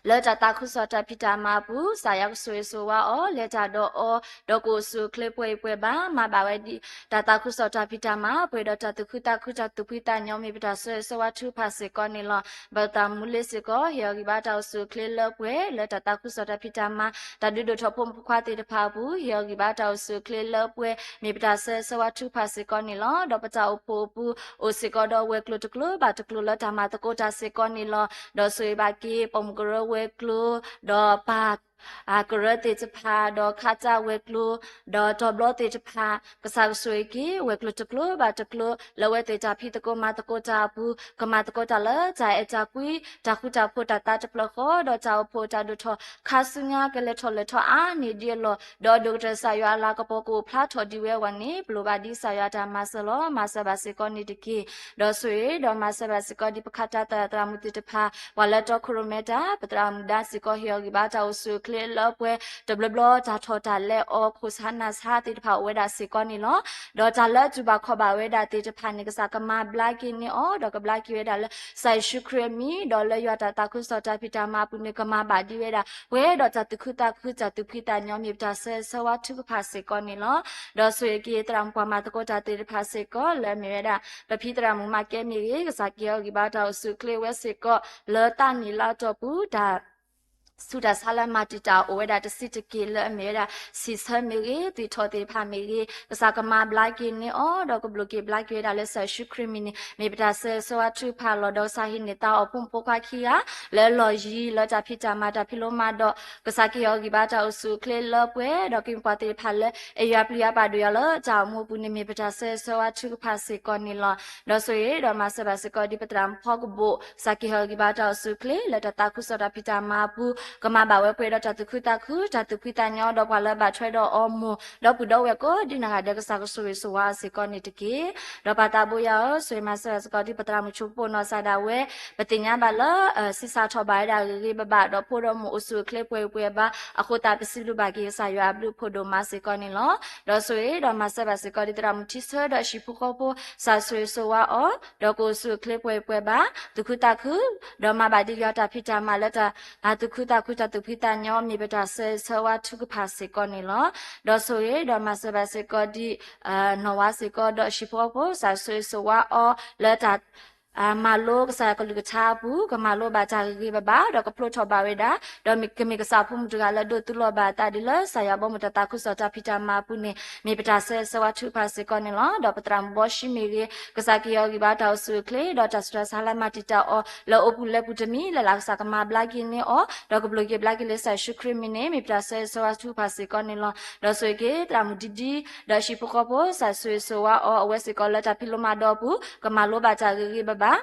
လၢတၢ်သးခုကစီၣ်တၢ်ဖံးတၢ်မၤအပူၤ ကစၢ်ယွၤကဆိၣ်ဂ့ၤဆိၣ်ဝါအီၤ လဲၤတၢ်ဒီးအီၤ ဒီးကအိၣ်ဆူၣ်အိၣ်ချ့ပှဲၤအံၤပှဲၤဘၣ် မၤဘၣ်ဝဲဒ်တၢ်သးခုကစီၣ်တၢ်ဖံးတၢ်မၤ ပှဲၤဒီးတၢ်သူၣ်ခုသးခုတၢ်သူၣ်ဖှံသးညီ မ့ၢ်ပတၢ်ဆၢဂ့ၤဆၢဝါထုကဖၣ်စ့ၢ်ကီးန့ၣ်လီၤ. ပသရၣ်မုၣ်လ့စ့ၢ်ကီး ဟ့ၣ်အီၤဂံၢ်ဘါတၢ်အိၣ်ဆူၣ်အိၣ်ချ့လၢပှဲၤ လၢတၢ်သးခုကစီၣ်တၢ်ဖံးတၢ်မၤ တၢ်ဒုးဒိၣ်ထီၣ်ဖိမုၣ်ဖိခွါသ့ၣ်တဖၣ်အပူၤ ဟ့ၣ်အီၤဂံၢ်ဘါတၢ်အိၣ်ဆူၣ်အိၣ်ချ့လၢပှဲၤ မ့ၢ်ပတၢ်ဆၢဂ့ၤဆၢဝါထုကဖၣ်စ့ၢ်ကီးန့ၣ်လီၤ. ဒီးပတၢ်အိၣ်ဖှိၣ်အပူၤ အိၣ်စ့ၢ်ကီးဒီးဝဲၤကျိၤတကျိၤဘၣ်တကျိၤလၢတၢ်မၤသကိးတၢ်စ့ၢ်ကီးန့ၣ်လီၤ. ဒီးဆိၣ်ဂ့ၤဘၣ်က့ၤ ပိာ်မုၣ်ကရၢဝဲၤကျိၤ ဒီးပၢ် ကရၢသ့ၣ်တဖၣ် ဒီးခးတၢ်ဝဲၤကျိၤ ဒီးတီၤဘျီသ့ၣ်တဖၣ် ကစၢ်ကဆိၣ်ဂ့ၤက့ၤ ဝဲၤကျိၤတကျိၤဘၣ်တကျိၤ လၢအဝဲသ့ၣ်တၢ်ဖံးသကိးမၤသကိးတၢ်အပူၤ ကမၤသကိးတၢ်လၢတၢ်အဲၣ်တၢ်ကွံ တၢ်ဃူတၢ်ဖိးတၢ်သးတဖျၢၣ်ဃီ ဒီးတၢ်အိၣ်ဖှိၣ်တၢ်ဒိၣ်ထီၣ်ခါဆူညါ ကလဲၤထီၣ်လဲၤထီၣ်အါန့ၢ်ဒံးအလီၢ် ဒီးဒိၣ်ကတၢၢ်ကစၢ်ယွၤအလၤကပီၤကအိၣ်ဖျါထီၣ်ဒံးဝဲအဂီၢ်န့ၣ် ပလိၣ်ဘၣ်ဒံးကစၢ်ယွၤတၢ်မၤစၢၤလီၤ. မၤစၢၤဘၣ်စ့ၢ်ကီးန့ၣ်တက့ၢ်. ဒီးဆိၣ်ဂ့ၤ ဒီးမၤစၢၤဘၣ်စ့ၢ်ကီးဒံးပခးတၢ်သရၣ်သရၣ်မုၣ်သ့ၣ်တဖၣ် ပှၤလၢတီခိၣ်ရိၣ်မဲတၢ် ပသရၣ်မုၣ်ဒါစ့ၢ်ကီး ဟ့ၣ်အီၤဂံၢ်ဘါတၢ်အိၣ်ဆူၣ်အိၣ်ချ့လၢပှဲၤ တဘျီဘျီတၢ်ထီၣ်တၢ်လဲၤအီၤ ခိၣ်ဆါနၢ်ဆါသ့ၣ်တဖၣ်အိၣ်ဝဲဒၣ်စ့ၢ်ကီးန့ၣ်လီၤ. ဒီးတၢ်လၢတူၢ်ဘၣ်ခီၣ်ဘၣ်ဝဲဒၣ်သ့ၣ်တဖၣ်န့ၣ် ကစၢ်ကမၤဘျါက့ၤန့ၢ်အီၤ ဒီးကဘျါက့ၤဝဲဒၣ်လၢကစၢ်ယ့ၣ်ၡူးခရံာ်အမံၤ ဒီးလၢယွၤတၢ်သးခုကစီၣ်တၢ်ဖံးတၢ်မၤအပူၤန့ၣ် ကမၤဘၣ်ဒံးဝဲဒၣ် ပှဲၤဒီးတၢ်သူၣ်ခုသးခု တၢ်သူၣ်ဖှံသးညီ မ့ၢ်ပတၢ်ဆၢဂ့ၤဆၢဝါထုကဖၣ်စ့ၢ်ကီးန့ၣ်လီၤ. ဒီးဆိၣ်ဂ့ၤက့ၤ သရၣ်မုၣ်ပှၤမၤသကိးတၢ်သ့ၣ်တဖၣ်စ့ၢ်ကီး လၢအမ့ၢ်ဝဲဒၣ် ပဖံသရၣ်မုၣ်မၤကဲမ့ၢ်ဂ့ၤ ကစၢ်က့ၤအီၤဂံၢ်ဘါတၢ်အိၣ်ဆူၣ်အိၣ်ချ့ဝဲစ့ၢ်ကီး လၢတၢ်နံၣ်လါတီၢ်ပူၤ တၢ် ဆူးတၢ်ဆါလၢမၤတံာ်တာ်အိၣ်ဝဲဒၣ်တဆံးတက့ၢ် လၢအမ့ၢ်ဝဲဒၣ် ဆံးဆၢမ့ၢ်ဂ့ၤ သွံၣ်ထီၣ်သ့ၣ်တဖၣ်မ့ၢ်ဂ့ၤ ကစၢ်ကမၤဘျါက့ၤန့ၢ်အီၤ ဒီးကဘျိၣ်က့ၤဘျါက့ၤဝဲဒၣ်လၢကစၢ်ယ့ၣ်ၡူးခရံာ်အမံၤန့ၣ် မ့ၢ်ပတၢ်ဆၢဂ့ၤဆၢဝါထုကဖၣ်လီၤ. ဒီးကစၢ်ဟံးန့ၢ်သါအီၤဖိမုၣ်ဖိခွါခံဂၤ လၢလီၢ်ယံၤ လၢတၢ်ဖံးတၢ်မၤတၢ်ဖံးလိမၤဒိး ကစၢ်က့ၤအီၤဂံၢ်ဘါတၢ်အိၣ်ဆူၣ်အိၣ်ချ့လၢပှဲၤ ဒီးကမ့ၢ်ပှၤသ့ၣ်တဖၣ်လၢ အဲၣ်ယွၤပျံၤယွၤပာ်ဒိၣ်ယွၤလၢတၢ်အိၣ်မူအပူၤန့ၣ် မ့ၢ်ပတၢ်ဆၢဂ့ၤဆၢဝါထုကဖၣ်စ့ၢ်ကီးန့ၣ်လီၤ. ဒီးဆိၣ်ဂ့ၤ ဒီးမၤစၢၤဘၣ်စ့ၢ်ကီးဒ်ပသရၣ်မုၣ်ဖီကဘိၣ် ကစၢ်က့ၤအီၤဂံၢ်ဘါတၢ်အိၣ်ဆူၣ်အိၣ်ချ့ လၢတၢ်သးခုကစီၣ်တၢ်ဖံးတၢ်မၤအပူၤ ကမၤဘၣ်ဝဲပှဲၤဒီးတၢ်သူၣ်ခုသးခု တၢ်သူၣ်ဖှံသးညီ ဒီးပှၤလၢအဘၣ်ထွဲဒီးအီၤမိၢ် ဒီပုၢ်ဒီဝဲၢ်ကိးဒ်နီၢ်ဂၤဒဲး ကစၢ်ကဆိၣ်ဂ့ၤဆိၣ်ဝါစ့ၢ်ကီးန့ၣ်တက့ၢ်. ဒီးပၢ်သးဘိယွၤဧၢ, ဆိၣ်ဂ့ၤမၤစၢၤဘၣ်စ့ၢ်ကီးဒ်ပသရၣ်မုၣ်ဆိဖိနီၢ်ကစၢ်ဒၣ်ဝဲ ပသ့ၣ်ညါဘၣ်လၢ ဆံးစၢ်ထီၣ်ဘၣ်ဝဲဒၣ်ဂ့ၤဂ့ၤဘၣ်ဘၣ် ဒီးဖိဒီးမိၢ်အိၣ်ဆူၣ်အိၣ်ချ့ပှဲၤပှဲၤဘၣ် အဃိသတးပစံးဘျုးဘၣ်က့ၤကစၢ်ယွၤအဘျုးဖှိၣ်ဒိၣ်မးစ့ၢ်ကီးန့ၣ်လီၤ. ဒီးဆိၣ်ဂ့ၤ ဒီးမၤစၢၤဘၣ်စ့ၢ်ကီးဒ်သရၣ်မုၣ်ထံဆၢ ဒီးဟံၣ်ဖိဃီဖိ ကစၢ်ဆိၣ်ဂ့ၤဆိၣ်ဝါအီၤ ဒီးကအိၣ်ဆူၣ်အိၣ်ချ့ပှဲၤပှဲၤဘၣ် သူၣ်ခုသးခု ဒီးမၤဘၣ်ဒ်ယွၤတၢ်ဖံးတၢ်မၤလၢတၢ်သူၣ်ခု တၢ်သူၣ်ခုသးခုတၢ်သူၣ်ဖှံသးညီ မ့ၢ်ပတၢ်ဆၢဂ့ၤဆၢဝါထုကဖၣ်စ့ၢ်ကီးန့ၣ်လီၤ. ဒီးဆိၣ်ဂ့ၤဒီးမၤစၢၤဘၣ်စ့ၢ်ကီးဒ် နီၢ်ဝါစ့ၢ်ကီး ဒီးဟံၣ်ဖိဃီဖိ စးဆှဲဆှဲဝါအီၤလၢတၢ် မၤလိကစၢ်ယွၤကလုၢ်ကထါအပူၤ ကမၤလိဘၣ်တၢ်ဂ့ၤဂ့ၤဘၣ်ဘၣ် ဒီးကဖျိထီၣ်ဘၣ်ဝဲဒၣ် ဒီးကမ့ၢ်ကစၢ်အဖိမုၣ်တဂၤလၢဒိးသူလီၤဘၣ်အသးဒ်လၢ ကစၢ်ယွၤဘီမုၢ်တၢ်သးခုကစီၣ်တၢ်ဖံးတၢ်မၤအပူၤန့ၣ် မ့ၢ်ပတၢ်ဆၢဂ့ၤဆၢဝါထုကဖၣ်စ့ၢ်ကီးန့ၣ်လီၤ. ဒီးပသရၣ်မုၣ်ဘီၡံမ့ၢ်ဂ့ၤ ကစၢ်ကဟ့ၣ်အီၤဂံၢ်ဘါတၢ်အိၣ်ဆူၣ်အိၣ်ချ့ ဒီးတၢ်ဆူးတၢ်ဆါလၢမၤတံာ်တာ်အီၤ လၢအိၣ်ပူၤလဲၤပူၤတမံၤ လၢ်လၢ်ကစၢ်ကမၤဘျါက့ၤန့ၢ်အီၤ ဒီးကဘျိးက့ၤဘျါက့ၤလၢကစၢ်ယ့ၣ်ၡူးခရံာ်မံၤန့ၣ် မ့ၢ်ပတၢ်ဆၢဂ့ၤဆၢဝါထုကဖၣ်စ့ၢ်ကီးန့ၣ်လီၤ. ဒီးဆိၣ်ဂ့ၤက့ၤ သရၣ်မုၣ်ဒံဒံ ဒီးဟံၣ်ဖိဃီဖိ စးဆှဲဆှဲဝါအီၤ အဝဲစ့ၢ်ကီးလၢတၢ်ဖံးလိမၤဒိးအပူၤ ကမၤလိဘၣ်တၢ်ဂ့ၤဂ့ၤဘၣ်ဘၣ်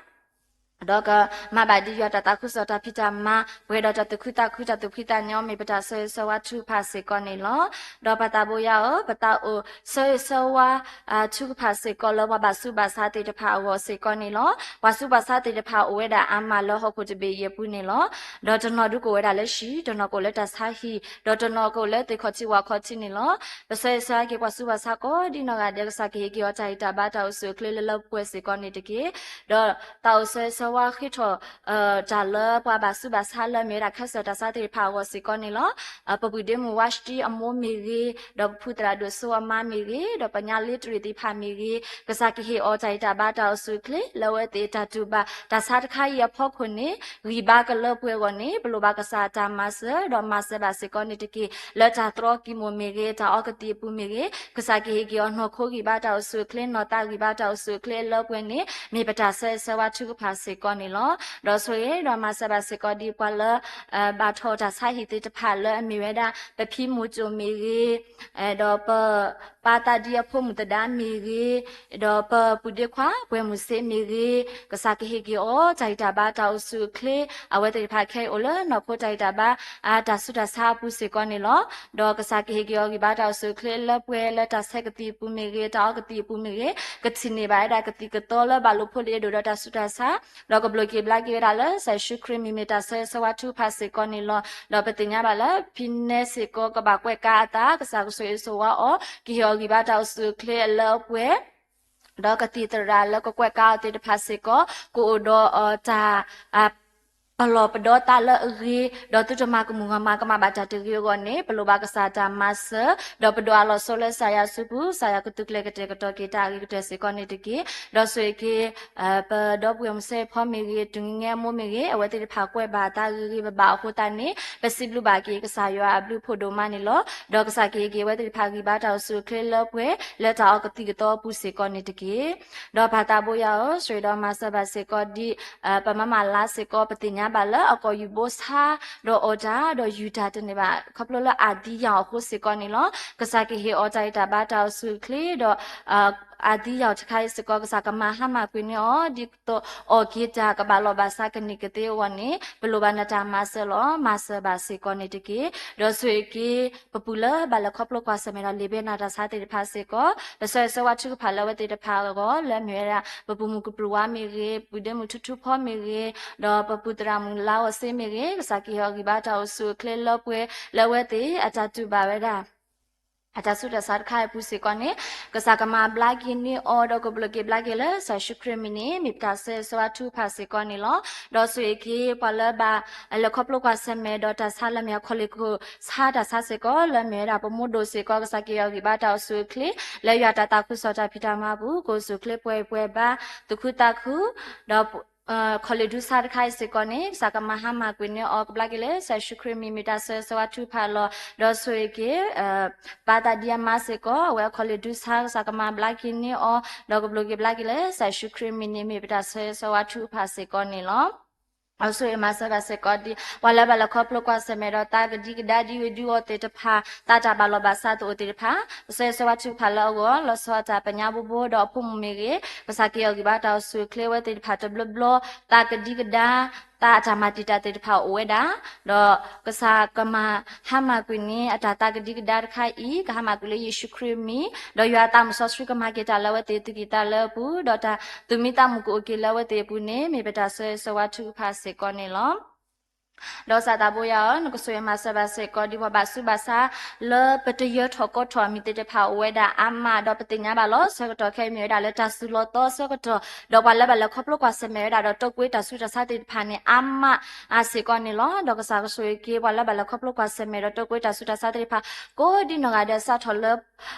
ဒီးကမၤဘၣ်ဒ်ယွၤတၢ်သးခုကစီၣ်တၢ်ဖံးတၢ်မၤ ပှဲၤဒီးတၢ်သူၣ်ခုသးခု တၢ်သူၣ်ဖှံသးညီ မ့ၢ်ပတၢ်ဆၢဂ့ၤဆၢဝါထုကဖၣ်စ့ၢ်ကီးန့ၣ်လီၤ. ဒီးပၢ်သးဘိယွၤဧၢ, ပသးအိၣ်ဆၢဂ့ၤဆၢဝါ ထုကဖၣ်စ့ၢ်ကီးလၢပှၤဘၣ်ဆူးဘၣ်ဆါသ့ၣ်တဖၣ်အဂီၢ်စ့ၢ်ကီးန့ၣ်လီၤ. ပှၤဆူးပှၤဆါသ့ၣ်တဖၣ်အိၣ်ဝဲဒၣ်အါမးလၢဟီၣ်ခိၣ်တဘ့ၣ်အံၤအပူၤန့ၣ်လီၤ. ဒီးတနီၤဒုးကအိၣ်ဝဲဒၣ်လၢဟံၣ်, တနီၤကအိၣ်လၢတၢ်ဆါဟံၣ်, ဒီးတနီၤကအိၣ်လၢသ့ၣ်ခီၣ်ထံးဝၣ်ခီၣ်ထံးန့ၣ်လီၤ. ပဆၢဂ့ၤဆၢဝါက့ၤပှၤဆူးပှၤဆါကိးဒ်နီၢ်ဂၤဒဲး ကစၢ်ကဟ့ၣ်က့ၤအီၤတၢ်ဂံၢ်တၢ်ဘါတၢ်အိၣ်ဆူၣ်အိၣ်ချ့လၢလၢပှဲၤပှဲၤစ့ၢ်ကီးန့ၣ်တက့ၢ်. ဒီးသးအိၣ်ဆၢဂ့ၤဆၢဝါဃ့ထီၣ် တၢ်လၢပှၤဘၣ်ဆူးဘၣ်ဆါလၢအမ့ၢ်ဝဲဒၣ်ခၢၣ်စၢၣ်တၢ်ဆါသ့ၣ်တဖၣ်အဂီၢ်စ့ၢ်ကီးန့ၣ်လီၤ. ပပုၢ်ဒ့မုၣ်ဝါစတံအမိၢ်မ့ၢ်ဂ့ၤ, ဒီးပဖုသရၣ်ဒိၣ်စိအမါမ့ၢ်ဂ့ၤ, ဒီးပညါလ့တရံးသ့ၣ်တဖၣ်မ့ၢ်ဂ့ၤ, ကစၢ်ကဟ့ၣ်အီၤတၢ်ဂံၢ်တၢ်ဘါတၢ်အိၣ်ဆူၣ်အိၣ်ချ့ လၢအဝဲသ့ၣ်တၢ်တူၢ်ဘၣ်တၢ်ဆါတခါအံၤအဖီခိၣ်န့ၣ် ဂံၢ်ဘါကလၢပှဲၤအဂီၢ်န့ၣ် ပလိၣ်ဘၣ်ကစၢ်တၢ်မၤစၢၤ ဒီးမၤစၢၤဘၣ်စ့ၢ်ကီးန့ၣ်တက့ၢ်. လၢတၢ်သြီကံၢ်မိၢ်မ့ၢ်ဂ့ၤ, တၢ်အီကသံၣ်အပူၤမ့ၢ်ဂ့ၤ, ကစၢ်ကဟ့ၣ်က့ၤအီၤနီၢ်ခိဂံၢ်ဘါတၢ်အိၣ်ဆူၣ်အိၣ်ချ့, နီၢ်သးဂံၢ်ဘါတၢ်အိၣ်ဆူၣ်အိၣ်ချ့အလၢပှဲၤန့ၣ် မ့ၢ်ပတၢ်ဆၢဂ့ၤဆၢဝါထုကဖၣ်စ့ၢ်ကီးန့ၣ်လီၤ. ဒီးဆိၣ်ဂ့ၤဒီးမၤစၢၤဘၣ်စ့ၢ်ကီးဒ်ပှၤလၢ ဘၣ်ထီၣ်တၢ်ဆါဟံၣ်သ့ၣ်တဖၣ်လၢအမ့ၢ်ဝဲဒၣ် ပဖံမူၤစိၤမ့ၢ်ဂ့ၤ, ဒီးပပၢ်သးဒံအဖိမုၣ်သဒါမ့ၢ်ဂ့ၤ, ဒီးပပုၢ်ဒ့ခွါပှဲၤမုၢ်စ့မ့ၢ်ဂ့ၤ, ကစၢ်ကဟ့ၣ်က့ၤအီၤ တၢ်ဂံၢ်တၢ်ဘါတၢ်အိၣ်ဆူၣ်အိၣ်ချ့, အဝဲသ့ၣ်တဖၣ်ခဲအံၤအိၣ်လၢနီၢ်ခိတၢ်ဂံၢ်တၢ်ဘါ တၢ်ဆူးတၢ်ဆါအပူၤစ့ၢ်ကီးန့ၣ်လီၤ. ဒီးကစၢ်ကဟ့ၣ်က့ၤအီၤဂံၢ်ဘါတၢ်အိၣ်ဆူၣ်အိၣ်ချ့လၢပှဲၤ လၢတၢ်ဆဲးကသံၣ်အပူၤမ့ၢ်ဂ့ၤ, တၢ်အီကသံၣ်အပူၤမ့ၢ်ဂ့ၤ, ကထံၣ်န့ၢ်ဘၣ်ဝဲဒၣ်ကသံၣ်ကသီလၢဘၣ်လိာ်ဖိလံၤအဒိၣ်ဒီးတၢ်ဆူးတၢ်ဆါ ဒီးကဘျိးက့ၤဘျါက့ၤဝဲဒၣ်လၢကစၢ်ယ့ၣ်ၡူးခရံာ်မံၤ မ့ၢ်တၢ်ဆၢဂ့ၤဆၢဝါထုကဖၣ်စ့ၢ်ကီးန့ၣ်လီၤ. ဒီးပသ့ၣ်ညါဘၣ်လၢ ဖံနဲစ့ၢ်ကီး ကဘၣ်ကွဲးကါအသး ကစၢ်ကဆိၣ်ဂ့ၤဆိၣ်ဝါအီၤ, ကဟ့ၣ်အီၤဂံၢ်ဘါတၢ်အိၣ်ဆူၣ်အိၣ်ချ့အလၢအပှဲၤ, ဒီးကသံၣ်သရၣ်လၢကကွဲးကါအီၤသ့ၣ်တဖၣ်စ့ၢ်ကီး ကအိၣ်ဒီးတၢ် ပလီၢ်ပဒီသးလၢအဂ့ၤ, ဒီးသုတမၤကမူၣ်မၤကမၣ်ဘၣ်တၢ်တဂ့ၤအဂီၢ်န့ၣ် ပလိၣ်ဘၣ်ကစၢ်တၢ်မၤစၢၤ, ဒီးပဒိးအလီၢ်ဆိလၢကစၢ်ယွၤစုပူၤ, ကစၢ်ယွၤကသူကျဲၤကတဲာ်ကတီၤက့ၤတၢ်အဂ့ၤကတၢၢ်စ့ၢ်ကီးန့ၣ်တက့ၢ်. ဒီးဆိၣ်ဂ့ၤက့ၤ ပဒီပုၢ်ဝဲၢ်မုၣ်စ့ဖီမ့ၢ်ဂ့ၤ, တုၤငဲအမိၢ်မ့ၢ်ဂ့ၤ, အဝဲသ့ၣ်တဖၣ်ကွဲးဘၣ်အသးဂ့ၤဂ့ၤဘၣ်ဘၣ်အဃိသတးန့ၣ် ပစံးဘျုးဘၣ်က့ၤကစၢ်ယွၤအဘျုးဖးဒိၣ်မးန့ၣ်လီၤ. ဒီးကစၢ်ကဟ့ၣ်က့ၤအဝဲသ့ၣ်တဖၣ်ဂံၢ်ဘါတၢ်အိၣ်ဆူၣ်အိၣ်ချ့လၢပှဲၤ လၢတၢ်အီကသံၣ်ကသီအပူၤစ့ၢ်ကီးန့ၣ်တက့ၢ်. ဒီးပၢ်သးဘိယွၤဧၢ, ဆိၣ်ဂ့ၤဒီးမၤစၢၤဘၣ်စ့ၢ်ကီးဒ် ပမၤမၤလါစ့ၢ်ကီး ပသ့ၣ်ညါဘၣ်လၢအကီၢ်ယူၢ်ဘိဆါ ဒီးအီၣ်တၢ် ဒီးယူၤတၢ်တန့ၢ်ဘၣ် ခီဖျိလၢအသံယၢ်အီၤအဃိစ့ၢ်ကီးန့ၣ်လီၤ. ကစၢ်ကဟ့ၣ်အီၤတၢ်ဂံၢ်တၢ်ဘါတၢ်အိၣ်ဆူၣ်အိၣ်ချ့ဒီး အသံယၢ်အီၤတခါအံၤစ့ၢ်ကီး ကစၢ်ကမၤဟါမၢ်ကွံာ်န့ၢ်အီၤ ဒ်သိးအီၣ်က့ၤတၢ်ကဘၣ်လီၢ်ဘၣ်စးကန့ၢ်ကသ့အဂီၢ်န့ၣ် ပလိၣ်ဘၣ်နတၢ်မၤစၢၤလီၤ. မၤစၢၤဘၣ်စ့ၢ်ကီးန့ၣ်တက့ၢ်. ဒီးဆိၣ်ဂ့ၤက့ၤ ပပူၤလၢဘၣ်လဲၤခီဖျိကွၢ်ဆၢၣ်မဲာ်ဒီး လံာ်ဘဲနၢ်တၢ်ဆါသ့ၣ်တဖၣ်စ့ၢ်ကီး ပဆၢဂ့ၤဆၢဝါထုကဖၣ်လၢအဝဲသ့ၣ်တဖၣ်အဂီၢ် လၢအမ့ၢ်ဝဲဒၣ် ပပုၢ်မုၣ်ကပြုၢ်ဝါမ့ၢ်ဂ့ၤ, ပုၢ်ဒ့မုၣ်ထူထူဖီမ့ၢ်ဂ့ၤ, ဒီးပပုၢ်သရၣ်မုၣ်လါဂီၤစ့မ့ၢ်ဂ့ၤ, ကစၢ်ကဟ့ၣ်အီၤဂံၢ်ဘါတၢ်အိၣ်ဆူၣ်အိၣ်ချ့လၢပှဲၤ လၢအဝဲသ့ၣ်အတၢ်တူၢ်ဘၣ်ဝဲဒၣ် အတၢ်ဆူးတၢ်ဆါတခါအံၤအပူၤစ့ၢ်ကီးန့ၣ် ကစၢ်ကမၤဘျါက့ၤန့ၢ်အီၤ ဒီးကဘျိးက့ၤဘျါက့ၤလၢကစၢ်ယ့ၣ်ၡူးခရံာ်မံၤန့ၣ် မ့ၢ်ပတၢ်ဆၢဂ့ၤဆၢဝါထုကဖၣ်စ့ၢ်ကီးန့ၣ်လီၤ. ဒီးဆိၣ်ဂ့ၤက့ၤပှၤလၢဘၣ်လဲၤခီဖျိကွၢ်ဆၢၣ်မဲာ်ဒီးတၢ်ဆါလၢအမ့ၢ်အခီၣ်လ့ၣ်ခိၣ်ဆါတၢ်ဆါစ့ၢ်ကီး လၢအမ့ၢ်ဝဲဒၣ်ပမိၢ်ဒိၣ်စ့ၢ်ကီး ကစၢ်ကဟ့ၣ်အီၤဂံၢ်ဘါတၢ်အိၣ်ဆူၣ်အိၣ်ချ့ လၢယွၤတၢ်သးခုကစီၣ်တၢ်ဖံးတၢ်မၤအပူၤ ကအိၣ်ဆူၣ်အိၣ်ချ့ပှဲၤပှဲၤဘါ သူၣ်ခုသးခု ဒီး ခီၣ်လ့ၣ်ဒူဆါတခါအံၤစ့ၢ်ကီးန့ၣ် ကစၢ်ကမၤဟါမၢ်ကွံာ်န့ၢ်အီၤ ကဘျါက့ၤလၢကစၢ်ယ့ၣ်ၡူးခရံာ်မံၤ မ့ၢ်တၢ်ဆၢဂ့ၤဆၢဝါထုကဖၣ်လီၤ. ဒီးဆိၣ်ဂ့ၤက့ၤ ပၢ်သးဒံအမါစ့ၢ်ကီး အဝဲအခီၣ်လ့ၣ်ဒူဆါ ကစၢ်ကမၤဘျါက့ၤန့ၢ်အီၤ ဒီးကဘျိးက့ၤဘျါက့ၤလၢကစၢ်ယ့ၣ်ၡူးခရံာ်မံၤန့ၣ် မ့ၢ်ပတၢ်ဆၢဂ့ၤဆၢဝါထုကဖၣ်စ့ၢ်ကီးန့ၣ်လီၤ. အဆိၣ်ဂ့ၤမၤစၢၤဘၣ်စ့ၢ်ကီးဒ် ပှၤလၢဘၣ်လဲၤခီဖျိကွၢ်ဆၢၣ်မဲာ်ဒီးသးကဒံကဒါဒ်ဝဲဒ်အီၤသ့ၣ်တဖၣ် သးတၢ်ဘၣ်လီၢ်ဘၣ်စးသအိၣ်သ့ၣ်တဖၣ် ပဆၢဂ့ၤဆၢဝါထုကဖၣ်လၢအဂီၢ် လီၤဆီအတၢ်ပညါဘိဘိ ဒီးအဖိမုၣ်မ့ၢ်ဂ့ၤ ကစၢ်ကဟ့ၣ်အီၤဂံၢ်ဘါတၢ်အိၣ်ဆူၣ်အိၣ်ချ့ဝဲသ့ၣ်တဖၣ်တဘျီဘျီ သးကဒံကဒါ သးအတၢ်မၤတံာ်တာ်သ့ၣ်တဖၣ်အိၣ်ဝဲဒၣ် ဒီးကစၢ်ကမၤဟါမၢ်ကွံာ်န့ၢ် အတၢ်သးကဒံကဒါတခါအံၤ ကဟါမၢ်ကွံာ်လၢယ့ၣ်ၡူးခရံာ်မံၤ ဒီးယွၤအသးမုၣ်စီဆှံကမၤက့ၤတၢ်လၢအဝဲသ့ၣ်အသူၣ်ကံၢ်သးလဲအပူၤ ဒီးတၢ်သူၣ်မံသးမုာ်ကအိၣ်က့ၤလၢအဝဲသ့ၣ်အပူၤန့ၣ် မ့ၢ်ပတၢ်ဆၢဂ့ၤဆၢဝါထုကဖၣ်စ့ၢ်ကီးန့ၣ်လီၤ. ဒီးကစၢ်သးဘိယွၤဧၢ, နကဆိၣ်ဂ့ၤမၤစၢၤဘၣ်စ့ၢ်ကီး ဒ်ပှၤဘၣ်ဆူးဘၣ်ဆါ လၢပတယၢၤထီၣ်ကီထီၣ်အမံၤသ့ၣ်တဖၣ်အိၣ်ဝဲဒၣ်အါမး, ဒီးပသ့ၣ်ညါဘၣ်လီၤ ဆၢကတီၢ်ခဲအံၤမ့ၢ်ဝဲဒၣ်လၢတၢ်သူၣ်လီၤသီဆၢကတီၢ်, ဒီးပှၤလၢဘၣ်လဲၤခီဖျိကွၢ်ဆၢၣ်မဲာ်ဝဲဒၣ်ဒီး တိာ်ကွံာ်တၢ်ဆူးတၢ်ဆါသ့ၣ်တဖၣ်န့ၣ် အါမးအါစ့ၢ်ကီးန့ၣ်လီၤ. ဒီးကစၢ်ကဆိၣ်ဂ့ၤက့ၤ ပှၤလၢဘၣ်လဲၤခီဖျိကွၢ်ဆၢၣ်မဲာ်ဒီး တိာ်ကွံာ်တၢ်ဆူးတၢ်ဆါသ့ၣ်တဖၣ် ကိးဒ်နီၢ်ဂၤဒဲး စးထီၣ်လၢ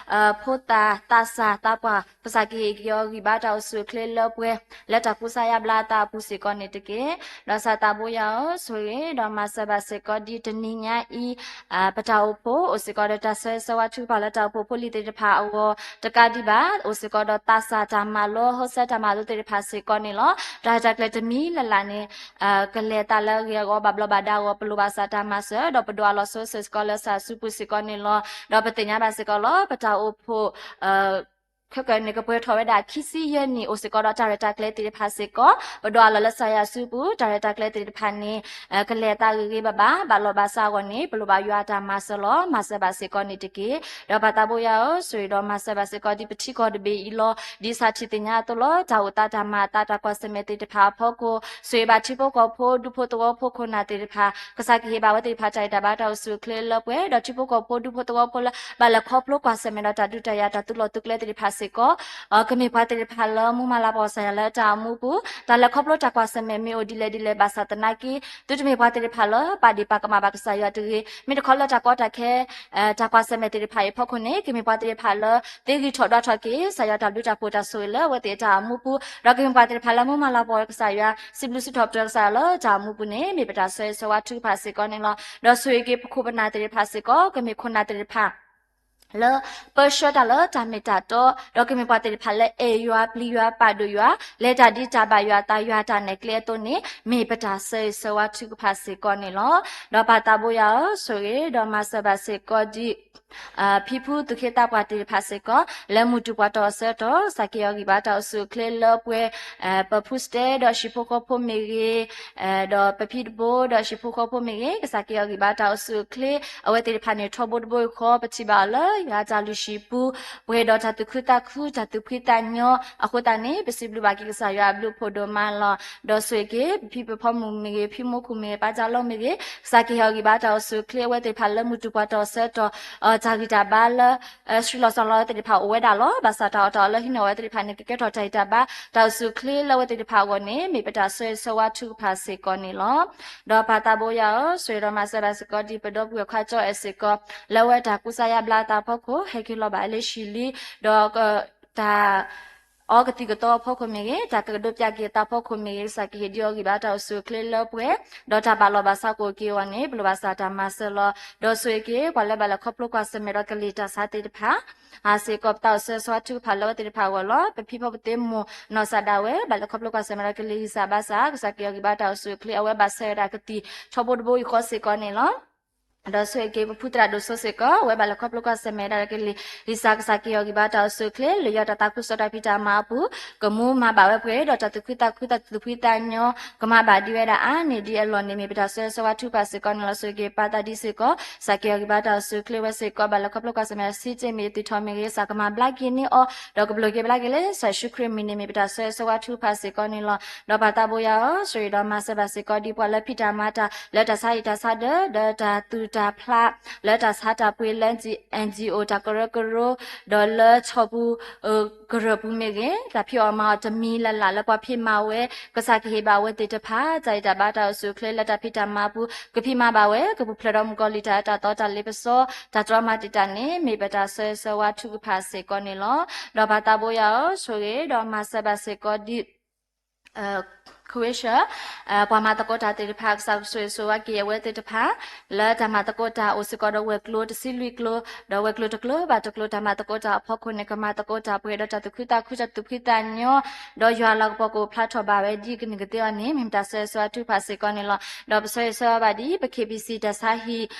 ဖိသၣ်သးစၢ်သးပှၢ် ကစၢ်ကဟ့ၣ်က့ၤအီၤဂံၢ်ဘါတၢ်အိၣ်ဆူၣ်အိၣ်ချ့လၢပှဲၤ လၢတၢ်ကူစါယါဘျါအသးအပူၤစ့ၢ်ကီးန့ၣ်တက့ၢ်. ဒီးကစၢ်သးဘိယွၤဧၢ, ဆိၣ်ဂ့ၤ ဒီးမၤစၢၤဘၣ်စ့ၢ်ကီး ဒ်တနံၤညါအံၤ ပတၢ်အိၣ်ဖှိၣ် အိၣ်စ့ၢ်ကီးဒီးတၢ်ဆၢဂ့ၤဆၢဝါထုကဖၣ်လၢတၢ်အိၣ်ဖှိၣ်ဖိလံၤသ့ၣ်တဖၣ်အဂီၢ် တကးဒံးဘၣ် အိၣ်စ့ၢ်ကီးဒီးသးစၢ်တၢ်မၤလိ ဟီစၢတၢ်မၤလိသ့ၣ်တဖၣ်စ့ၢ်ကီးန့ၣ်လီၤ. တၢ်ရဲၣ်တၢ်ကျဲၤတမံၤလၢ်လၢ်န့ၣ် ကလဲၤအသးလၢအဂ့ၤအဂီၢ် ဘၣ်ဘျီးဘၣ်ဒါအဂီၢ် ပလိၣ်ဘၣ်စၢ်တၢ်မၤစၢၤ ဒီးပဒွးလီၤစိၤစိၤစ့ၢ်ကီးလၢကစၢ်စုပူၤစ့ၢ်ကီးန့ၣ်လီၤ. ဒီးပသ့ၣ်ညါဘၣ်စ့ၢ်ကီးလီၤ ပတၢ်အိၣ်ဖှိၣ် ခဲကနံၣ်န့ၣ် ကပှဲၤထီၣ်ဝဲဒၣ်ခံဆံယဲၢ်နံၣ် အိၣ်စ့ၢ်ကီးဒီးတၢ်ရဲၣ်တၢ်ကျဲၤသ့ၣ်တဖၣ်စ့ၢ်ကီး ပဒွးလီၤလၢကစၢ်ယွၤစုပူၤ တၢ်ရဲၣ်တၢ်ကျဲၤသ့ၣ်တဖၣ်န့ၣ် ကလဲၤအသးဂ့ၤဂ့ၤဘၣ်ဘၣ် ဘၣ်လီၢ်ဘၣ်စးအဂီၢ်န့ၣ် ပလိၣ်ဘၣ်ယွၤအတၢ်မၤစၢၤလီၤ. မၤစၢၤဘၣ်စ့ၢ်ကီးန့ၣ်တက့ၢ်. ဒီးပၢ်သးဘိယွၤဧၢ, ဆိၣ်ဂ့ၤဒီးမၤစၢၤဘၣ်စ့ၢ်ကီး ဒ်ပထံကီၢ်တဘ့ၣ်အံၤလီၤ. ဒ်စးထံၣ်သ့ၣ်ညါအသိးလီၤ တၢ်အိၣ်သးတၢ်မၤအသးတၢ်ကွၢ်ဆၢၣ်မဲာ်သ့ၣ်တဖၣ်အဖီခိၣ် ဆိၣ်ဂ့ၤဘၣ်ထံဖိကီၢ်ဖိ ဒူဖိသဝီဖိခိၣ်နၢ်သ့ၣ်တဖၣ် ကစၢ်ကဟ့ၣ်ဘၣ်ဝဲသ့ၣ်တဖၣ်တၢ်ဂံၢ်တၢ်ဘါတၢ်အိၣ်ဆူၣ်အိၣ်ချ့လၢပှဲၤ ဒီးထံဖိကီၢ်ဖိဒူဖိသဝီဖိလၢဘၣ်လဲၤခီဖျိကွၢ်ဆၢၣ်မဲာ်ဒီးတၢ်ဒုးတၢ်ယၤတၢ်သုးလီၢ်သုးကျဲသ့ၣ်တဖၣ်စ့ၢ်ကီး ကမ့ၢ်ပှၤသ့ၣ်တဖၣ်လၢမူမၤလၤကပီၤကစၢ်ယွၤလၢတၢ်အိၣ်မူပူၤ တၢ်လဲၤခီဖျိတၢ်ကွၢ်ဆၢၣ်မဲာ်မ့ၢ်အိၣ်ဒ်လဲၣ်ဒ်လဲၣ်ဘၣ်ဆၣ်သနာ်က့ သုတမ့ၢ်ပှၤသ့ၣ်တဖၣ်လၢပာ်ဒ့ၣ်ပာ်ကမၣ်ဘၣ်ကစၢ်ယွၤတဂ့ၤ မ့ၢ်တခီလၢတၢ်ကီတၢ်ခဲ တၢ်ကွၢ်ဆၢၣ်မဲာ်သ့ၣ်တဖၣ်အံၤအဖီခိၣ်န့ၣ် ကမ့ၢ်ပှၤသ့ၣ်တဖၣ်လၢ သ့ဂံၢ်ထီၣ်ဒွးထီၣ်က့ၤ ကစၢ်ယွၤတၢ်ဘျုးတၢ်ဖှိၣ်တၢ်ဆိၣ်ဂ့ၤလၢအဝဲသ့ၣ်အတၢ်အိၣ်မူပူၤ ဒီးကမ့ၢ်ပှၤသ့ၣ်တဖၣ်လၢမူမၤလၤကပီၤကစၢ်ယွၤ စံးဘျုးစံးထီၣ်ပတြၢၤကစၢ်ယွၤလၢတၢ်အိၣ်မူပူၤန့ၣ် မ့ၢ်ပတၢ်ဆၢဂ့ၤဆၢဝါထုကဖၣ်စ့ၢ်ကီးန့ၣ်လီၤ. ဒီးဆိၣ်ဂ့ၤက့ၤပခိၣ်ပနၢ်သ့ၣ်တဖၣ်စ့ၢ်ကီး ကမ့ၢ်ခိၣ်နၢ်သ့ၣ်တဖၣ် လၢပၢဆှၢတၢ်လၢတၢ်မ့ၢ်တၢ်တီ, ဒီးကမ့ၢ်ပှၤသ့ၣ်တဖၣ်လၢအဲၣ်ယွၤ ပျံၤယွၤ ပာ်ဒိၣ်ယွၤ လဲၤတၢ်ဒ်တၢ်ဘၣ်ယွၤအသး ယွၤအတၢ်နဲၣ်ကျဲအသိးန့ၣ် မ့ၢ်ပတၢ်ဆၢဂ့ၤဆၢဝါထုကဖၣ်စ့ၢ်ကီးန့ၣ်လီၤ. ဒီးပၢ်သးဘိယွၤဧၢ, ဆိၣ်ဂ့ၤ ဒီးမၤစၢၤဘၣ်စ့ၢ်ကီးဒ် ဖံဖုသူၣ်က့သးပှၢ်သ့ၣ်တဖၣ်စ့ၢ်ကီး လၢမုၢ်တူၢ်ပှၤတီၢ်အဆၢကတီၢ် ကစၢ်ကဟ့ၣ်အီၤဂံၢ်ဘါတၢ်အိၣ်ဆူၣ်အိၣ်ချ့လၢပှဲၤ ပဖုစတဲဒီးဟံၣ်ဖိဃီဖိမ့ၢ်ဂ့ၤ, ဒီးပဖံတဘိဒီးဟံၣ်ဖိဃီဖိမ့ၢ်ဂ့ၤ, ကစၢ်ကဟ့ၣ်အီၤဂံၢ်ဘါတၢ်အိၣ်ဆူၣ်အိၣ်ချ့ အဝဲသ့ၣ်တဖၣ်န့ၣ် ထီဘိတဘိဃီ ပထံၣ်ဘၣ်အီၤလၢ ယွၤအတၢ်လုၢ်ဟံၣ်ပူၤ ပှဲၤဒီးတၢ်သူၣ်ခုသးခု တၢ်သူၣ်ဖှံသးညီ, အဃိသတးန့ၣ် ပစံးဘျုးဘၣ်က့ၤကစၢ်ယွၤအဘျုးအဖှိၣ်ဒိၣ်မးလီၤ. ဒီးဆိၣ်ဂ့ၤက့ၤ ပဖံပဖီမုၣ်မ့ၢ်ဂ့ၤ, ဖံမိၢ်ခိၣ်မ့ၢ်ဂ့ၤ, ပၢ်ကၠီလိမ့ၢ်ဂ့ၤ, ကစၢ်ကဟ့ၣ်အီၤဂံၢ်ဘါတၢ်အိၣ်ဆူၣ်အိၣ်ချ့ အဝဲသ့ၣ်တဖၣ်လၢမုၢ်တူၢ်ပှၤတီၢ်အဆၢကတီၢ် တၢ်ဂံၢ်တၢ်ဘါလၢ ဆှံလီၤစှၤလီၤအဝဲသ့ၣ်တဖၣ်အိၣ်ဝဲဒၣ်လီၤ. ဘၣ်ဆၣ်တၢ်အီၣ်တၢ်အီလၢဟံးန့ၢ်အဝဲသ့ၣ်တဖၣ်န့ၣ် ကကဲထီၣ်တၢ်ဂံၢ်တၢ်ဘါ တၢ်အိၣ်ဆူၣ်အိၣ်ချ့လၢအဝဲသ့ၣ်တဖၣ်အဂီၢ်န့ၣ် မ့ၢ်ပတၢ်ဆၢဂ့ၤဆၢဝါထုကဖၣ်စ့ၢ်ကီးန့ၣ်လီၤ. ဒီးပၢ်သးဘိယွၤဧၢ, ဆိၣ်ဂ့ၤဒီးမၤစၢၤဘၣ်စ့ၢ်ကီး ဒ်ပဒီပုၢ်ဝဲၢ်ခွါကၠီအဲၣ်စ့ၢ်ကီး လၢအဝဲတၢ်ကူစါယါဘျါအသးအဖီခိၣ် ဟဲက့ၤလီၤဘၣ်လၢဟံၣ်လံ, ဒီးတၢ် အီကသံၣ်ကသီအဖီခိၣ်မ့ၢ်ဂ့ၤ, တၢ်ကကဒိးပၠးက့ၤအသးအဖီခိၣ်မ့ၢ်ဂ့ၤ, ကစၢ်ကဟ့ၣ်ဒံးအီၤဂံၢ်ဘါတၢ်အိၣ်ဆူၣ်အိၣ်ချ့လၢပှဲၤ, ဒီးတၢ်ဘၣ်လီၢ်ဘၣ်စးကအိၣ်က့ၤအဂီၢ်န့ၣ် ပလိၣ်ဘၣ်စၢ်တၢ်မၤစၢၤလီၤ. ဒီးဆိၣ်ဂ့ၤက့ၤ ပှၤလၢဘၣ်လဲၤခီဖျိကွၢ်ဆၢၣ်မဲာ်ဒီးကလံၤတၢ်ဆါသ့ၣ်တဖၣ် စ့ၢ်ကီး ပတၢ်အိၣ်ဆၢဂ့ၤဆၢဝါထုကဖၣ်လၢအဝဲသ့ၣ်တဖၣ်အဂီၢ်လီၤ. ပဖံဖီပသ့မိၢ်နီၢ်စၢ်ဒၣ်ဝဲ ဘၣ်လဲၤခီဖျိကွၢ်ဆၢၣ်မဲာ်ဒီးကလံၤဂံၢ်စၢ်ဘါစၢ်, ကစၢ်ကဟ့ၣ်အီၤဂံၢ်ဘါတၢ်အိၣ်ဆူၣ်အိၣ်ချ့ အဝဲဘၣ်ဆၢဝဲဒၣ်ကသံၣ်ထီဘိတဘိအံၤဃီစ့ၢ်ကီးန့ၣ်လီၤ. ဒီးဆိၣ်ဂ့ၤက့ၤ ပဖုသရၣ်ဒိၣ်စိစ့ၢ်ကီး အဝဲဘၣ်လဲၤခီဖျိကွၢ်ဆၢၣ်မဲာ်ဒၣ်ကလံၤဂံၢ်စၢ်, ကစၢ်ကဟ့ၣ်အီၤဂံၢ်ဘါတၢ်အိၣ်ဆူၣ်အိၣ်ချ့ လၢယွၤတၢ်သးခုကစီၣ်တၢ်ဖံးတၢ်မၤအပူၤ ကမူမၤဘၣ်ဝဲပှဲၤဒီးတၢ်သူၣ်ခုသးခု တၢ်သူၣ်ဖှံသးညီ ကမၤဘၣ်ဒံးဝဲဒၣ်အါန့ၢ်ဒံးအလီၢ်န့ၣ် မ့ၢ်ပတၢ်ဆၢဂ့ၤဆၢဝါထုကဖၣ်စ့ၢ်ကီးန့ၣ်လီၤ. ဆိၣ်ဂ့ၤက့ၤပၢ်သးဒံစ့ၢ်ကီး ကစၢ်ကဟ့ၣ်အီၤဂံၢ်ဘါတၢ်အိၣ်ဆူၣ်အိၣ်ချ့ဝဲစ့ၢ်ကီး ဘၣ်လဲၤခီဖျိကွၢ်ဆၢၣ်မဲာ် စံးတ့ၢ်မ့ၢ်အသံၣ်ထီၣ်မ့ၢ်ဂ့ၤ ကစၢ်ကမၤဘျါက့ၤန့ၢ်အီၤ ဒီးကဘျိးက့ၤဘျါက့ၤလၢကစၢ်ယ့ၣ်ၡူးခရံာ်အမံၤန့ၣ် မ့ၢ်ပတၢ်ဆၢဂ့ၤဆၢဝါထုကဖၣ်စ့ၢ်ကီးန့ၣ်လီၤ. ဒီးပၢ်သးဘိယွၤဧၢ, ဆိၣ်ဂ့ၤဒီးမၤစၢၤဘၣ်စ့ၢ်ကီး ဒ်ပှၤလၢဖံးတၢ်မၤတၢ် လၢတၢ်ဆါဟံၣ်တၢ်ဆါဒၢး ဒီးတၢ်သူၣ်တၢ်ဖျး လၢတၢ်ဆါတၢ်ပှ့ၤလၢ NGO တၢ်ကရၢကရိ ဒီးလၢဆီၣ်ပူၤ ကရၢၢ်ပူၤမ့ၢ်ဂ့ၤ, တၢ်ဖံးအီၣ်မၤအီၣ်တမံၤလၢ်လၢ်လၢပှၤဖံးမၤဝဲ, ကစၢ်ကဟ့ၣ်ဘၣ်အဝဲသ့ၣ်တဖၣ် တၢ်ဂံၢ်တၢ်ဘါတၢ်အိၣ်ဆူၣ်အိၣ်ချ့ လၢတၢ်ဖံးတၢ်မၤအပူၤ ကဖံးမၤဘၣ်ဝဲ, ကပူၤဖျဲးဒီးမုၣ်ကီၤလံၢ်တၢ်အၢတၢ်သီတၢ်လ့ပစီ တၢ်တြီမၤတံာ်တာ်န့ၣ် မ့ၢ်ပတၢ်ဆၢဂ့ၤဆၢဝါထုကဖၣ်စ့ၢ်ကီးန့ၣ်လီၤ. ဒီးပၢ်သးဘိယွၤဧၢ, ဆိၣ်ဂ့ၤ ဒီးမၤစၢၤဘၣ်စ့ၢ်ကီးဒ် ခဝ့ၡၢၣ် ပှၤမၤသကိးတၢ်သ့ၣ်တဖၣ် ကစၢ်ဆိၣ်ဂ့ၤဆိၣ်ဝါက့ၤအဝဲသ့ၣ်တဖၣ် လၢတၢ်မၤသကိးတၢ်အိၣ်စ့ၢ်ကီးဒီးဝဲၤကျိၤတဆံလွံၢ်ကျိၤ, ဒီးဝဲၤကျိၤတကျိၤဘၣ်တကျိၤ တၢ်မၤသကိးတၢ်အဖီခိၣ်န့ၣ် ကမၤသကိးတၢ်ပှဲၤဒီးတၢ်သူၣ်ခုသးခု တၢ်သူၣ်ဖှံသးညီ, ဒီးယွၤလၤကပီၤကအိၣ်ဖျါထီၣ်ဘၣ်ဝဲဒ်ကန့ၢ်ကသ့အီၤန့ၣ် မ့ၢ်ပတၢ်ဆၢဂ့ၤဆၢဝါထုကဖၣ်စ့ၢ်ကီးန့ၣ်လီၤ. ဒီးပဆၢဂ့ၤဆၢဝါဘၣ်ဒ် ပ KBC တၢ်ဆါဟံၣ်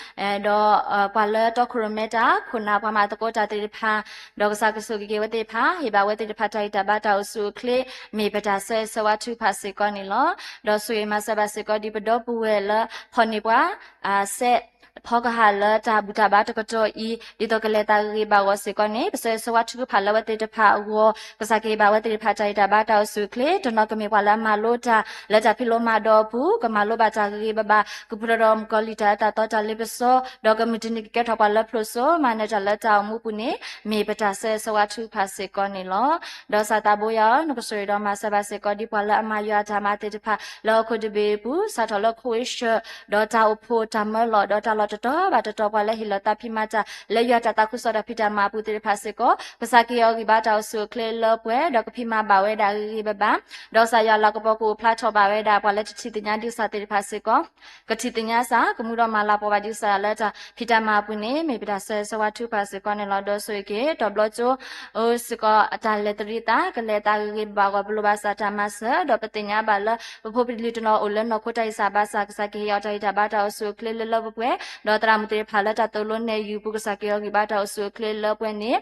ဒီးပှၤလၢတီခိၣ်ရိၣ်မဲတၢ် ခိၣ်နၢ်ပှၤမၤသကိးတၢ်သ့ၣ်တဖၣ် ဒီးကစၢ်ကဆိၣ်ဂ့ၤက့ၤဝဲသ့ၣ်တဖၣ် ဟ့ၣ်ဘၣ်ဝဲသ့ၣ်တဖၣ်တၢ်ဂံၢ်တၢ်ဘါတၢ်အိၣ်ဆူၣ်အိၣ်ချ့ မ့ၢ်ပတၢ်ဆၢဂ့ၤဆၢဝါထုကဖၣ်စ့ၢ်ကီးန့ၣ်လီၤ. ဒီးဆိၣ်ဂ့ၤမၤစၢၤဘၣ်စ့ၢ်ကီးဒ်ပဒီပုၢ်ဝဲၢ်လၢဖီၣ်န့ၢ်ပှၤ စဲး ဖီကဟၣ်လၢတၢ်ဘူၣ်တၢ်ဘါတကတီၢ်အံၤ ဒ်သိးကလဲၤတၢ်ဂ့ၤဂ့ၤဘၣ်ဂီၢ်စ့ၢ်ကီးန့ၣ် ပဆၢဂ့ၤဆၢဝါထုကဖၣ်လၢအဝဲသ့ၣ်တဖၣ်အဂီၢ် ကစၢ်ကဟ့ၣ်ဘၣ်အဝဲသ့ၣ်တဖၣ်တၢ်ဂံၢ်တၢ်ဘါတၢ်အိၣ်ဆူၣ်အိၣ်ချ့ တနီၤကမ့ၢ်ပှၤလၢအမၤလိတၢ်လၢတၢ်ဖံးလိမၤဒိးအပူၤ ကမၤလိဘၣ်တၢ်ဂ့ၤဂ့ၤဘၣ်ဘၣ် ကပူၤဖျဲးဒီးမုၣ်ကီၤလံၢ်တၢ်အၢတၢ်သီတၢ်လ့ပစီ ဒီးကမုၢ်တနံၤကကဲထီၣ်ပှၤလၢဖျိးစိ မၤနၢၤတၢ်လၢတၢ်အိၣ်မူပူၤန့ၣ် မ့ၢ်ပတၢ်ဆၢဂ့ၤဆၢဝါထုကဖၣ်စ့ၢ်ကီးန့ၣ်လီၤ. ဒီးစၢ်သးဘိယွၤဧၢ, နကဆိၣ်ဂ့ၤဒီးမၤစၢၤဘၣ်စ့ၢ်ကီးဒ်ပှၤလၢအမၤယွၤအတၢ်မၤသ့ၣ်တဖၣ် လၢဟီၣ်ခိၣ်တဘ့ၣ်အပူၤ စးထီၣ်လၢ COVID ဒီးတၢ်အိၣ်ဖှိၣ်တၢ်မၢလီၤ ဒီးတၢ်လီၢ်တတီၤဘၣ်တတီၤ ပှၤလၢဟ့ၣ်လီၤသးဖံးမၤတၢ် လၢယွၤတၢ်သးခုကစီၣ်တၢ်ဖံးတၢ်မၤအပူၤသ့ၣ်တဖၣ်စ့ၢ်ကီး ကစၢ်ကဟ့ၣ်အီၤဂံၢ်ဘါတၢ်အိၣ်ဆူၣ်အိၣ်ချ့လၢပှဲၤ ဒီးကဖံးမၤဘၣ်ဝဲဒၣ်ဂ့ၤဂ့ၤဘၣ်ဘၣ် ဒီးကစၢ်ယွၤလၤကပီၤကအိၣ်ဖျါထီၣ်ဘၣ်ဝဲဒၣ် ပှၤလၢတထံၣ်သ့ၣ်ညါဒံးကစၢ်သ့ၣ်တဖၣ်စ့ၢ်ကီး ကထံၣ်သ့ၣ်ညါစ့ၢ် ကမူဒီးမၤလၤကပီၤဘၣ်ဒံးကစၢ်ယွၤလၢတၢ်ဖံးတၢ်မၤအပူၤန့ၣ် မ့ၢ်ပတၢ်ဆၢဂ့ၤဆၢဝါထုကဖၣ်စ့ၢ်ကီးန့ၣ်လီၤ. ဒီးဆိၣ်ဂ့ၤက့ၤ တီၤဘျီကၠိ အိၣ်စ့ၢ်ကီးအတၢ်လဲၤတရံးသး ကလဲၤသးဂ့ၤဂ့ၤဘၣ်ဘၣ်ဂီၢ် ပလိၣ်ဘၣ်စၢ်တၢ်မၤစၢၤ ဒီးပသ့ၣ်ညါဘၣ်လၢ ပဖိပလံၤတနီၤအိၣ်လၢနီၢ်ခိတၢ်အံၤစၢ်ဘၣ်ဆၣ် ကစၢ်ကဟ့ၣ်အီၤတၢ်ဂံၢ်တၢ်ဘါတၢ်အိၣ်ဆူၣ်အိၣ်ချ့လၢလၢပှဲၤပှဲၤ ဒီးသရၣ်မုၣ်သ့ၣ်တဖၣ်လၢတၢ်သိၣ်လိနဲၣ်ယုၢ်ပူၤ ကစၢ်ကဟ့ၣ်အီၤဂံၢ်ဘါတၢ်အိၣ်ဆူၣ်အိၣ်ချ့လၢပှဲၤန့ၣ်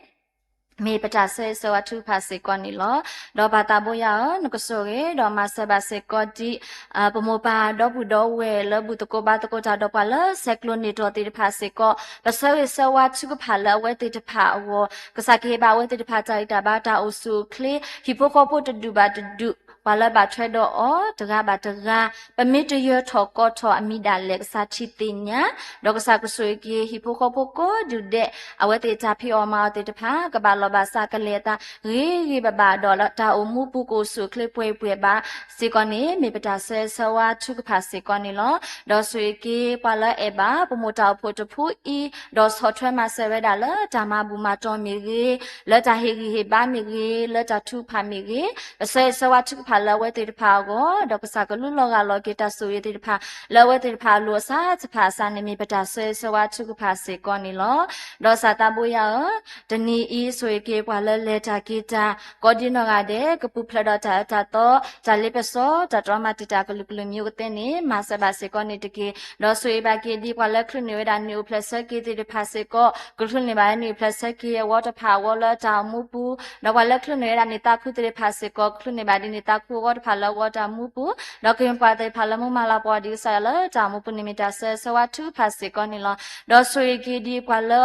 မ့ၢ်ပတၢ်ဆၢဂ့ၤဆၢဝါထုကဖၣ်စ့ၢ်ကီးန့ၣ်လီၤ. ဒီးပၢ်သးဘိယွၤဧၢ, နကဆိၣ်ဂ့ၤဒီးမၤစၢၤဘၣ်စ့ၢ်ကီးဒ် ပမိၢ်ပၢ်ဒီပုၢ်ဒီဝဲၢ်လၢဘူၣ်သကိးဘါသကိးတၢ်ဒီးပှၤလၢဆဲးကျိးန့ၢ်တၢ်သ့ၣ်တဖၣ်စ့ၢ်ကီး ပဆၢဂ့ၤဆၢဝါထုကဖၣ်လၢအဝဲသ့ၣ်တဖၣ်အဂီၢ် ကစၢ်ကဟ့ၣ်ဘၣ်အဝဲသ့ၣ်တဖၣ်တၢ်ဂံၢ်တၢ်ဘါတၢ်အိၣ်ဆူၣ်အိၣ်ချ့ ဟံၣ်ဖိဃီဖိတဒူၣ်ဘၣ်တဒူၣ် ပှၤလၢဘၣ်ထွဲဒီးအီၤတဂၤဘၣ်တဂၤ ပမ့ၢ်တယၢၤထီၣ်ကီထီၣ်အမံၤဒၣ်လဲာ် ကစၢ်ထံၣ်သ့ၣ်ညါ ဒီးကစၢ်ကဆိၣ်ဂ့ၤက့ၤဟံၣ်ဖိဃီဖိကိးဒူၣ်ဒဲး အဝဲသ့ၣ်တၢ်ဖံးအီၣ်မၤအီၣ်သ့ၣ်တဖၣ် ကဘၣ်လီၢ်ဘၣ်စးကလဲၤအသးဂ့ၤဂ့ၤဘၣ်ဘၣ်ဒီး တၢ်အိၣ်မူပူၤကအိၣ်ဆူၣ်အိၣ်ချ့ပှဲၤပှဲၤဘၣ်စ့ၢ်ကီးန့ၣ် မ့ၢ်ပတၢ်ဆၢဂ့ၤဆၢဝါထုကဖၣ်စ့ၢ်ကီးန့ၣ်လီၤ. ဒီးဆိၣ်ဂ့ၤက့ၤပှၤလၢအဲၣ်ဘၣ် ပမိၢ်တၢ်အိၣ်ဖှိၣ်တဖုအံၤ ဒီးဆီၣ်ထွဲမၤစၢၤဝဲဒၣ်လၢတၢ်မၤဘူၣ်မၤတီၢ်မ့ၢ်ဂ့ၤ, လၢတၢ်ဟ့ၣ်ဂံၢ်ဟ့ၣ်ဘါမ့ၢ်ဂ့ၤ, လၢတၢ်ထုကဖၣ်မ့ၢ်ဂ့ၤ, ပဆၢဂ့ၤဆၢဝါထုကဖၣ်လၢအဝဲသ့ၣ်တဖၣ်အဂီၢ်, ဒီးကစၢ်ကလူလီၤဂၢ်လီၤက့ၤတၢ်ဆိၣ်ဂ့ၤသ့ၣ်တဖၣ် လၢအဝဲသ့ၣ်တဖၣ်အလိၤအစးတဖၣ်အစးန့ၣ် မ့ၢ်ပတၢ်ဆၢဂ့ၤဆၢဝါထုကဖၣ်စ့ၢ်ကီးန့ၣ်လီၤ. ဒီးစၢ်သးဘိယွၤဧၢ, တနံၤအံၤဆိၣ်ဂ့ၤက့ၤပှၤလၢလဲၤတၢ်က့ၤတၢ် ကိးဒံနီၢ်ဂၤဒဲး ကပူၤဖျဲးဒီးတၢ်အၢတၢ်သီ, တၢ်လ့ပစီ, တၢ်တြီမၤတံာ်တာ်ကလုာ်ကလုာ်မံၤအိၣ်ကသ့န့ၣ် မၤစၢၤဘၣ်စ့ၢ်ကီးန့ၣ်တက့ၢ်. ဒီးဆိၣ်ဂ့ၤဘၣ်က့ၤဒ်ပှၤလၢချုးန့ၢ်ဝဲဒၣ်နံၣ်အိၣ်ဖျဲၣ်ဆၢက့ၤသ့ၣ်တဖၣ်စ့ၢ်ကီး, ကချုးန့ၢ်ဘၣ်နံၣ်အိၣ်ဖျဲၣ်ဆၢက့ၤအဝီတဖၣ်အဂီၢ်လၢတၢ်အိၣ်မူပူၤ, ဒီးပှၤလၢချုးန့ၢ်ဝဲဒၣ်နံၣ်သးခူသ့ၣ်တဖၣ်စ့ၢ်ကီး ကချုးန့ၢ်ဘၣ်ဒ်နံၣ်သးခူအဂီၢ်တဖၣ်လၢအဂီၢ်တၢ်အိၣ်မူပူၤ, ဒီးကမ့ၢ်ပှၤသ့ၣ်တဖၣ်လၢမူမၤလၤကပီၤဒံးကစၢ်ယွၤလၢတၢ်အိၣ်မူပူၤန့ၣ် မ့ၢ်တၢ်ဆၢဂ့ၤဆၢဝါထုကဖၣ်စ့ၢ်ကီးန့ၣ်လီၤ. ဒီးဆိၣ်ဂ့ၤက့ၤဒ်ပှၤလၢ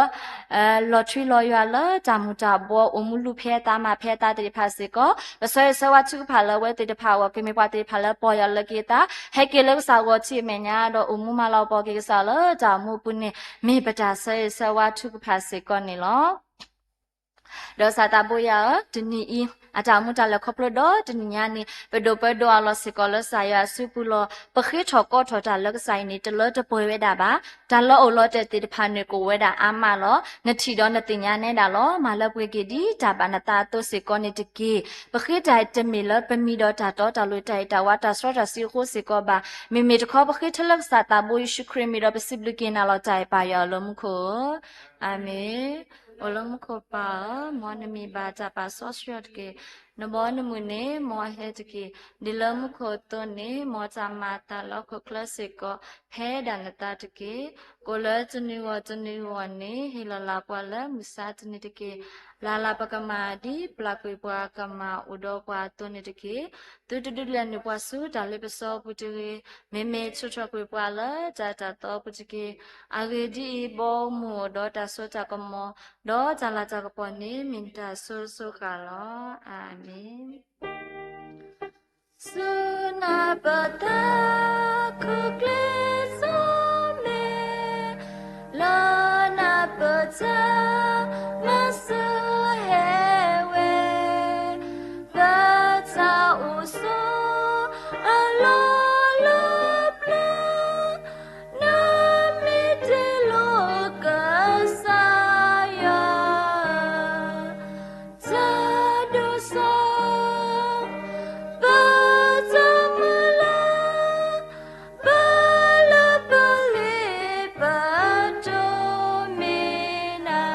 လီၤထွံလီၤယွၤလၢတၢ်မူၤတၢ်ဘှီး အိၣ်မူလုၢ်ဖဲအသးမၤဖဲအသးသ့ၣ်တဖၣ်စ့ၢ်ကီး, ပဆၢဂ့ၤဆၢဝါထုကဖၣ်လၢအဝဲသ့ၣ်တဖၣ်အဂီၢ် ကမ့ၢ်ပှၤသ့ၣ်တဖၣ်လၢပီၢ်ယၢ်လီၤက့ၤအသး, ဟဲက့ၤလၢကစၢ်ဂီၤထံးအမဲာ်ညါ ဒီးအိၣ်မူမၤလၤကပီၤက့ၤကစၢ်လၢတၢ်အိၣ်မူအပူၤန့ၣ် မ့ၢ်ပတၢ်ဆၢဂ့ၤဆၢဝါထုကဖၣ်စ့ၢ်ကီးန့ၣ်လီၤ. ဒီးစၢ်သးဘိယွၤဧၢ, တနံၤအံၤ အတၢ်အိၣ်မူတၢ်လဲၤခီဖျိဒီးတနံၤညါန့ၣ် ပဒိၣ်ပၢဒီးအလီၢ်စ့ၢ်ကီးလၢကစၢ်ယွၤအစုပူၤလီၤ. ပဃ့ထီၣ်ကီထီၣ်တၢ်လၢကစၢ်အံၤန့ၣ် တလၢတပှဲၤဝဲဒၣ်ဘၣ်. တၢ်လၢအအိၣ်လီၤတဲာ်သ့ၣ်တဖၣ်န့ၣ် ကအိၣ်ဝဲဒၣ်အါမးလီၤ. နထံၣ်ဒီးနသ့ၣ်ညါနဲဒၣ်လီၤ. မၤလၢပှဲၤက့ၤဒ်တၢ်ဘၣ်နသးအသိးစ့ၢ်ကီးန့ၣ်တက့ၢ်. ပဃ့တၢ်တမ့ၢ်လၢပမံၤဒီးတၢ်တီ တၢ်လိၣ်တၢ်အဲၣ်တၢ်ဝါ တၢ်စီတၢ်ဆှံအဃိစ့ၢ်ကီးဘၣ်. မ့မ့ၢ်တခီ ပဃ့ထၢလၢကစၢ်သးဘိယ့ၣ်ၡူးခရံာ်မံၤဒီး ပစံးဘျုးက့ၤနၤလီၤတၢ်အဲၣ်ပၢ်ယွၤလၢမူခိၣ်ဧၢ. အၤမ့ၣ်. အိၣ်လၢမူခိၣ်ပၢ်ဧၢ, မ်နမံၤဘၣ်တၢ်ပာ်စီဆှံအီၤတက့ၢ်. နဘီနမုၢ်န့ၣ် မ်အဟဲတက့ၢ်. ဒ်လၢမူခိၣ်အသိးန့ၣ် မ်တၢ်မၤအသးလၢဟီၣ်ခိၣ်ချၢစ့ၢ်ကီး ဖဲဒၣ်နသးတက့ၢ်. ကိၣ်လၢတနံၤဂီၢ်တနံၤဂီၢ်န့ၣ် ဟ့ၣ်လီၤလၢ်ပှၤလၢမုၢ်ဆါတနံၤတက့ၢ်. လၢ်လၢ်ပကမၤဒ်ပျၢ်ကွံာ်ပှၤကမၤအိၣ်ဒီးပှၤအသိးန့ၣ်တက့ၢ်. သုတဒုးလဲၤနုာ်ပှၤဆူတၢ်လ့ပစီအပူၤတဂ့ၤ. မ့မ့ၢ်ထုးထီၣ်ကွံာ်ပှၤလၢတၢ်အၢတၢ်သီအပူၤတက့ၢ်. အဂ့ၢ်ဒ်အံၤ, ဘီမုၢ်အိၣ်ဒီးတၢ်စိတၢ်ကမီၤ, ဒီးတၢ်လၤတၢ်ကပီၤန့ၣ် မ့ၢ်နတၢ်ဆိၣ်ဂ့ၤဆိၣ်ဂ့ၤလီၤ. အၤမ့ၣ်. ဆူနၢ်ပၢၢ်တၢ်ခိၣ်ကျ့စိမဲ, လၢနၢ်ပၢၢ်တၢ်မၤစၢၤဟဲဝဲ, ပတၢ်အိၣ်ဆူၣ်အလီၢ်လၢပျၢၤ, နမ့ၢ်တ့လီၤကစၢ်ယွၤ တၢ်ဒိၣ်စိ, ပတၢ်မုၢ်လၢ်, ပလၢပလ့ပတိၢ်မ့ၢ်နၤ.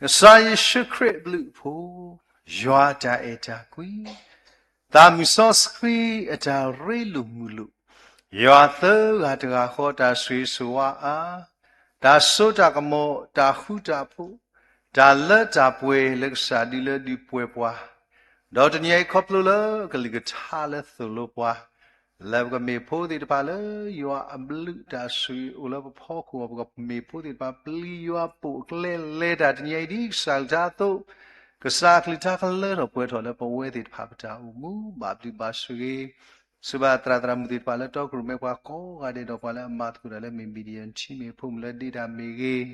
ကစၢ်ယ့ၣ်ၡူးခရံာ်အဘျုးအဖှိၣ်, ယွၤအတၢ်အဲၣ်တၢ်ကွံ, သးမုၢ်စီဆှံအတၢ်ရ့လိာ်မုာ်လိာ်, ယွၤသၢဂၤတဂၤဃီတၢ်ဆိၣ်ဂ့ၤဆိၣ်ဝါအါ, တၢ်စိတၢ်ကမီၤ တၢ်ဃူတၢ်ဖိး, တၢ်လၢတၢ်ပှဲၤလၢကစၢ်ဒုးလၢဒုးပှဲၤပှၤ, ဒီးတနံၤအံၤခီဖျိလၢကလုၢ်ကထါလၢသိၣ်လိပှၤ လၢပကမ့ၢ်ဖိသ့ၣ်တဖၣ်လၢယွၤအဘျုးတၢ်ဆိၣ်ဂ့ၤအိၣ်လၢပဖီခိၣ်အပူၤ ပကမ့ၢ်ဖိသ့ၣ်တဖၣ် ပျံၤယွၤပိာ်အကျဲလဲၤတၢ်တနံၤအံၤဒ်ကစၢ်ကလုၢ်ကထါအသိး, ကစၢ်အကလုၢ်ကထါကလၢထီၣ်ပှဲၤထီၣ်လၢပဝဲသ့ၣ်တဖၣ်ပတၢ်အိၣ်မူ ဘၣ်ဘျုးဘၣ်ဆိၣ်ဂ့ၤ စံးဘၣ်သရၣ်သရၣ်မုၣ်သ့ၣ်တဖၣ်လၢတီခိၣ်ရိၣ်မဲခွါကိးဂၤဒဲး ဒီးပှၤလၢအမၤသကိးတၢ်လၢ မ့ၢ် Midian team မ့ၢ်ဂ့ၤ ဖိမုၣ်လၢဒ့တၢ်မ့ၢ်ဂ့ၤ,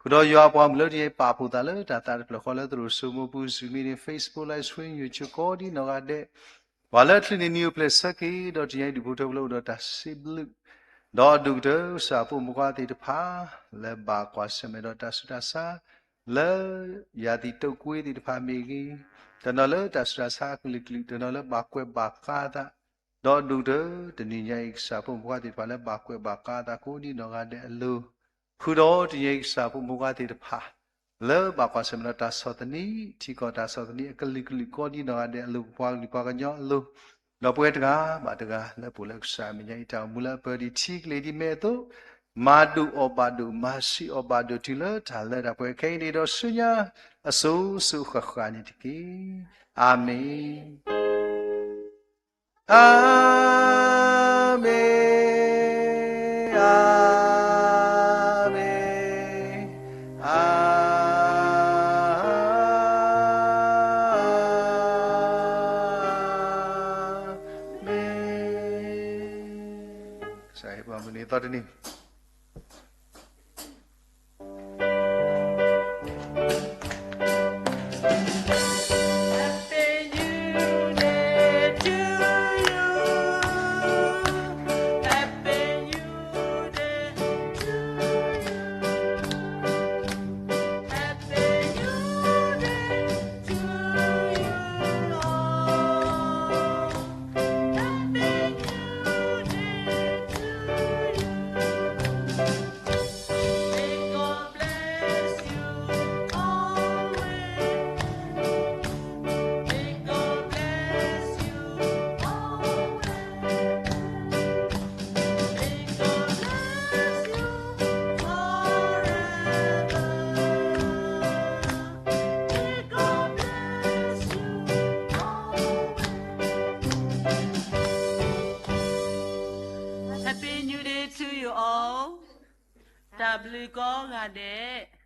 ဃုာ်ဒီးယွၤအပှၤမုၣ်လၢတနံၤအံၤပာ်ဖှိၣ်သးလၢတၢ်သးတဖျၢၣ်ဃီလၢသရိာ်စိမိပူၤ Zoom meeting, Facebook Live Stream, YouTube ကိးဒ်နီၢ်ဂၤဒဲး, ပှၤလၢအချုးန့ၢ်နံၤအိၣ်ဖျဲၣ်ဆၢက့ၤ ဒီးတနံၤအံၤဒုးဖိထၢဖိလၢအိၣ်ဒီးတၢ်စံးဘျုး ဒီးအဒိၣ်ကတၢၢ် ကစၢ်ဖိမုၣ်ဖိခွါသ့ၣ်တဖၣ် လၢဘၣ်ကွၢ်ဆၢၣ်မဲာ်ဒီးတၢ်ဆူးတၢ်ဆါ လၢ ယၤသံးတိာ်ကွ့သ့ၣ်တဖၣ်မ့ၢ်ဂ့ၤ, တနီၤလၢတၢ်ဆူးတၢ်ဆါအကလုာ်ကလုာ်, တနီၤလၢဘၣ်ကွဲးဘၣ်ဃးအသး, ဒီးအဒိၣ်ကတၢၢ် တနံၤညါအံၤကစၢ်ဖိမုၣ်ဖိခွါသ့ၣ်တဖၣ်လၢဘၣ်ကွဲးဘၣ်ဃးအသးကိးဒ်နီၢ်ဂၤဒဲးအလိၤ, ဃုာ်ဒီးတနံၤအံၤကစၢ်ဖိမုၣ်ဖိခွါသ့ၣ်တဖၣ် လၢဘၣ်ကွၢ်ဆၢၣ်မဲာ်ဒီးတၢ်ဆီၣ်သနံး, ထံကီၢ်တၢ်ဆီၣ်သနံးအကလုာ်ကလုာ်ကိးဒ်နီၢ်ဂၤဒဲးအလိၤ, ပပှၤကလုာ်ပှၤကညီအလိၤ, ဒီးပဝဲတဂၤဘၣ်တဂၤ လၢပအိၣ်လၢကစၢ်အမဲာ်ညါအံၤတၢ်အိၣ်မူလၢအပၢၤဒံးထံကလဲၤဒ်အမ့ၢ်အသိး, မၤဒိၣ်အီၣ်ဘၣ်ဒိၣ် မၤဆံးအီၣ်ဘၣ်ဒိၣ်တုၤလၢတၢ်လၢတၢ်ပှဲၤခဲအံၤန့ၣ်ဒီးဆူညါအစိၤစိၤဃၣ်ဃၣ်န့ၣ်တက့ၢ်. အၤမ့ၣ်. အၤမ့ၣ်, အၤမ့ၣ်, အၤမ့ၣ်. ကစၢ်ဟ့ၣ်ပှၤမုၢ်နံၤသီတနံၤ Happy New Day to you all. တၢ်ဘျုးကိးဂၤဒဲး.